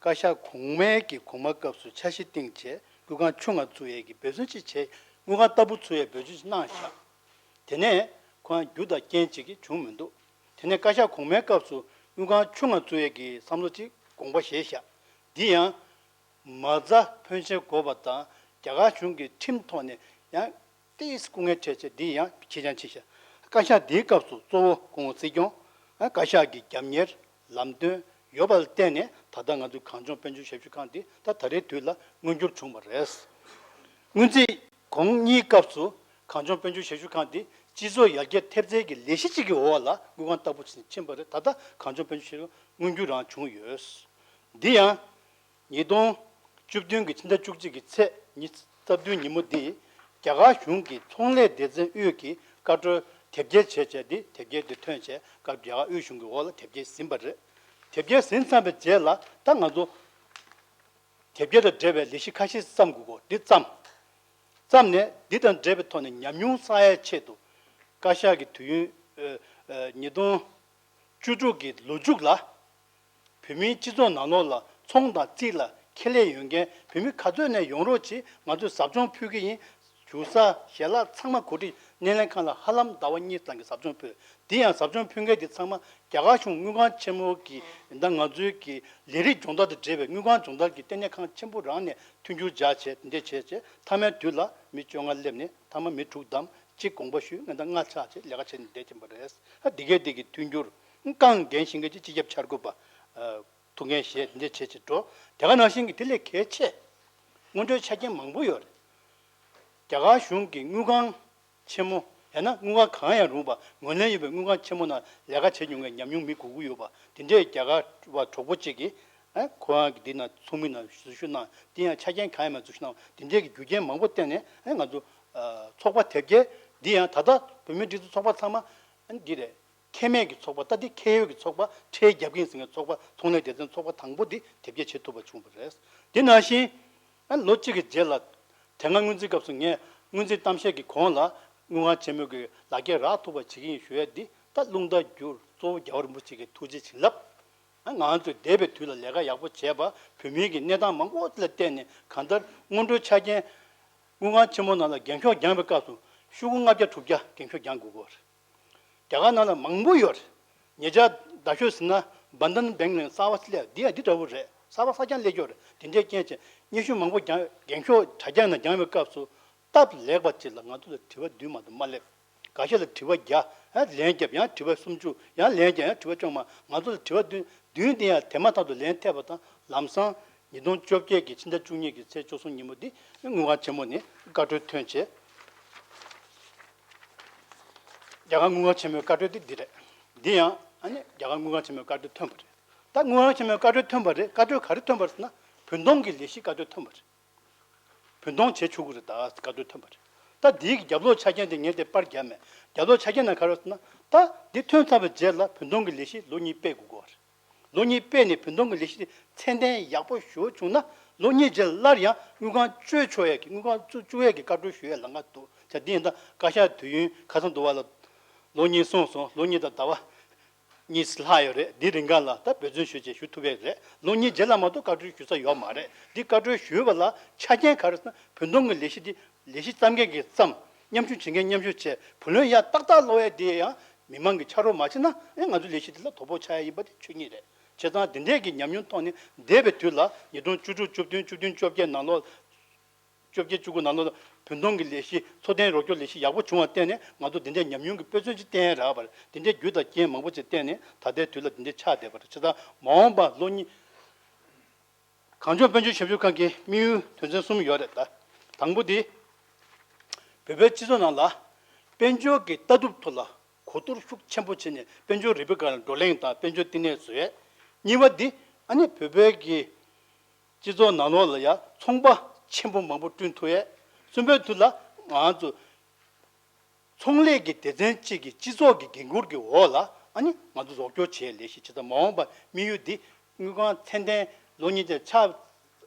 བཀའ་ཤག་གོང་མའི་གི་གོང་མ་སྐབས་སུ་འཆར་གཞི་བཏིང་བྱས་དངུལ་ཁང་ཆུང་ང་བཙུགས་ཡས་ཀྱི་འབད་བརྩོན་ཅིག་བྱས། དངུལ་ཁང་ལྟ་བུ་བཙུགས་ཡས་འབད་བརྩོན་ཅིག་གནང་བཞག་དེ་ནས་ཁོ་རང་རྒྱུ་དང་རྐྱེན་ཅིག་གིས་བྱུང་མི་འདུག་དེ་ནས་བཀའ་ཤག་གོང་མའི་སྐབས་སུ་དངུལ་ཁང་ཆུང་ང་བཙུགས་ཡས་ཀྱི་བསམ་བློ་ཅིག་དགོངས་པ་བཞེས་བཞག་འདི་ཡང་མ་རྩ་ཕོན་ཆེན་དགོས་པ་དང་རྒྱ་གར་གཞུང་གི་ཁྲིམས་ཐོག་ནས་ཡང་ཏིས་སྐུ་ངལ་འཕྲད་བྱས་འདི་ཡང་ཁྱེད་ཅག་ཅིག་བཞག་བཀའ་ཤག་འདིའི་སྐབས་སུ་གཙོ་བོ་སྐུ་ངོ་སྲིད་སྐྱོང་། བཀའ་ཤག་གི་རྒྱབ་གཉེར། ལམ་སྟོན་ཡོད་པ་ལ་བརྟེན་ནས་ད་ལྟ་ང་ཚོའི་གངས་ལྗོངས་དཔལ་འབྱོར་ཞབས་ཞུ་ཁང་འདི་ད་ད་རེས་དུས་ལ་མངོན་འགྱུར་བྱུང་བ་རེད། སྔོན་རྩིས་གོང་གཉིས་སྐབས་སུ་གངས་ལྗོངས་དཔལ་འབྱོར་ཞབས་ཞུ་ཁང་འདི་སྤྱི་ཚོགས་ཡར་རྒྱས་ཐེབས་རྩའི་གི་ལས་གཞི་གཅིག་གི་འོག་ལ་དངུལ་ཁང་ལྟ་བུ་ཕྱིན་ཕྱིན་པ་རེད། ད་ལྟ་གངས་ལྗོངས་དཔལ་འབྱོར་ཞབས་ཞུ་ཁང་མངོན་འགྱུར་རང་བྱུང་ཡོད། འདི་ཡང་ཉིས་སྟོང་བཅུ་བདུན་གྱི་ཕྱི་ཟླ་བཅུ་གཅིག་གི་ཚེས་ཉི་ཤུ་རྩ་བདུན་ཉིན་མོ་འདི་རྒྱ་གར་གཞུང་གི་ཚོང་ལས་སྡེ་ཚན་དབུས་ཀྱི་བཀའ་འཁྲོལ་དེབ་སྐྱེལ་བྱས་བྱས་འདི་དེབ་སྐྱེལ་འདི་ཐོན་བྱས་སྐབས་རྒྱ་གར་དབུས་གཞུང་གི་འོག་ལ་དེབ་སྐྱེལ་ཟིན་པ་རེད། དེབ་སྐྱེལ་ཟིན་ཚར་བའི་རྗེས་ལ་ད་ང་ཚོ་དེབ་སྐྱེལ་དང་འབྲེལ་བའི་ལས་གཞི་ཁ་ཤས་བརྩམས་དགོས་གོ་འདི་བརྩམས། བརྩམས་ནས་འདི་དང་འབྲེལ་བའི་ཐོག་ནས་ཉམས་མྱོང་བསགས་ཡའི་ཆེད་དུ་བཀའ་ཤག་གི་དུས་ཡུན་ཨ་ཨ་ཉིས་སྟོང་བཅུ་དྲུག་གི་ལོ་མཇུག་ལ། བོད་མིའི་སྤྱི་ཚོགས་ནང་ལོགས་ལ་ཚོང་དང་རྩིས་ལ་ཁྱད་ལས་ཡོད་མཁན་བོད་མི་ག་ཚོད་ནས་ཡོང་རོགས་གྱིས། ང་ཚོས་ཟབ་སྦྱོང་ཕུལ་གྱི་ཡིན། བཞུགས་ས་ཞལ་ལག་ཚང་མ་གོ་སྒྲིག་སྣེ་ལེན་ཁང་ལ་ཧ་ལམ་ཟླ་བ་གཉིས་ཙམ་གྱི་ཟབ་སྦྱོང་ཕུལ། འདི་ཡང་ཟབ་སྦྱོང་ཕུལ་མཁན་འདི་ཚང་མ་རྒྱ་གར་གཞུང་དངུལ་ཁང་ཆེན་མོ་གི་ད་ང་ཚོའི་གི་ལས་རིགས་སྦྱོང་བརྡར་དང་འབྲེལ་བའི་དངུལ་ཁང་སྦྱོང་བརྡར་གྱི་ལྟེ་གནས་ཁང་ཆེན་པོ་རང་ནས་མཐུན་འགྱུར་སྦྱར་བྱས་འདི་འདྲས་བྱས་བྱས་མཐའ་མའི་དུས་ལ་མི་བཅོ་ལྔ་སླེབས་ནས་མཐའ་མ་མི་དྲུག་བདམས་གཅིག་དགོངས་པ་ཞུས། ང་ད་ལྔ་ཆགས་བྱས་ལས་ཀ་བྱས་ནས་བསྡད་ཀྱིན་པ་རེད། ཨ་འདི་གས་འདི་གི་མཐུན་འགྱུར་རྐང་འགན་བཞེས་མཁན་གྱི་སྤྱི་ཁྱབ་འཆར་འགོད་པ། ཐུགས་འགན་བཞེས་འདི་འདྲ་བྱེད་ཅིག་འགྲོ། དེ་ག་ནང་བཞིན་གྱི་དེ་ལས་གལ་ཆེ། སྔོན་འགྲོའི་ཆ་རྐྱེན་མང་པོ་ཡོད་རེད། རྒྱ་གར་གཞུང་གི་དངུལ་ཁང་ཆེན་མོ་ཡང་ན་དངུལ་ཁང་གང་ཡང་རུང་བ་ངོས་ལེན་ཡོད་པའི་དངུལ་ཁང་ཆེན་མོ་ནང་ལས་ཀ་བྱེད་མྱོང་མཁན་ཉམས་མྱོང་མི་དགོས་ཀྱི་ཡོད་པ་དེ་འདྲའི་རྒྱ་གར་བ་གྲོགས་པོ་གཅིག་གིས་ཨ་ཁོ་རང་གི་འདི་ནང་ཚོགས་མི་ནང་འཛུལ་ཞུགས་གནང་དེ་ཡང་ཆ་རྐྱེན་གང་ཡང་མེད་འཛུལ་ཞུགས་གནང་དེ་འདྲའི་གི་རྒྱུ་རྐྱེན་མང་པོ་བརྟེན་ནས་ཨ་ང་ཚོ་ཚོགས་པ་དེབ་སྐྱེལ་འདི་ཡང་ད་ལྟ་བོད་མིའི་སྒྲིག་འཛུགས་ཚོགས་པ་ཚང་མ་ཨ་འདི་རེད། ཁེ་མེད་ཀྱི་ཚོགས་པ་ད་འདི་ཁེ་ཡོད་ཀྱི་ཚོགས་པ་ཁྲལ་རྒྱབ་ཀྱིན་ཟིན་པའི་ཚོགས་པ་ཚོང་ལས་སྡེ་ཚན་ཚོགས་པ་དང་པོ་འདི་དེབ་སྐྱེལ་བྱེད་ཐུབ་པ་བྱུང་བ་རེད། འདི་ནང་བཞིན་ཨ་ལོ་གཅིག་གི་རྗེས་ལ་དེ་སྔ་སྔོན་རྩིས་སྐབས་སུ་ངས་སྔོན་རྩིས་གཏམ་བཤད་ཀྱི་གོང་ལ་དངུལ་ཁང་ཆེན་མོ་གི་ལག་འཁྱེར་རག་ཐུབ་པ་བྱེད་ཀྱི་ཡིན་ཞུ་ཡས་འདི་ད་རླུང་རྟ་བསྒྱུར་གཙོ་བོ་རྒྱལ་བ་རིན་པོ་ཆེ་གི་ཐུགས་རྗེ་བྱིན་རླབས། ཨ་ང་ཚོས་འདས་པའི་དུས་ལ་ལས་ཀ་ཡག་པོ་བྱས་པ་བོད་མིའི་གི་གནས་སྟངས་མང་པོ་དེ་ལ་བརྟེན་ནས་གང་ལྟར་སྔོན་འགྲོའི་ཆ་རྐྱེན་དངུལ་ཁང་ཆེན་མོ་ནང་ལ་འགེངས་ཤོག་བརྒྱངས་པའི་སྐབས་སུ་ཤོག་གུ་ལྔ་བརྒྱ་དྲུག་བརྒྱ་འགེངས་ཤོག་བརྒྱངས་དགོས་ཀྱི་ཡོད་རེད། རྒྱ་གར་ནང་ལ་མང་པོ་ཡོད་རེད། ཉེ་ཆར་རྡ་ཤོད་ཟིན་ན་Bandhan Bank ནས་གསར་པ་སླེབས་འདི་ཡང་འདི་འདྲ་བོ་རེད། གསར་པ་གསར་རྐྱང་སླེབས་ཀྱི་ཡོད་རེད། དེ་འདྲའི་རྐྱེན་བྱས་སྙན་ཞུ་མང་པོ་བརྒྱངས་འགེངས་ཤོག་དྲ་རྒྱ་ནང་བརྒྱངས་པའི་སྐབས་སུ་སྟབས་ལེགས་པ་ཅིག་ལ་ང་ཚོ་ལ་དྲི་བ་བདུན་མ་གཏོགས་མ་སླེབས། འགའ་ཤས་ལ་དྲི་བ་བརྒྱ་ཡང་ལན་བརྒྱབ་ཡང་དྲི་བ་སུམ་ཅུ་ཡང་ལན་བརྒྱབ་ཡང་དྲི་བ་བཅོ་ལྔ་ང་ཚོ་ལ་དྲི་བ་བདུན་བདུན་དེ་ཡང་དེ་མ་ཐག་ཏུ་ལན་ཐེབས་པ་དང་ལམ་སང་ཉིས་སྟོང་བཅོ་བརྒྱད་ཀྱི་ཕྱི་ཟླ་བཅུ་གཉིས་ཀྱི་ཚེས་བཅུ་གསུམ་ཉིན་མོ་འདི་དངུལ་ཁང་ཆེན་མོ་ནས་བཀའ་འཁྲོལ་ཐོན་བྱས། རྒྱ་གར་དངུལ་ཁང་ཆེན་མོའི་བཀའ་འཁྲོལ་འདི་འདི་རེད། འདི་ཡང་ཨ་ནི་རྒྱ་གར་དངུལ་ཁང་ཆེན་མོའི་བཀའ་འཁྲོལ་ཐོན་པ་རེད། ད་དངུལ་ཁང་ཆེན་མོའི་བཀའ་འཁྲོལ་ཐོན་པ་རེད། བཀའ་འཁྲོལ་ག་རེ་ཐོན་པ་རེད་ཟེར་ན་བུན་གཏོང་གི་ལས་གཞི་བཀའ་འཁྲོལ་ཐོན་པ་རེད། བུན་གཏོང་བྱེད་ཆོག་གི་རེད། ད་བཀའ་འཁྲོལ་ཐོན་པ་རེད། ད་འདིའི་གི་རྒྱབ་ལོགས་ཆ་རྐྱེན་དེ་ངས་དེ་པར་བརྒྱབ་མེད། རྒྱབ་ལོགས་ཆ་རྐྱེན་ནང་ག་རེ་ཟེར་ན་ད་འདི་ཐོན་ཚར་བའི་རྗེས་ལ་བུན་གཏོང་གི་ལས་གཞི་ལོ་གཉིས་སྤེལ་དགོས་ཀྱི་ཡོད་རེད། ལོ་གཉིས་སྤེལ་ནས་བུན་གཏོང་གི་ལས་གཞི་དེ་ཚད་ལྡན་ཡག་པོ་ཞེ་པོ་བྱུང་ན་ལོ་གཉིས་རྗེས་སླར་ཡང་དངུལ་ཁང་བཅོལ་ཆོག་ཡས་ཀྱི་དངུལ་ཁང་བཙུགས་བཅུག་ཡས་ཀྱི་བཀའ་འཁྲོལ་ཞུ་ཡས་ལམ་ཁ་འདུག་ད་འདི་ཡིན་ད་བཀའ་ཤག་དུས་ཡུན་ཁ་སང་དུ་བ་ལ་ལོ་གཉིས་སོང་སོང་། ལོ་གཉིས་དང་ཟླ་བ་གཉིས་ལྷག་ཡོད་རེད། འདི་རིང་ག་ལ་ད་འབད་བརྩོན་ཞུ་བྱས་ཞུ་ཐུབ་ཡས་རེད། ལོ་གཉིས་རྗེས་ལ་མ་གཏོགས་བཀའ་འཁྲོལ་ཞུ་ས་ཡོད་མ་རེད། འདི་བཀའ་འཁྲོལ་ཞུས་པ་ལ་ཆ་རྐྱེན་ག་རེ་ཟེར་ན་བུན་གཏོང་གི་ལས་གཞི་འདི་ལས་གཞི་བརྩམ་མཁན་གྱིས་བརྩམས། མཉམ་ཞུགས་བྱེད་མཁན་མཉམ་ཞུགས་བྱས། བུ་ལོན་ཡར་ཏག་ཏག་སློག་ཡས་དེ་ཡང་མི་མང་གིས་ཕྱག་རོགས་མ་བྱས་ན་ཨེ་ང་ཚོའི་ལས་གཞི་དེ་ལ་དོ་ཕོག་ཆགས་ཡ་ཡིན་པ་དེ་ཆོས་ཉིད་རེད། བྱས་ཙང་དེ་འདྲས་ཀྱི་ཉམས་མྱོང་ཐོག་ནས་འདས་པའི་དུས་ལ་ཉིས་སྟོང་བཅུ་དྲུག་བཅུ་བདུན་བཅུ་བདུན་བཅོ་བརྒྱད་ནང་ལོགས་བཅོ་བརྒྱད་བཅུ་དགུ་ནང་ལོགས་ལ་བུན་གཏོང་གི་ལས་གཞི་འཚོ་རྟེན་རོགས་སྐྱོར་ལས་གཞི་ཡག་པོ་བྱུང་བ་བརྟེན་ནས་ང་ཚོ་དེ་འདྲས་ཉམས་མྱོང་གི་དཔེ་མཚོན་ཅིག་བསྟན་ཡ་རག་པ་རེད། དེ་འདྲས་རྒྱུ་དང་རྐྱེན་མང་པོ་ཅིག་བརྟེན་ནས་ད་ལྟའི་དུས་ལ་དེ་འདྲས་ཆགས་བསྡད་པ་རེད། བྱས་ཙང་མ་འོངས་པ་ལོ་གཉིས། གངས་ལྗོངས་དཔལ་འབྱོར་ཞབས་ཞུ་ཁང་གི་དམིགས་ཡུལ་དོན་ཚན་གསུམ་ཡོད་རེད་ད། དང་པོ་དེ། བོད་པའི་སྤྱི་ཚོགས་ནང་ལ་དཔལ་འབྱོར་གྱི་ལྟ་གྲུབ་ཐོག་ལ་གོ་བསྡུར་ཤུགས་ཆེན་པོ་བྱས་ནས་དཔལ་འབྱོར་རིག་པའི་སྒང་ལ་བགྲོ་གླེང་དང་དཔལ་འབྱོར་བསྟི་གནས་བཟོ་ཡས། གཉིས་པ་འདི་ཨ་ནི་བོད་པའི་གི་སྤྱི་ཚོགས་ནང་ལོགས་ལ་ཡང་ཚོང་པ་ཆེན་པོ་མང་པོ་བསྐྲུན་ཐུབ་ཡས། གསུམ་པའི་དུས་ལ་ང་ཚོ་ཚོང་ལས་ཀྱི་སྡེ་ཚན་གཅིག་གི་སྤྱི་ཚོགས་ཀྱི་འགན་འཁུར་གྱི་འོག་ལ་ཨ་ནི་ང་ཚོ་རོགས་སྐྱོར་བྱེད་ལས་གཞི་བྱེད་ཙང་མ་འོངས་པ་དམིགས་ཡུལ་འདི་དངུལ་ཁང་ཚད་ལྡན་ལོ་གཉིས་ཀྱི་ཆ་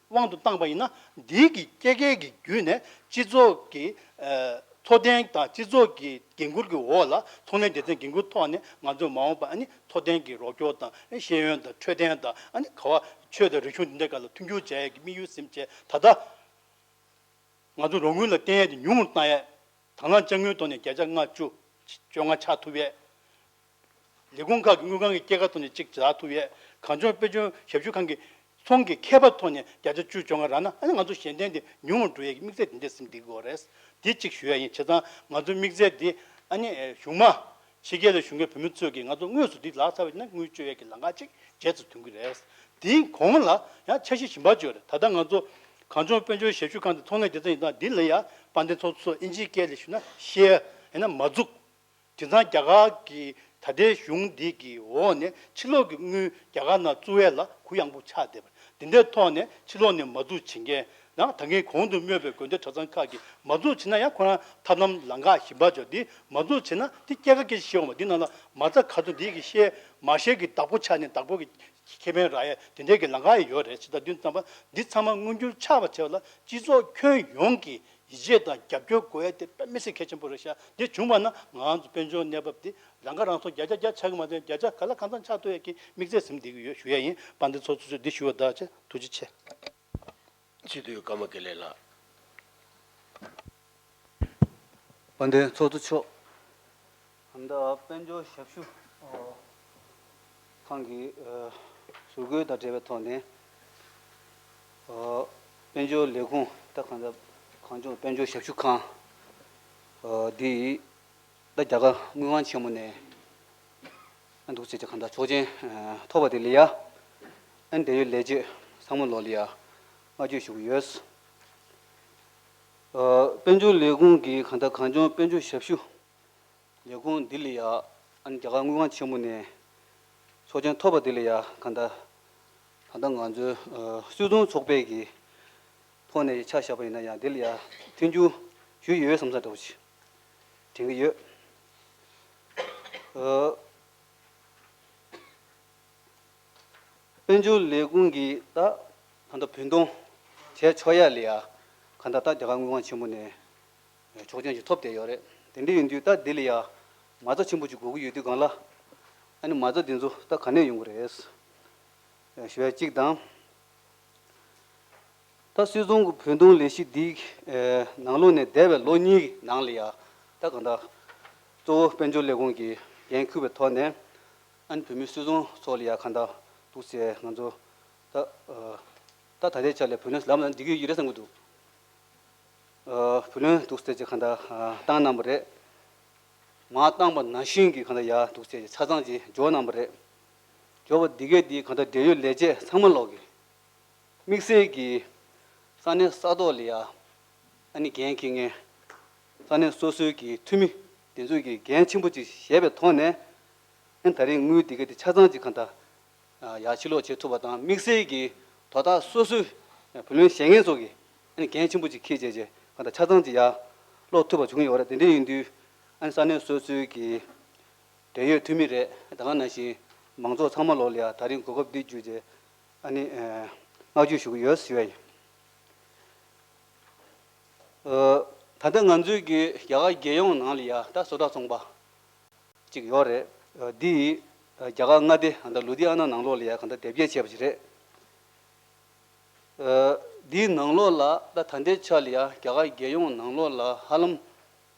དབང་དུ་བཏང་པ་ཡིན་ན་འདིའི་གི་སྐྱེད་ཀའི་གི་བརྒྱུད་ནས་སྤྱི་ཚོགས་ཀྱི་ཨ་ འཚོ་རྟེན་དང་སྤྱི་ཚོགས་ཀྱི་འགན་འཁུར་གྱི་འོག་ལ་ཚོང་ལས་སྡེ་ཚན་འགན་འཁུར་ཐོག་ནས་ང་ཚོས་མ་འོངས་པ་ཨ་ནི་འཚོ་རྟེན་གྱི་རོགས་སྐྱོར་དང་ཤེས་ཡོན་དང་འཕྲོད་བསྟེན་དང་ཨ་ནི་ག་བ་ཆོས་དང་རིག་གཞུང་འདི་འདྲའི་སྒང་ལ་མཐུན་འགྱུར་བྱ་ཡས་ཀྱི་དམིགས་ཡུལ་ཟིན་བྱས་ད་ལྟ་ང་ཚོ་རོགས་དངུལ་ལ་བརྟེན་ཡས་དེ་ཉུང་རུ་བཏང་ཡས། དང་བླངས་དཔྱ་དངུལ་ཐོག་ནས་བརྒྱ་ཆ་ལྔ་བཅུ། བཅོ་ལྔ་ཆགས་ཐུབ་ཡས། ལས་ཁུངས་ཁག་གི་དངུལ་ཁང་གི་སྐྱེད་ཀ་ཐོག་ནས་གཅིག་བྱ་ཐུབ་ཡས། གངས་ལྗོངས་དཔལ་འབྱོར་ཞབས་ཞུ་ཁང་གི་ཚོང་གི་ཁྱད་པར་ཐོག་ནས་བརྒྱ་ཆ་བཅུ་བཅོ་ལྔ་རག་ན་ཨ་ནི་ང་ཚོ་གཞན་བརྟེན་དེ་ཉུང་རུ་འགྲོ་ཡས་ཀྱི་དམིགས་ཚད་དེ་འདྲས་ཟིན་བསྡད་ཀྱི་ཡོད་རེད། འདི་གཅིག་ཞུ་ཡས་ཡིན། བྱས་ཙང་ང་ཚོའི་དམིགས་ཚད་འདི་ཨ་ནི་གཞུང་མང་ཕྱི་རྒྱལ་ལ་བཞུགས་མཁན་བོད་མི་ཚོས་ཀྱིས་ང་ཚོ་དངོས་སུ་འདི་ལག་ཚར་བ་ཡིན་ན་དངུལ་བཅོལ་ཡས་ཀྱི་ལམ་ཁ་ཅིག་རྗེས་སུ་མཐུན་གྱི་རེད། དེའི་གོང་ལ་ཡང་འཆར་གཞི་གཞན་པ་ཅིག་ཡོད་རེད། ད་ལྟ་ང་ཚོ་གངས་ལྗོངས་དཔལ་འབྱོར་ཞབས་ཞུ་ཁང་དང་ཚོང་ལས་སྡེ་ཚན་ཡིན་ཙང་འདི་ལ་ཡང་དཔལ་ལྡན་ཚོགས་གཙོ་མཆོག་ཨིན་ཇིའི་སྐད་ལ་ཞུས་ན་ཤེལ་ཡིན་ན་མ་འཛུགས། དེང་སང་རྒྱ་གར་གྱི་ད་ལྟའི་གཞུང་འདི་གི་འོག་ནས་ཕྱི་ལོགས་ཀྱི་དངུལ་རྒྱ་གར་ནང་བཙུགས་ཡས་ལ་གུ་ཡངས་པོ་ཆགས་བསྡད་པ་འདི་འདྲའི་ཐོག་ནས་ཕྱི་ལོགས་ནས་མ་འཛུགས་བྱེད་མཁན་ནང་ད་གིན་གོང་དུ་སྨོས་པའི་དགོན་སྡེ་གྲྭ་ཚང་ཁག་གིས་མ་འཛུགས་བྱེད་ན་ཡང་ཁོ་རང་ཐབས་ལམ་ལམ་ཁ་གཞན་པ་ཅིག་འདི་མ་འཛུགས་བྱེད་ན་འདི་སྐྱེད་ཀ་སྐྱེད་ཤེས་འོང་བ་འདི་ནང་ལ་མ་རྩ་ག་ཚོད་འདི་གི་ཤེལ་མ་ཤེལ་གྱི་བདག་པོ་ཆགས་ནས་བདག་པོ་གི་ཁེ་ཕན་རག་ཡས་དེ་འདྲའི་གི་ལམ་ཁ་ཡང་ཡོད་རེད། ཇི་ལྟར་འདི་ཚང་མ་འདི་ཚང་མ་མངོན་འགྱུར་ཆགས་པ་བྱས་པ་ལ་སྤྱི་ཚོགས་ཁྱོན་ཡོངས་ཀྱི་ཡིད་ཆེས་དང་རྒྱབ་སྐྱོར་དགོས་ཡས་དེ་དཔེ་མི་སྲིད་གལ་ཆེན་པོ་རེད་ཤག་འདི་བྱུང་བ་ན་ང་རང་ཚོ་དཔལ་འབྱོར་གནས་བབ་འདི་རང་ཁ་རང་གསོ་བརྒྱ་ཆ་བརྒྱ་ཆགས་ཀྱི་མ་རེད། བརྒྱ་ཆ་ག་ལ་གང་འཚམ་ཆགས་ཐུབ་ཡས་ཀྱི་དམིགས་ཚད་ཟིན་བསྡད་ཀྱི་ཡོད་ཞུ་ཡས་ཡིན། དཔལ་ལྡན་ཚོགས་གཙོ་མཆོག་འདི་ཞུ་བ་ད་ཆ་ཐུགས་རྗེ་ཆེ། སྤྱི་འཐུས་ཀརྨ་དགེ་ལེགས་ལགས། དཔལ་ལྡན་ཚོགས་གཙོ་མཆོག་ད་ལྟ་དཔལ་འབྱོར་ཞབས་ཞུ་ཁང་གི་ཟུར་བཀོད་དང་འབྲེལ་བའི་ཐོག་ནས་དཔལ་འབྱོར་ལས་ཁུངས་ད་གང་ལྟར་གངས་ལྗོངས་དཔལ་འབྱོར་ཞབས་ཞུ་ཁང་འདི་ད་རྒྱ་གར་དངུལ་ཁང་ཆེན་མོ་ནས་ཨ་འདུག་ཟེར་གྱི་གང་ལྟར་ཆོག་མཆན་ཐོབ་པ་དེ་ལ་ཡ་ཨ་འབྲེལ་ཡོད་ལས་བྱེད་ཚང་མ་ལོག་ལ་ཡ་བསྔགས་བརྗོད་ཞུ་གི་ཡོད། དཔལ་འབྱོར་ལས་ཁུངས་ཀྱི་གང་ལྟར་གངས་ལྗོངས་དཔལ་འབྱོར་ཞབས་ཞུ་ལས་ཁུངས་འདི་ལ་ཡ་ཨ་རྒྱ་གར་དངུལ་ཁང་ཆེན་མོ་ནས་ཆོག་མཆན་ཐོབ་པ་དེ་ལ་ཡ་གང་ལྟར་ད་ལྟ་ང་ཚོའི་སུད་ཚོང་ཚོགས་པའི་གི་ཐོག་ནས་ཆ་བཞག་པ་ཡིན་ན་ཡང་དེ་ལ་ཡ་མཐུན་འགྱུར་ཞུས་ཡོད་བསམ་ས་འདྲ་བོ་ཞིག་དྲན་གྱི་ཡོད། དཔལ་འབྱོར་ལས་ཁུངས་ཀྱིས་ད་ད་ལྟ་བུན་གཏོང་བྱས་ཆོག་ཡ་ལ་ཡ་གང་ལྟར་ད་རྒྱ་གར་དངུལ་ཁང་ཆེན་མོ་ནས་ཆོག་མཆན་ཞིག་ཐོབ་བསྡད་ཡོད་རེད། དེ་འདྲ་ཡིན་དུས་ད་འདི་ལ་ཡ་མ་རྩ་ཆེན་པོ་ཅིག་དགོས་ཀྱི་ཡོད་དུས་སྒང་ལ་ཨ་ནི་མ་རྩ་འདི་ཚོ་ད་ག་ནས་ཡོང་གི་རེད་ཞུ་ཡ་གཅིག་དང་། ད་སུད་ཚོང་གི་བུན་གཏོང་ལས་གཞི་འདི་ནང་ལོགས་ནས་འདས་པའི་ལོ་གཉིས་ཀྱི་ནང་ལ་ཡ་ད་གང་ལྟར་གཙོ་བོ་དཔལ་འབྱོར་ལས་ཁུངས་ཀྱིས་འགན་འཁུར་བའི་ཐོག་ནས་ཨ་ནི་བོད་མི་སུད་ཚོང་ཚོ་ལ་ཡ་གང་ལྟར་འདུག་ཟེར་ང་ཚོ་ད་ད་ད་ལྟའི་ཆ་ལ་བུ་ལོན་ལམ་ལ་འགྲིག་གི་ཡོད་རེད་བསམ་གྱི་འདུག་བུ་ལོན་འདུག་ཟེར་གྱི་གང་ལྟར་བཏང་གནང་བ་རེད། མར་བཏང་པ་ནང་བཞིན་གྱི་གང་ལྟར་ཡར་འདུག་ཟེར་གྱི་ཆ་ཚང་ཅིག་འབྱོར་གནང་བ་རེད། འབྱོར་བ་འདི་གས་འདི་གང་ལྟར་འབྲེལ་ཡོད་ལས་བྱེད་ཚང་མ་ལོག་གི་དམིགས་བསལ་གྱི་ས་གནས་ས་ཐོག་ལ་ཡ་ཨ་ནི་འགན་འཁྱེར་མཁན་ས་གནས་སོ་སོའི་གི་འཐུས་མི་དེ་ཚོས་ཀྱི་འགན་ཆེན་པོ་ཅིག་བཞེས་པའི་ཐོག་ནས་ཨ་ནི་ད་རེས་དངུལ་འདི་ག་དེ་ཆ་ཚང་ཅིག་གང་ལྟར་ཡར་ཕྱིར་སློག་བྱེད་ཐུབ་པ་དང་དམིགས་བསལ་གྱི་དོ་བདག་སོ་སོའི་བུ་ལོན་གཞན་ངན་ཚོ་གི་ཨ་ནི་འགན་ཆེན་པོ་ཅིག་འཁྱེར་བྱས་རྗེས་གང་ལྟར་ཆ་ཚང་ཅིག་ཡར་སློག་ཐུབ་པ་བྱུང་ཡོད་རེད། དེ་འདྲ་ཡིན་དུས་ཨ་ནི་ས་གནས་སོ་སོའི་གི་འབྲེལ་ཡོད་འཐུས་མི་རེད། ད་ག་ནང་བཞིན་མང་ཚོགས་ཚང་མ་ལོག་ལ་ཡ་ད་རིང་གོ་སྐབས་འདི་བརྒྱུད་རྗེས་ཨ་ནི་བསྔགས་བརྗོད་ཞུ་གི་ཡོད་ཞུ་ཡ་ཡིན། ད་ལྟ་ང་ཚོའི་གི་རྒྱ་གར་རྒྱལ་ཡོངས་ནང་ལ་ཡ་ད་བཟོ་གྲྭ་ཚོང་པ་གཅིག་ཡོད་རེད། འདི་རྒྱ་གར་མངའ་སྡེ་ད་ལུ་དྷི་ཨ་ན་ནང་ལོགས་ལ་ཡ་གང་ལྟར་དེབ་སྐྱེལ་བྱས་པ་ཞིག་རེད། འདིའི་ནང་ལོགས་ལ་ད་ད་ལྟའི་ཆ་ལ་ཡ་རྒྱ་གར་རྒྱལ་ཡོངས་ནང་ལོགས་ལ་ཧ་ལམ་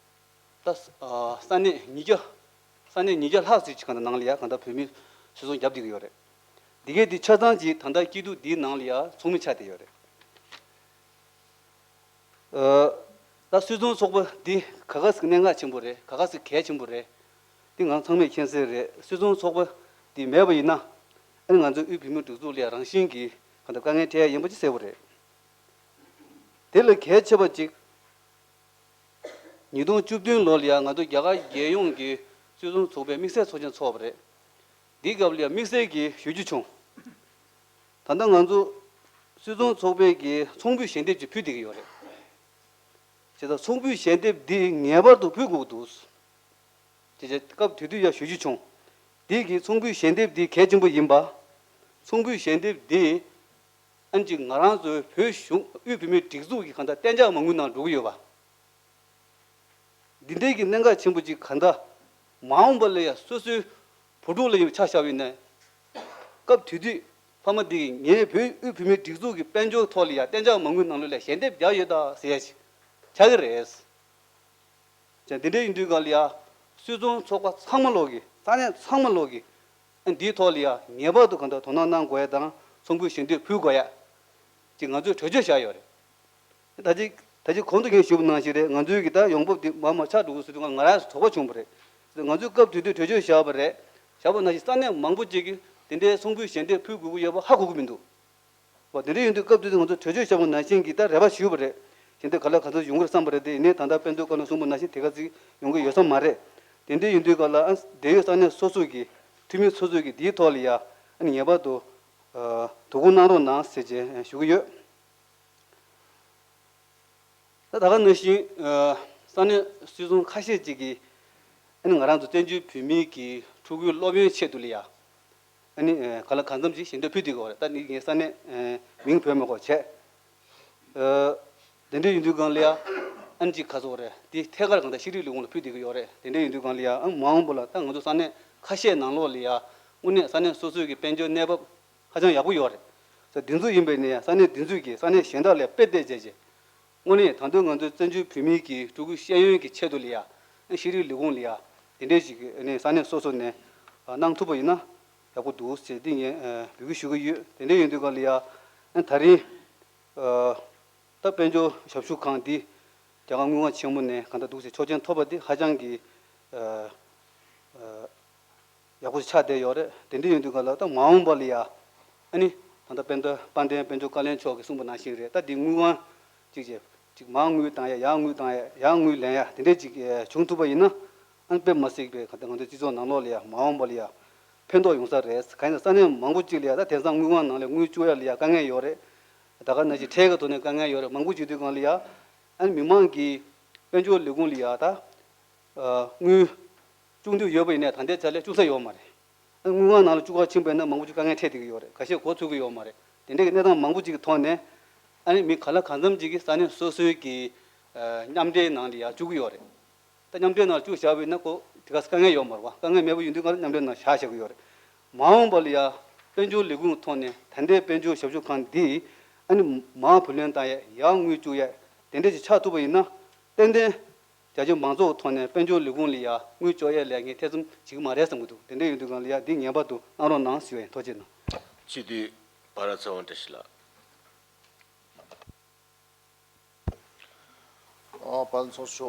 ད་ས་གནས་ཉིས་བརྒྱ་ས་གནས་ཉིས་བརྒྱ་ལྷག་ཙམ་ཅིག་གང་ལྟར་ནང་ལ་ཡ་གང་ལྟར་བོད་མི་སུད་ཚོང་རྒྱབ་བསྡད་ཀྱི་ཡོད་རེད། འདི་གས་འདི་ཆ་ཚང་ཅིག་ད་ལྟ་སྐྱིད་སྡུག་འདིའི་ནང་ལ་ཡ་ཚོགས་མི་ཆགས་བསྡད་ཡོད་རེད། ད་སུད་ཚོང་ཚོགས་པ་འདི་ག་ག་ཟིག་གནད་འགག་ཆེན་པོ་རེད། ག་ག་ཟིག་གལ་ཆེན་པོ་རེད། འདི་ང་ཚང་མས་མཁྱེན་གསལ་རེད། སུད་ཚོང་ཚོགས་པ་འདི་མེད་པ་ཡིན་ན་ཨ་ནི་ང་ཚོའི་དབུས་བོད་མིའི་སྒྲིག་འཛུགས་ལ་ཡ་རང་བཞིན་གྱིས་གང་ལྟར་དཀའ་ངལ་འཕྲད་ཡ་ཡིན་པ་ཅིག་གསལ་པོ་རེད། དེ་ལས་གལ་ཆེ་བ་ཅིག་ཉིས་སྟོང་བཅུ་བདུན་ལོ་ལ་ཡ་ང་ཚོ་རྒྱ་གར་རྒྱལ་ཡོངས་ཀྱི་སུད་ཚོང་ཚོགས་པའི་དམིགས་བསལ་ཚོགས་ཆེན་ཚོགས་པ་རེད། འདིའི་སྐབས་ལ་ཡ་དམིགས་བསལ་གྱིས་ཞུ་རྒྱུ་བྱུང་། ད་ལྟ་ང་ཚོ་སུད་ཚོང་ཚོགས་པའི་གི་ཚོང་འབུལ་ཞལ་འདེབས་ཅིག་ཕུལ་བསྡད་ཀྱི་ཡོད་རེད། བྱས་ཙང་ཚོང་འབུལ་ཞལ་འདེབས་འདི་ངེས་པར་དུ་ཕུལ་དགོས་ཀྱི་འདུག་དེ་བྱས་སྐབས་དེ་དུས་ཡ་ཞུ་རྒྱུ་བྱུང་། འདི་གི་ཚོང་འབུལ་ཞལ་འདེབས་འདི་གལ་ཆེན་པོ་ཡིན་པ། ཚོང་འབུལ་ཞལ་འདེབས་འདི་ཨ་ནི་ཅིག་ང་རང་ཚོའི་བོད་གཞུང་དབུས་བོད་མིའི་སྒྲིག་འཛུགས་ཀྱི་གང་ལྟར་གཏན་འཇགས་མ་དངུལ་ནང་འགྲོ་གི་ཡོད་པ། འདི་འདྲའི་གི་གནད་འགག་ཆེན་པོ་ཅིག་ག་འདྲ་མ་འོངས་པ་ལ་ཡང་སོ་སོའི་བུ་ཕྲུག་ལ་ཡང་ཆ་བཞག་པ་ཡིན་ན། སྐབས་དེ་དུས་ཕ་མ་འདི་གིས་ངའི་བུས་དབུས་བོད་མིའི་སྒྲིག་འཛུགས་ཀྱི་དཔལ་འབྱོར་ཐོག་ལ་ཡང་གཏན་འཇགས་མ་དངུལ་ནང་ལོགས་ལ་ཞལ་འདེབས་རྒྱག་ཡོད་ད་ཟེར་ཡ་ཞིག་ཆགས་ཀྱི་རེད། ཅེས་འདི་འདྲ་ཡིན་དུས་ག་ལ་ཡ། སུད་ཚོང་ཚོགས་པ་ཚང་མ་ལོག་གི་ས་གནས་ཚང་མ་ལོག་གི་ཨ་འདིའི་ཐོག་ལ་ཡ་ངེས་པར་དུ་གང་ལྟར་དོ་སྣང་གནང་དགོས་ཡ་དང་ཚོགས་འཁོར་ཞལ་འདེབས་ཕུལ་དགོས་ཡ། ཅེས་ང་ཚོས་གྲོས་ཆོད་བཞག་ཡོད་རེད། ད་ཅི་ད་ཅི་གོང་དུ་ངས་ཞུས་པ་ནང་བཞིན་རེད། ང་ཚོའི་གི་ད་ཡོང་འབབ་འདི་མར་མར་ཆག་འགྲོ་གི་ཟེར་དུས་ང་རང་ཡང་དོགས་པ་བྱུང་བ་རེད། ང་ཚོས་སྐབས་དེ་དུས་གྲོས་ཆོད་བཞག་པ་རེད། བཞག་པ་ནང་བཞིན་ས་གནས་མང་པོ་ཅིག་གིས་དེ་འདྲའི་ཚོགས་འཁོར་ཞལ་འདེབས་ཕུལ་དགོས་ཀྱི་ཡོད་པ་ཧ་གོ་གི་མི་འདུག། བ་དེ་འདྲ་ཡིན་དུས་སྐབས་དེ་དུས་ང་ཚོ་གྲོས་ཆོད་བཞག་པ་ནང་བཞིན་གྱི་ད་རེ་བ་ཞུས་པ་རེད། ཞལ་འདེབས་ག་ལེར་ག་ཚོད་ཡོང་གི་རེད་བསམ་པ་རེད་དེ། ཡིན་ནའི་ད་ལྟ་དཔལ་འབྱོར་བཀའ་བློན་གསུངས་པ་ནང་བཞིན་དེ་ག་ཚོད་ཡོང་གི་ཡོད་ས་མ་རེད། དེ་འདྲ་ཡིན་དུས་ག་ལ་ཨ་འབྲེལ་ཡོད་ས་གནས་སོ་སོ་གི་འཐུས་མི་སོ་སོ་གི་དེའི་ཐོག་ལ་ཡ་ཨ་ནི་ངེས་པར་དུ་ཨ་དོ་ཁུར་གནང་རོགས་གནང་ཟེར་བྱས་ཞུ་གི་ཡོད། ད་ད་ག་ནང་བཞིན་ཨ་ས་གནས་སྲིད་གཞུང་ཁ་ཤས་ཅིག་གིས་ཨ་ནི་ང་རང་ཚོ་བཙན་བྱོལ་བོད་མིའི་གི་ཕྲུ་གུའི་སློབ་ཡོན་ཆེད་དུ་ལ་ཡ། ཨ་ནི་ཨ་ག་ལ་གང་འཚམ་ཅིག་ཞལ་འདེབས་ཕུལ་བསྡད་ཀྱི་ཡོད་རེད། ད་ནི་ངས་ས་གནས་ཨ་མིང་བོས་མ་དགོས་བྱས། ཨ་དེ་འདྲ་ཡིན་དུས་སྒང་ལ་ཡ་ཨ་ནི་ཅིག་ག་ཚོད་རེད། དེ་ཐད་ཀར་གང་ལྟར་ཤེས་རིག་ལས་ཁུངས་ལ་ཕུལ་བསྡད་ཀྱི་ཡོད་རེད། དེ་འདྲ་ཡིན་དུས་སྒང་ལ་ཡ་ཨ་མ་འོངས་པ་ལ་ད་ང་ཚོ་ས་གནས་ཁ་ཤས་ནང་ལོགས་ལ་ཡ་དངོས་གནས་ས་གནས་སོ་སོའི་གི་དཔལ་འབྱོར་གནས་བབ་ཧ་ཅང་ཡག་པོ་ཡོད་རེད། ས་འདི་ཚོ་ཡིན་པས་ནས་ས་གནས་འདི་ཚོས་ཀྱི་ས་གནས་གཞན་དག་ལ་དཔེ་བལྟས་བྱས་རྗེས། དངོས་གནས་ད་དུང་ང་ཚོའི་བཙན་བྱོལ་བོད་མིའི་གི་ཕྲུ་གུ་ཤེས་ཡོན་གྱི་ཆེད་དུ་ལ་ཡ། ཤེས་རིག་ལས་ཁུངས་ལ་ཡ། དེ་འདྲས་ཞིག་ནས་ས་གནས་སོ་སོ་ནས་གནང་ཐུབ་པ་ཡིན་ན་ཡག་པོ་འདུག་ཟེར་འདི་ངས་འབོད་སྐུལ་ཞུ་གི་ཡོད། དེ་འདྲས་ཡིན་དུས་ག་ལ་ཡ། ད་རིང་ད་དཔལ་འབྱོར་ཞབས་ཞུ་ཁང་འདི་རྒྱ་གར་དངུལ་ཁང་ཆེན་མོ་ནས་གང་ལྟར་འདུག་ཟེར་ཆོག་མཆན་ཐོབ་པ་འདི་ཧ་ཅང་གི་ཡག་པོ་ཆགས་བསྡད་ཡོད་རེད། དེ་འདྲ་ཡིན་དུས་ག་ལ་ད་མ་འོངས་པ་ལ་ཡ། ཨ་ནི་ད་ལྟ་དཔལ་ལྡན་དཔལ་ལྡན་དཔལ་འབྱོར་བཀའ་བློན་མཆོག་གིས་གསུངས་པ་ནང་བཞིན་རེད། ད་འདི་དངུལ་ཁང་གཅིག་བྱས་གཅིག་མར་དངུལ་བཏང་ཡ་ཡར་དངུལ་བཏང་ཡ་ཡར་དངུལ་ལེན་ཡ་དེ་འདྲ་ཅིག་བྱུང་ཐུབ་པ་ཡིན་ན། ཨ་ནི་དཔེ་མ་སྲིད་པའི་ག་ད་ང་ཚོའི་སྤྱི་ཚོགས་ནང་ལོགས་ལ་ཡ་མ་འོངས་པ་ལ་ཡ་ཕན་ཐོགས་ཡོང་ས་རེད། གང་ཡིན་ན་ས་གནས་མང་པོ་ཅིག་ལ་ཡ་ད་དེང་སང་དངུལ་ཁང་ནང་ལ་དངུལ་བཅུག་ཡ་ལ་ཡ་དཀའ་ངལ་ཡོད་རེད། ད་ག་ནང་བཞིན་ཁྲལ་གྱི་ཐོག་ནས་དཀའ་ངལ་ཡོད་རེད། མང་པོ་བྱེད་དུས་སྒང་ལ་ཡ། ཨ་ནི་མི་མང་གིས་དཔལ་འབྱོར་ལས་ཁུངས་ལ་ཡ་ད། དངུལ་བཅུག་འདོད་ཡོད་པ་ཡིན་ནའི་ད་ལྟའི་ཆ་ལ་བཅུག་ས་ཡོད་མ་རེད། དངུལ་ཁང་ནང་ལ་བཅུག་ག་ཕྱིན་པ་ཡིན་ན་མང་པོ་ཅིག་དཀའ་ངལ་འཕྲད་བསྡད་ཀྱི་ཡོད་རེད། ཁ་ཤས་མགོ་ཚོས་ཀྱི་ཡོད་མ་རེད། དེ་འདྲའི་གི་གནས་སྟངས་མང་པོ་ཅིག་གི་ཐོག་ནས་ཨ་ནི་མི་ག་ལ་གང་འཚམ་ཅིག་གིས་ས་གནས་སོ་སོའི་གི་མཉམ་འབྲེལ་ནང་ལ་ཡར་བཅུག་གི་ཡོད་རེད། ད་མཉམ་འབྲེལ་ནང་ལ་བཅུག་བཞག་པ་ཡིན་ན་ཁོ་དེ་ག་ས་དཀའ་ངལ་ཡོད་མ་རེད་བ། དཀའ་ངལ་མེད་པ་ཡིན་དུས་ག་ལ་མཉམ་འབྲེལ་ནང་བཞག་བཞག་གི་ཡོད་རེད། མ་འོངས་པ་ལ་ཡར་དཔལ་འབྱོར་ལས་ཁུངས་ཐོག་ནས་ད་ལྟའི་དཔལ་འབྱོར་ཞབས་ཞུ་ཁང་འདི་ཨ་ནི་མར་བུ་ལོན་བཏང་ཡས་ཡར་དངུལ་བཅུག་ཡས་དེ་འདྲ་ཞིག་ཆགས་ཐུབ་པ་ཡིན་ན། ཏན་ཏན་རྒྱ་ཆེ་མང་ཚོགས་ཐོག་ནས་དཔལ་འབྱོར་ལས་ཁུངས་ལ་ཡ་དངུལ་བཅོལ་ཡས་ལས་ངས་ཐེ་ཚོམ་བྱེད་ཀྱི་མ་རེད་བསམ་གྱི་འདུག། དེ་འདྲ་ཡིན་དུས་སྒང་ལ་ཡ་འདི་ངེས་པར་དུ་གནང་རོགས་གནང་ཞུ་བ་ཡིན། ཐུགས་རྗེ་གནང་། སྤྱི་འཐུས་བྷ་ར་ཚེ་དབང་བཀྲ་ཤིས་ལགས། ཨ་དཔལ་ཚོགས་གཙོ་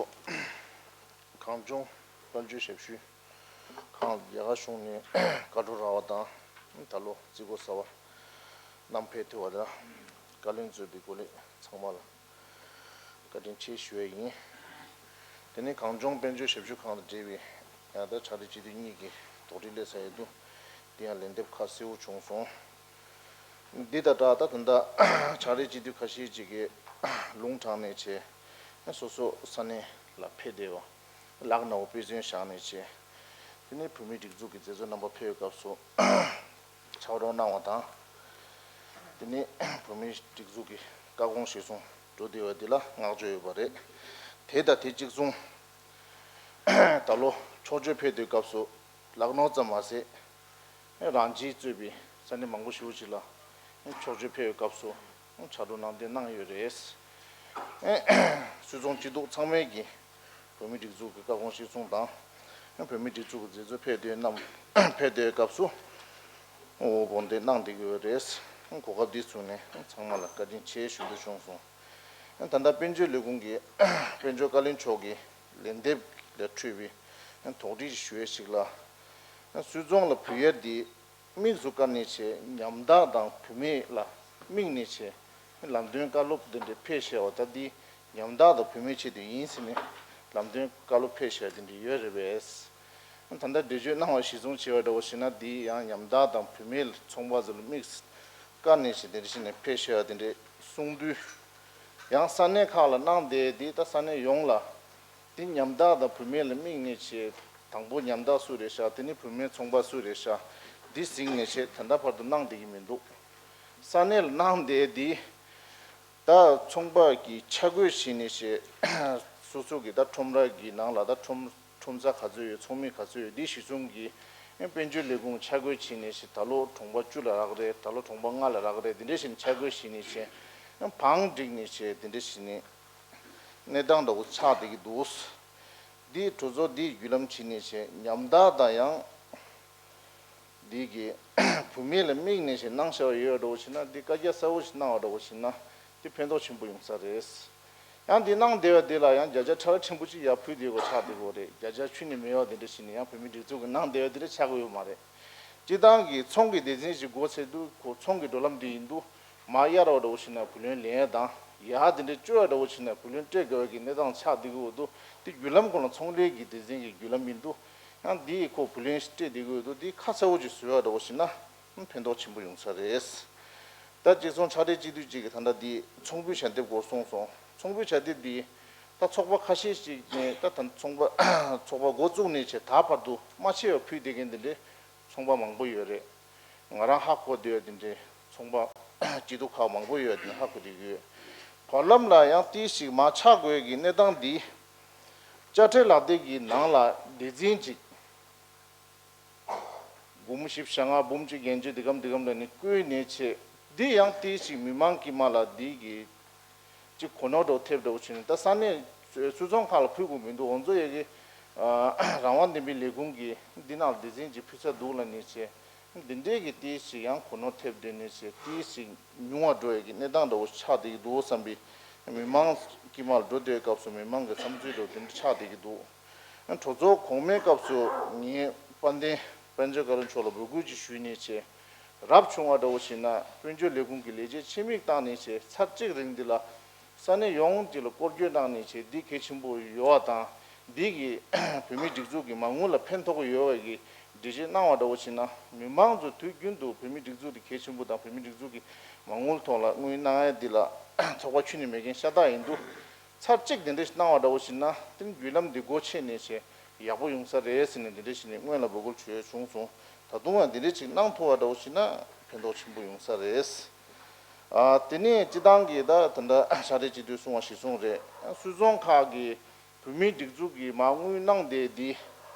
གངས་ལྗོངས་དཔལ་འབྱོར་ཞབས་ཞུའི་ཁང་རྒྱ་གར་གཞུང་ནས་བཀའ་འཁྲོལ་རག་པ་དང་ད་ལོ་རྩིས་འགོ་གསར་པ་གནང་ཕེབས་ཐུབ་པ་དང་བཀའ་བློན་གཙོས་པའི་སྐུ་ལས་ཚང་མ་ལ་བཀའ་དྲིན་ཆེ་ཞུ་ཡས་ཡིན། དེ་ནས་གངས་ལྗོངས་དཔལ་འབྱོར་ཞབས་ཞུ་ཁང་དང་འབྲེལ་བའི་ཡང་ད་ཕྱག་ལས་སྤྱི་འཐུས་གཉིས་ཀྱིས་དོགས་འདྲི་སླེབས་ས་ཡོད་འདུག། དེ་ཡང་ལན་འདེབས་ཁ་གསལ་པོ་བྱུང་སོང་། འདི་དང་སྦྲགས་ད་ད་ལྟ་ཕྱག་ལས་སྤྱི་འཐུས་ཁ་ཤས་ཅིག་གིས་ལུང་དྲངས་ནས་བྱས་སོ་སོ་ས་གནས་ལ་ཕེབས་བསྡད་པ། ལག་ནང་དཔེ་མཚོན་བཞག་ནས་བྱས། དེ་ནས་བོད་མིའི་སྒྲིག་འཛུགས་ཀྱི་མཛད་གཙོ་རྣམ་པ་ཕེབས་པའི་སྐབས་སུ་ཕྱག་རོགས་གནང་བ་དང་། དེ་ནས་བོད་མིའི་སྒྲིག་འཛུགས་ཀྱི་བཀའ་དགོངས་གཞིར་བཟུང་འགྲོ་བསྡད་པ་འདི་ལ་བསྔགས་བརྗོད་ཡོད་པ་རེད། དེ་དང་དེ་གཅིག་མཚུངས། ད་ལོ་ཕྱོགས་བསྐྱོད་ཕེབས་དུས་སྐབས་སུ་ལག་ནོར་ཙམ་མ་ཟད། རང་སྤྱིའི་གཙོས་པའི་ས་གནས་མང་པོ་ཞེ་པོ་ཅིག་ལ་ཕྱོགས་བསྐྱོད་ཕེབས་པའི་སྐབས་སུ་ཕྱག་རོགས་གནང་འདོད་གནང་ཡོད་རེད། སུད་ཚོང་སྐྱིད་སྡུག་ཚང་མས་ཀྱིས་བོད་མིའི་སྒྲིག་འཛུགས་ཀྱི་བཀའ་དགོངས་གཞིར་བཟུང་དང་། བོད་མིའི་སྒྲིག་འཛུགས་ཀྱི་མཛད་གཙོ་ཕེབས་དུས་རྣམས་ཕེབས་དུས་སྐབས་སུ་དགོངས་འདོད་གནང་བསྡད་ཀྱི་ཡོད་རེད། གོ་སྐབས་འདི་བཟུང་ནས་ཚང་མ་ལ་བཀའ་དྲིན་ཆེ་ཞུ་འདོད་བྱུང་སོང་། ད་ལྟ་དཔལ་འབྱོར་ལས་ཁུངས་ཀྱི་དཔལ་འབྱོར་བཀའ་བློན་མཆོག་གི་ལན་འདེབས་ལས་འཕྲོས་པའི་དོགས་འདྲི་ཞུ་ཡས་ཤིག་ལ། སུད་ཚོང་ལ་འབུལ་ཡས་འདི་དམིགས་སུ་བཀར་ནས་བྱས་ཉམ་ཐག་དང་བུད་མེད་ལ་དམིགས་ནས་བྱས་ལམ་སྟོན་བཀའ་སློབ་འདི་འདྲ་ཕེབས་བཞག་པ་ད་འདི་ཉམ་ཐག་དང་བུད་མེད་ཆེད་དུ་ཡིན་ཟེར་ནས་ལམ་སྟོན་བཀའ་སློབ་ཕེབས་བཞག་འདི་འདྲ་ཡོད་རེད་པས། ད་ལྟ་འགྲེལ་བརྗོད་གནང་བ་གཞིར་བཟུང་བྱས་པ་འདྲ་བོ་ཞིག་ན་འདི་ཡང་ཉམ་ཐག་དང་བུད་མེད་ཚོང་པ་ཚོ་ལ་དམིགས་བཀར་ནས་བྱས་འདི་འདྲ་ཞིག་ནས་ཕེབས་བཞག་འདི་འདྲ་གསུང་དུས། ཡང་ས་གནས་ཁག་ལ་གནང་བསྡད་དེ་ད་ས་གནས་ཡོངས་ལ་དེ་ཉམ་ཐག་དང་བུད་མེད་ལ་དམིགས་ནས་བྱས་དང་པོ་ཉམ་ཐག་སུ་རེད་ཤག་དེ་ནི་བུད་མེད་ཚོང་པ་སུ་རེད་ཤག་འདི་གཟིགས་ནས་བྱས་ད་ལྟ་བར་དུ་གནང་བསྡད་ཀྱི་མི་འདུག། ས་གནས་ལ་གནང་བསྡད་དེ་ད་ཚོང་པ་གི་ཆ་བགོས་བྱས་ནས་བྱས་ སོ་སོ་གི་ད་ཁྲོམ་ར་གི་ནང་ལ་ད་ཁྲོམ་ཁྲོམ་ས་ག་ཚོད་ཡོད། ཚོགས་མི་ག་ཚོད་ཡོད། འདི་གཞི་བཟུང་གི་དཔལ་འབྱོར་ལས་ཁུངས་ཆ་བགོས་བྱས་ནས་ཞིག་ད་ལོ་གྲོང་པ་བཅུ་ལ་རག་རེད། ད་ལོ་གྲོང་པ་ལྔ་ལ་རག་རེད། འདི་འདྲ་ཞིག་ཆ་བགོས་བྱས་ནས་བྱས་བང་བསྒྲིགས་ནས་བྱས་འདི་འདྲ་ཞིག་ནས་གནས་སྟངས་འདྲ་བོ་ཆགས་བསྡད་ཀྱི་འདུག་འདི་གྲོས་ཚོགས་འདི་བརྒྱུད་ལམ་བྱས་ནས་བྱས་ཉམ་ཐག་དང་ཡང་། འདི་གི་བུད་མེད་ལ་དམིགས་ནས་ཞིག་གནང་བཞག་ཡོད་འགྲོ་བ་ཞིག་ན། འདི་བཀའ་རྒྱ་གསལ་བོ་ཞིག་གནང་བ་འགྲོ་བ་ཞིག་ན་འདི་ཕན་ཐོགས་ཆེན་པོ་ཡོང་ས་རེད། ཡང་འདི་གནང་བསྡད་པ་འདི་ལ་ཡང་བརྒྱ་ཆ་གྲངས་ཆེན་པོ་ཅིག་ཡར་ཕུལ་བསྡད་དགོས་ཆགས་བསྡད་དགོས་རེད། བརྒྱ་ཆ་ཆུད་ནས་མེད་པ་འདི་འདྲ་ཞིག་ནས་ཡང་བོད་མིའི་སྒྲིག་འཛུགས་ཀྱིས་གནང་བསྡད་པ་འདི་འདྲ་ཆགས་ཀྱི་ཡོད་མ་རེད། སྤྱི་བཏང་གི་ཚོང་གི་སྡེ་ཚན་ཞིག་སྒོ་ཕྱེ་དུས་ཁོ་ཚོང་གི་འགྲོ་ལམ་འདི་ཡིན་དུས་མར་གཡར་བ་འདྲ་བོ་ཞིག་ན་བུ་ལོན་ལེན་ཡ་དང་། ཡར་འདི་འདྲ་བཅོལ་བ་འདྲ་བོ་ཞིག་ན་བུ་ལོན་སྤྲད་དགོས་པའི་གི་གནས་སྟངས་ཆགས་བསྡད་ཀྱི་ཡོད་དུས། འདི་བརྒྱུད་ལམ་ཁོ་ན་ཚོང་ལས་ཀྱི་སྡེ་ཚན་གྱི་བརྒྱུད་ལམ་ཡིན་དུས། ཡང་འདི་ཡི་ཁོ་བུ་ལོན་སྤྲད་བསྡད་ཀྱི་ཡོད་དུས། འདི་ཁ་གསལ་བོ་ཅིག་བཟོས་པ་འདྲ་བོ་ཞིག་ན་ཕན་ཐོགས་ཆེན་པོ་ཡོང་ས་རེད། ད་གཅིག་ཚོང་ཕྱག་སྦྲེལ་སྤྱི་འཐུས་གཅིག་གིས་ད་ལྟ་འདི་ཚོང་དཔོན་ཞལ་འདེབས་སྐོར་གསུངས་སོང་། ཚོང་དཔོན་ཞལ་འདེབས་འདི་ད་ཚོགས་པ་ཁ་ཤས་ཤིག་ནས་ད་ད་ཚོང་པ་ཚོགས་པ་འགོ་བཙུགས་ནས་བྱས་ད་བར་དུ་མ་ཆད་པ་ཕུལ་བསྡད་མཁན་འདི་འདྲའི་ཚོང་པ་མང་པོ་ཡོད་རེད། ང་རང་ཧ་གོ་བསྡད་ཡོད་འདི་འདྲའི་ཚོང་པ་སྐྱིད་སྡུག་ཁག་མང་པོ་ཡོད་འདི་ཧ་གོ་བསྡད་ཀྱི་ཡོད། བར་ལམ་ལ་ཡང་ཏིག་ཞིག་མར་ཆག་དགོས་ཀྱི་གནས་སྟངས་འདི། དཔྱ་ཁྲལ་ལག་དེབ་ཀྱི་ནང་ལ་སྡེ་ཚན་གཅིག་འབུམ་བཞི་བཅུ་ཞེ་ལྔ། འབུམ་གཅིག་བརྒྱད་ཅུ་འདི་གམ་འདི་གམ་ལ་ནི་བཀོད་ནས་བྱས། འདི་ཡང་ཏིག་ཞིག་མི་མང་དཀྱིལ་མ་ལ་འདི་གི་ཅིག་གོ་ནོར་འདྲ་བོ་ཐེབས་འདྲ་བོ་བྱུང་ནས། ད་ས་གནས་སུད་ཚོང་ཁང་ལ་ཕུལ་དགོས་མི་འདུག་འོ་ཚོ་ཡ་གི་ཨ་རང་དབང་བདེན་པའི་ལས་ཁུངས་ཀྱིས་འདི་ནང་ལ་སྡེ་ཚན་གཅིག་ཕུལ་ཚར་འདུག་ལབ་ནས་བྱས། འདི་འདྲའི་གི་ཏིག་ཞིག་ཡང་གོ་ནོར་ཐེབས་བསྡད་ནས་བྱས། ཏིག་ཞིག་ཉུང་བ་འགྲོ་ཡ་གི་གནས་སྟངས་འདྲ་བོ་ཆགས་བསྡད་ཀྱི་འདུག་བསམ་པའི། མི་མང་དཀྱིལ་མ་ལ་འགྲོ་བསྡད་སྐབས་སུ་མི་མང་གི་བསམ་ཚུལ་འདྲ་བོ་དེ་འདྲ་ཆགས་བསྡད་ཀྱི་འདུག་གྲོས་ཚོགས་གོང་མའི་སྐབས་སུ་ངས་དཔལ་ལྡན་དཔལ་འབྱོར་བཀའ་བློན་མཆོག་ལ་འབོད་སྐུལ་ཅིག་ཞུས་ནས་བྱས། རབ་བྱུང་བ་འདྲ་བོ་ཞིག་ན་དཔལ་འབྱོར་ལས་ཁུངས་ཀྱི་ལས་བྱེད་ཆེད་དམིགས་བཏང་ནས་བྱས། ཚར་གཅིག་རིང་འདི་ལ་ས་གནས་ཡོངས་འདི་ལ་སྐོར་སྐྱོད་གནང་ནས་བྱས། འདི་གལ་ཆེན་པོ་ཡོད་པ་དང་། འདི་གི་བོད་མིའི་སྒྲིག་འཛུགས་ཀྱི་མ་དངུལ་ལ་ཕན་ཐོགས་ཀྱི་ཡོད་པ་གི་འགྲེལ་བཤད་གནང་བ་འདྲ་བོ་ཞིག་ན། མི་མང་ཚོ་དུས་རྒྱུན་དུ་བོད་མིའི་སྒྲིག་འཛུགས་འདི་གལ་ཆེན་པོ་དང་། བོད་མིའི་སྒྲིག་འཛུགས་ཀྱི་མ་དངུལ་ཐོག་ལ་དངུལ་གནང་ཡ་འདི་ལ་ཚོགས་པ་ཁྱོན་ནས་མེད་མཁན་ཤ་སྟག་ཡིན་དུས། ཚར་གཅིག་དེ་འདྲ་ཞིག་གནང་བ་འདྲ་བོ་ཞིག་ན། དེ་ནི་བརྒྱུད་ལམ་འདི་སྒོ་ཕྱེ་ནས་བྱས་ཡག་པོ་ཡོང་ས་རེད་ཟེར་ནས་དེ་འདྲ་ཞིག་ནས་སྔོན་ལ་འབོད་སྐུལ་ཞུ་ཡ་བྱུང་སོང་། ད་དུང་ཡང་དེ་འདྲ་ཞིག་གནང་ཐུབ་པ་འདྲ་བོ་ཞིག་ན་ཕན་ཐོགས་ཆེན་པོ་ཡོང་ས་རེད། ཨ་དེ་ནས་སྤྱི་བཏང་གི་ད་ད་ལྟ་ཕྱག་སྦྲེལ་སྤྱི་འཐུས་གསུང་བ་གཞིར་བཟུང་རེད། སུད་ཚོང་ཁག་གིས་བོད་མིའི་སྒྲིག་འཛུགས་ཀྱི་མ་དངུལ་གནང་བསྡད་འདི་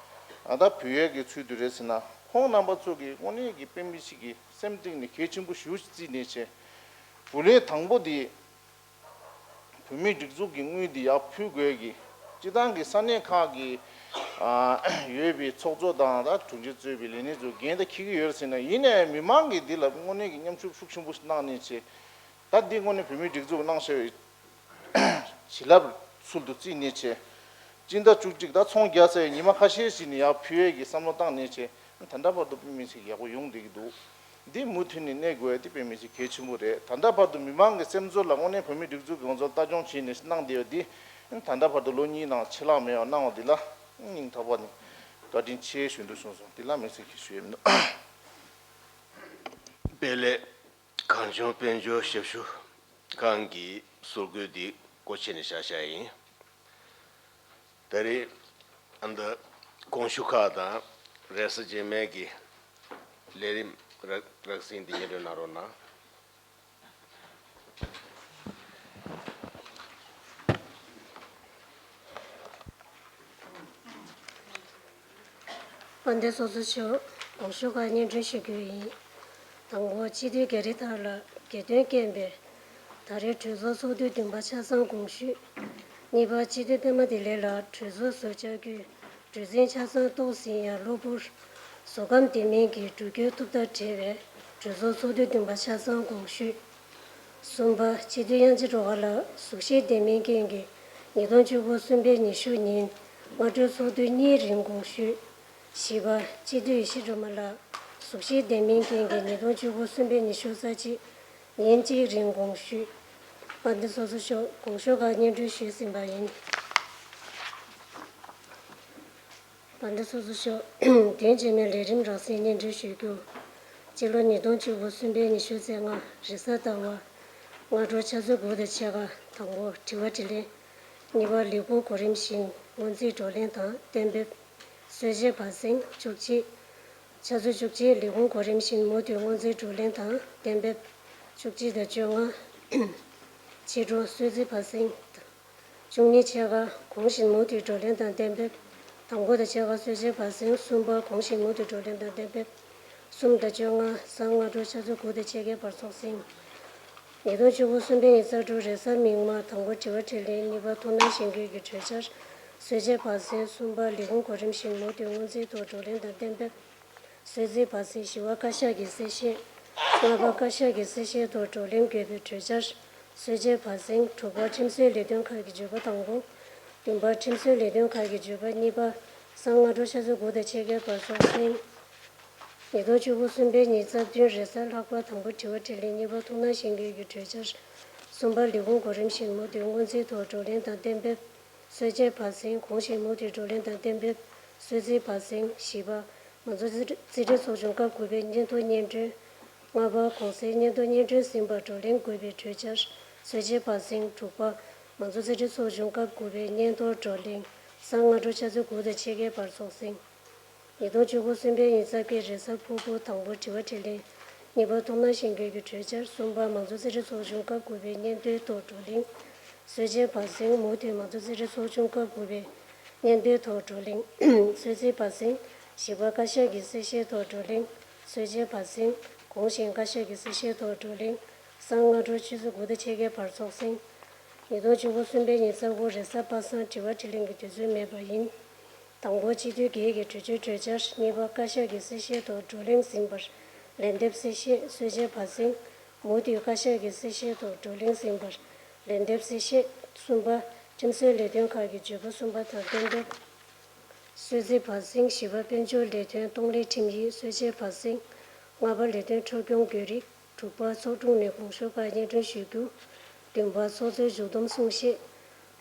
ཨ་ད་བུད་ཡས་ཀྱི་ཚུལ་དུ་རེད་ཟེར་ན། ཁོང་རྣམ་པ་ཚོ་གིས་དངོས་གནས་ཀྱི་དཔེ་མི་སྲིད་ཀྱི་སེམས་གཏིང་ནས་གལ་ཆེན་པོ་ཞེ་པོ་ཅིག་བརྩིས་ནས་བྱས། བུ་ལོན་དང་པོ་འདི་བོད་མིའི་སྒྲིག་འཛུགས་ཀྱི་དངུལ་འདི་ཡར་ཕུལ་དགོས་ཀྱི། སྤྱི་བཏང་གི་ས་གནས་ཁག་གི་ཨ་ཡོད་པའི་ཚོགས་གཙོ་དང་ད་དྲུང་ཆེ་གཙོས་པའི་ལས་སྣེ་ཚོ་འགན་ད་འཁྱེར་གྱི་ཡོད་ཟེར་ན། ཡིན་ནའི་མི་མང་གིས་འདི་ལ་དངོས་གནས་ཀྱི་མཉམ་ཞུགས་ཤུགས་ཆེན་པོ་ཞིག་གནང་ནས་བྱས། ད་འདི་དངོས་གནས་བོད་མིའི་སྒྲིག་འཛུགས་གནང་བཞག་པའི་བྱིན་རླབས་ཚུལ་དུ་བརྩིས་ནས་བྱས། སྤྱི་ཟླ་བཅུ་གཅིག་ད་ཚོང་རྒྱག་ཚར་བའི་ཉི་མ་ཁ་ཤས་ཤིག་ནས་ཡར་ཕུལ་ཡས་ཀྱི་བསམ་བློ་བཏང་ནས་བྱས། ད་ལྟ་བར་དུ་དཔེ་མི་སྲིད་ཡག་པོ་ཡོང་བསྡད་ཀྱི་འདུག་འདི་མུ་མཐུད་ནས་གནས་དགོས་ཡ་དེ་དཔེ་མི་སྲིད་གལ་ཆེན་པོ་རེད། ད་ལྟ་བར་དུ་མི་མང་གི་སེམས་ཚོར་ལ་དངོས་གནས་བོད་མིའི་སྒྲིག་འཛུགས་ཀྱི་ང་ཚོར་ལྟ་སྐྱོང་བྱས་ནས་གནང་བསྡད་ཡོད་དེ། ད་ལྟ་བར་དུ་ལོ་གཉིས་ནང་ཆད་ལྷག་མེད་པར་གནང་བ་འདི་ལ་སྙིང་ཐག་པ་ནས་བཀའ་དྲིན་ཆེ་ཞུ་འདོད་བྱུང་སོང་། དེ་ལ་དམིགས་བསལ་གྱི་ཞུ་ཡས་མི་འདུག་དཔལ་ལས་གངས་ལྗོངས་དཔལ་འབྱོར་ཞབས་ཞུ་ཁང་གི་སོར་འགོད་འདི་སྒོ་ཕྱེ་ནས་བཞག་བཞག་ཡིན། ད་རེས་ཨ་མདའ་དགོངས་ཞུ་ཁག་དང་རེས་གཟའ་རྗེས་མའི་གི་ལས་རིམ་རག་རག་ཟིན་འདི་སྙན་སྒྲོན་གནང་རོགས་གནང་། དཔལ་ལྡན་ཚོགས་གཙོ་མཆོག་དགོངས་ཞུ་ཁག་སྙན་སྒྲོན་ཞུ་རྒྱུ་ཡིན། དང་པོ་སྤྱི་འཐུས་རྒྱ་རི་ཐར་ལགས་སྒེར་དོན་རྐྱེན་པས་ད་རེས་གྲོས་ཚོགས་ཚོགས་དུས་བདུན་པ་ཆ་ཚང་དགོངས་ཞུས། གཉིས་པ་སྤྱི་འཐུས་པད་མ་བདེ་ལེགས་ལགས་གྲོས་ཚོགས་ཟུར་བཅར་རྒྱུའི་གྲོས་འཛིན་ཆ་ཚང་གཏོགས་ཟིན་ཡང་གློ་བུར་བཟོད་སྒོམ་ལྡན་མིན་གྱི་འགྲུལ་སྐྱོད་ཐུབ་ཐབས་བྲལ་བས་གྲོས་ཚོགས་ཚོགས་དུས་བདུན་པ་ཆ་ཚང་དགོངས་ཞུས། གསུམ་པ་སྤྱི་འཐུས་དབྱངས་ཅན་སྒྲོལ་དཀར་ལགས་གཟུགས་གཞི་བདེ་མིན་རྐྱེན་གྱིས་ཉིས་སྟོང་བཅུ་དགུ་གསུམ་པའི་ཉི་ཤུ་ཉིན་སྔ་དྲོའི་ཚོགས་དུས་གཉིས་རིང་དགོངས་ཞུས། བཞི་པ་སྤྱི་འཐུས་ཡེ་ཤེས་སྒྲོལ་མ་ལགས་གཟུགས་གཞི་བདེ་མིན་རྐྱེན་གྱིས་ཉིས་སྟོང་བཅུ་དགུ་གསུམ་པའི་ཉི་ཤུ་རྩ་གཅིག་ཉིན་གཅིག་རིང་དགོངས་ཞུས། དཔལ་ལྡན་ཚོགས་གཙོ་མཆོག་དགོངས་ཞུ་ཁག་སྙན་སྒྲོན་ཞུས་ཟིན་པ་ཡིན། དཔལ་ལྡན་ཚོགས་གཙོ་མཆོག་དོན་རྗེས་མའི་ལས་རིམ་རགས་ཟིན་སྙན་སྒྲོན་ཞུ་རྒྱུ། སྤྱི་ལོ་ཉིས་སྟོང་བཅུ་དགུ་གསུམ་པའི་ཉི་ཤུ་རྩ་ལྔ་རེས་གཟའ་ཟླ་བ། སྔ་དྲོ་ཕྱག་ཚོད་དགུ་དང་ཕྱེད་ཀ། དང་པོ་དྲི་བ་དྲིས་ལན། གཉིས་པ་ལས་ཁུངས་གོ་རིམ་བཞིན་སྔོན་རྩིས་བགྲོ་གླེང་དང་གཏན་འབེབས། གསོལ་ཇ་བར་གསེང་བཅུ་གཅིག་ཕྱག་ཚོད་བཅུ་གཅིག་ལས་ཁུངས་གོ་རིམ་བཞིན་མུ་མཐུད་སྔོན་རྩིས་བགྲོ་གླེང་དང་གཏན་འབེབས། བཅུ་གཅིག་དང་བཅོ་ལྔ། ཕྱི་དྲོ་གསོལ་ཚིགས་བར་གསེང་ བཅུ་གཉིས་ཆ་ག་གོང་བཞིན་མུ་མཐུད་བགྲོ་གླེང་དང་གཏན་འབེབས། དང་པོ་དང་ཆ་ག་གསོལ་ཇའི་བར་གསེང་། གསུམ་པ་གོང་བཞིན་མུ་མཐུད་བགྲོ་གླེང་དང་གཏན་འབེབས། གསུམ་དང་བཅོ་ལྔ་གཟའ་སྔ་དྲོ་ཆུ་ཚོད་དགུ་དང་ཕྱེད་ཀའི་བར་ཚོགས་ཟིན། ཉིས་སྟོང་བཅུ་དགུ་གསུམ་པའི་ཉི་ཤུ་རྩ་དྲུག་རེས་གཟའ་མིག་དམར། དང་པོ་དྲི་བ་དྲིས་ལན། གཉིས་པ་ཐུགས་སྣང་གཞེན་སྐུལ་གྱི་གྲོས་འཆར། གསོལ་ཇའི་བར་གསེང་། གསུམ་པ་ལས་ཁུངས་གོ་རིམ་བཞིན་མུ་མཐུད་སྔོན་རྩིས་ཐོག་བགྲོ་གླེང་དང་གཏན་འབེབས། གསོལ་ཇའི་བར་གསེང་། བཞི་པ་བཀའ་ཤག་གི་གསལ་བཤད། ལྔ་པ་བཀའ་ཤག་གི་གསལ་བཤད་ཐོག་བགྲོ་གླེང་དགོས་པའི་གྲོས་འཆར། གསོལ་ཇའི་བར་གསེང་། དྲུག་པ་ཁྲིམས་བཟོའི་ལས་དོན་ཁག་གི་བརྗོད་པ་དང་པོ། བདུན་པ་ཁྲིམས་བཟོའི་ལས་དོན་ཁག་གི་བརྗོད་པ། གཉིས་པ་གཟའ་སྔ་དྲོ་ཆུ་ཚོད་དགུ་དང་ཕྱེད་ཀའི་བར་ཚོགས་ཟིན། ཉིས་སྟོང་བཅུ་དགུ་གསུམ་པའི་ཉི་ཤུ་རྩ་བདུན་རེས་གཟའ་ལྷག་པ། དང་པོ་དྲི་བ་དྲིས་ལན། གཉིས་པ་ཐུགས་སྣང་གཞེན་སྐུལ་གྱི་གྲོས་འཆར། གསུམ་པ་ལས་ཁུངས་གོ་རིམ་བཞིན་མུ་མཐུད་སྔོན་རྩིས་ཐོག་བགྲོ་གླེང་དང་གཏན་འབེབས། གསོལ་ཇའི་བར་གསེང་། གོང་བཞིན་མུ་མཐུད་བགྲོ་གླེང་དང་གཏན་འབེབས། གསོལ་ཇའི་བར་གསེང་། བཞི་པ། མང་གཙོ་རྩིས་རྩིས་ཁྲའི་ཚོགས་ཆུང་སྐབས་དགུ་པའི་སྙན་ཐོ་སྙན་སྒྲོན། ལྔ་པ། གོང་གསལ་སྙན་ཐོ་སྙན་སྒྲོན་ཟིན་པར་བགྲོ་གླེང་དགོས་པའི་གྲོས་འཆར། གསོལ་ཇའི་བར་གསེང་། དྲུག་པ། མང་གཙོ་རྩིས་ཁྲའི་ཚོགས་ཆུང་སྐབས་དགུ་པའི་སྙན་ཐོ་བགྲོ་གླེང་། གཟའ་སྔ་དྲོ་ཆུ་ཚོད་དགུ་དང་ཕྱེད་ཀའི་བར་ཚོགས་ཟིན། ཉིས་སྟོང་བཅུ་དགུ་གསུམ་པའི་ཉི་ཤུ་རྩ་བརྒྱད་རེས་གཟའ་ཕུར་བུ། དང་པོ་དྲི་བ་དྲིས་ལན། གཉིས་པ་ཐུགས་སྣང་གཞེན་སྐུལ་གྱི་གྲོས་འཆར། གསུམ་པ། མང་གཙོ་རྩིས་ཁྲའི་ཚོགས་ཆུང་སྐབས་དགུ་པའི་སྙན་ཐོའི་ཐོག་བགྲོ་གླེང་། གསོལ་ཇའི་བར་གསེང་། མུ་མཐུད་མང་གཙོ་རྩིས་ཁྲའི་ཚོགས་ཆུང་སྐབས་དགུ་པའི་སྙན་ཐོའི་ཐོག་བགྲོ་གླེང་། གསོལ་ཇའི་བར་གསེང་། བཞི་པ། བཀའ་ཤག་གི་གསལ་བཤད་ཐོག་བགྲོ་གླེང་། གསོལ་ཇའི་བར་གསེང་། གོང་བཞིན་བཀའ་ཤག་གི་གསལ་བཤད་ཐོག་བགྲོ་གླེང་། གཟའ་སྔ་དྲོ་ཆུ་ཚོད་དགུ་དང་ཕྱེད་ཀའི་བར་ཚོགས་ཟིན། ཉིས་སྟོང་བཅུ་དགུ་གསུམ་པའི་ཉི་ཤུ་རྩ་དགུ་རེས་གཟའ་པ་སངས། དྲི་བ་དྲིས་ལན་གྱི་དུས་ཚོད་མེད་པ་ཡིན། དང་པོ། སྤྱི་འཐུས་སྒེར་གྱི་གྲོས་ཆོད་གྲོས་འཆར། གཉིས་པ། བཀའ་ཤག་གི་གསལ་བཤད་ཐོག་བགྲོ་གླེང་ཟིན་པར་ལན་འདེབས་གསལ་བཤད། གསོལ་ཇའི་བར་གསེང་། མུ་མཐུད་བཀའ་ཤག་གི་གསལ་བཤད་ཐོག་བགྲོ་གླེང་ཟིན་པར་ལན་འདེབས་གསལ་བཤད། གསུམ་པ། ཁྲིམས་བཟོའི་ལས་དོན་ཁག་གི་བརྗོད་པ་གསུམ་པ་དང་གཏན་འབེབས། གསོལ་ཇའི་བར་གསེང་། བཞི་པ། དཔལ་འབྱོར་ལས་དོན་གཏོང་ལེན་ཁྲིམས་ཡིག། གསོལ་ཇའི་བར་གསེང་། ལྔ་པ། ལས་དོན་འཕྲོ་སྐྱོང་དགོས་རིགས། དྲུག་པ། ཚོགས་དྲུང་ནས་གོང་ཞུ་ཁག་སྙན་སྒྲོན་ཞུ་རྒྱུ། བདུན་པ། ཚོགས་གཙོའི་མཇུག་བསྡོམས་གསུང་བཤད།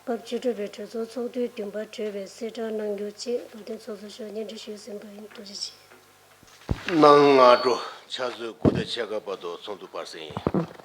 སྐབས་བཅུ་དྲུག་པའི་གྲོས་ཚོགས་ཚོགས་དུས་བདུན་པ་གྲོལ་བའི་གསལ་བསྒྲགས་གནང་རྒྱུ་བཅས་བློ་མཐུན་ཚོགས་གཙོ་མཆོག་སྙན་སྒྲོན་ཞུས་ཟིན་པ་ཡིན། ཐུགས་རྗེ་ཆེ། གནངས་སྔ་དྲོ་ཆུ་ཚོད་དགུ་དང་ཕྱེད་ཀ་བར་དུ་ཚོགས་འདུ་སྤར་ཟིན།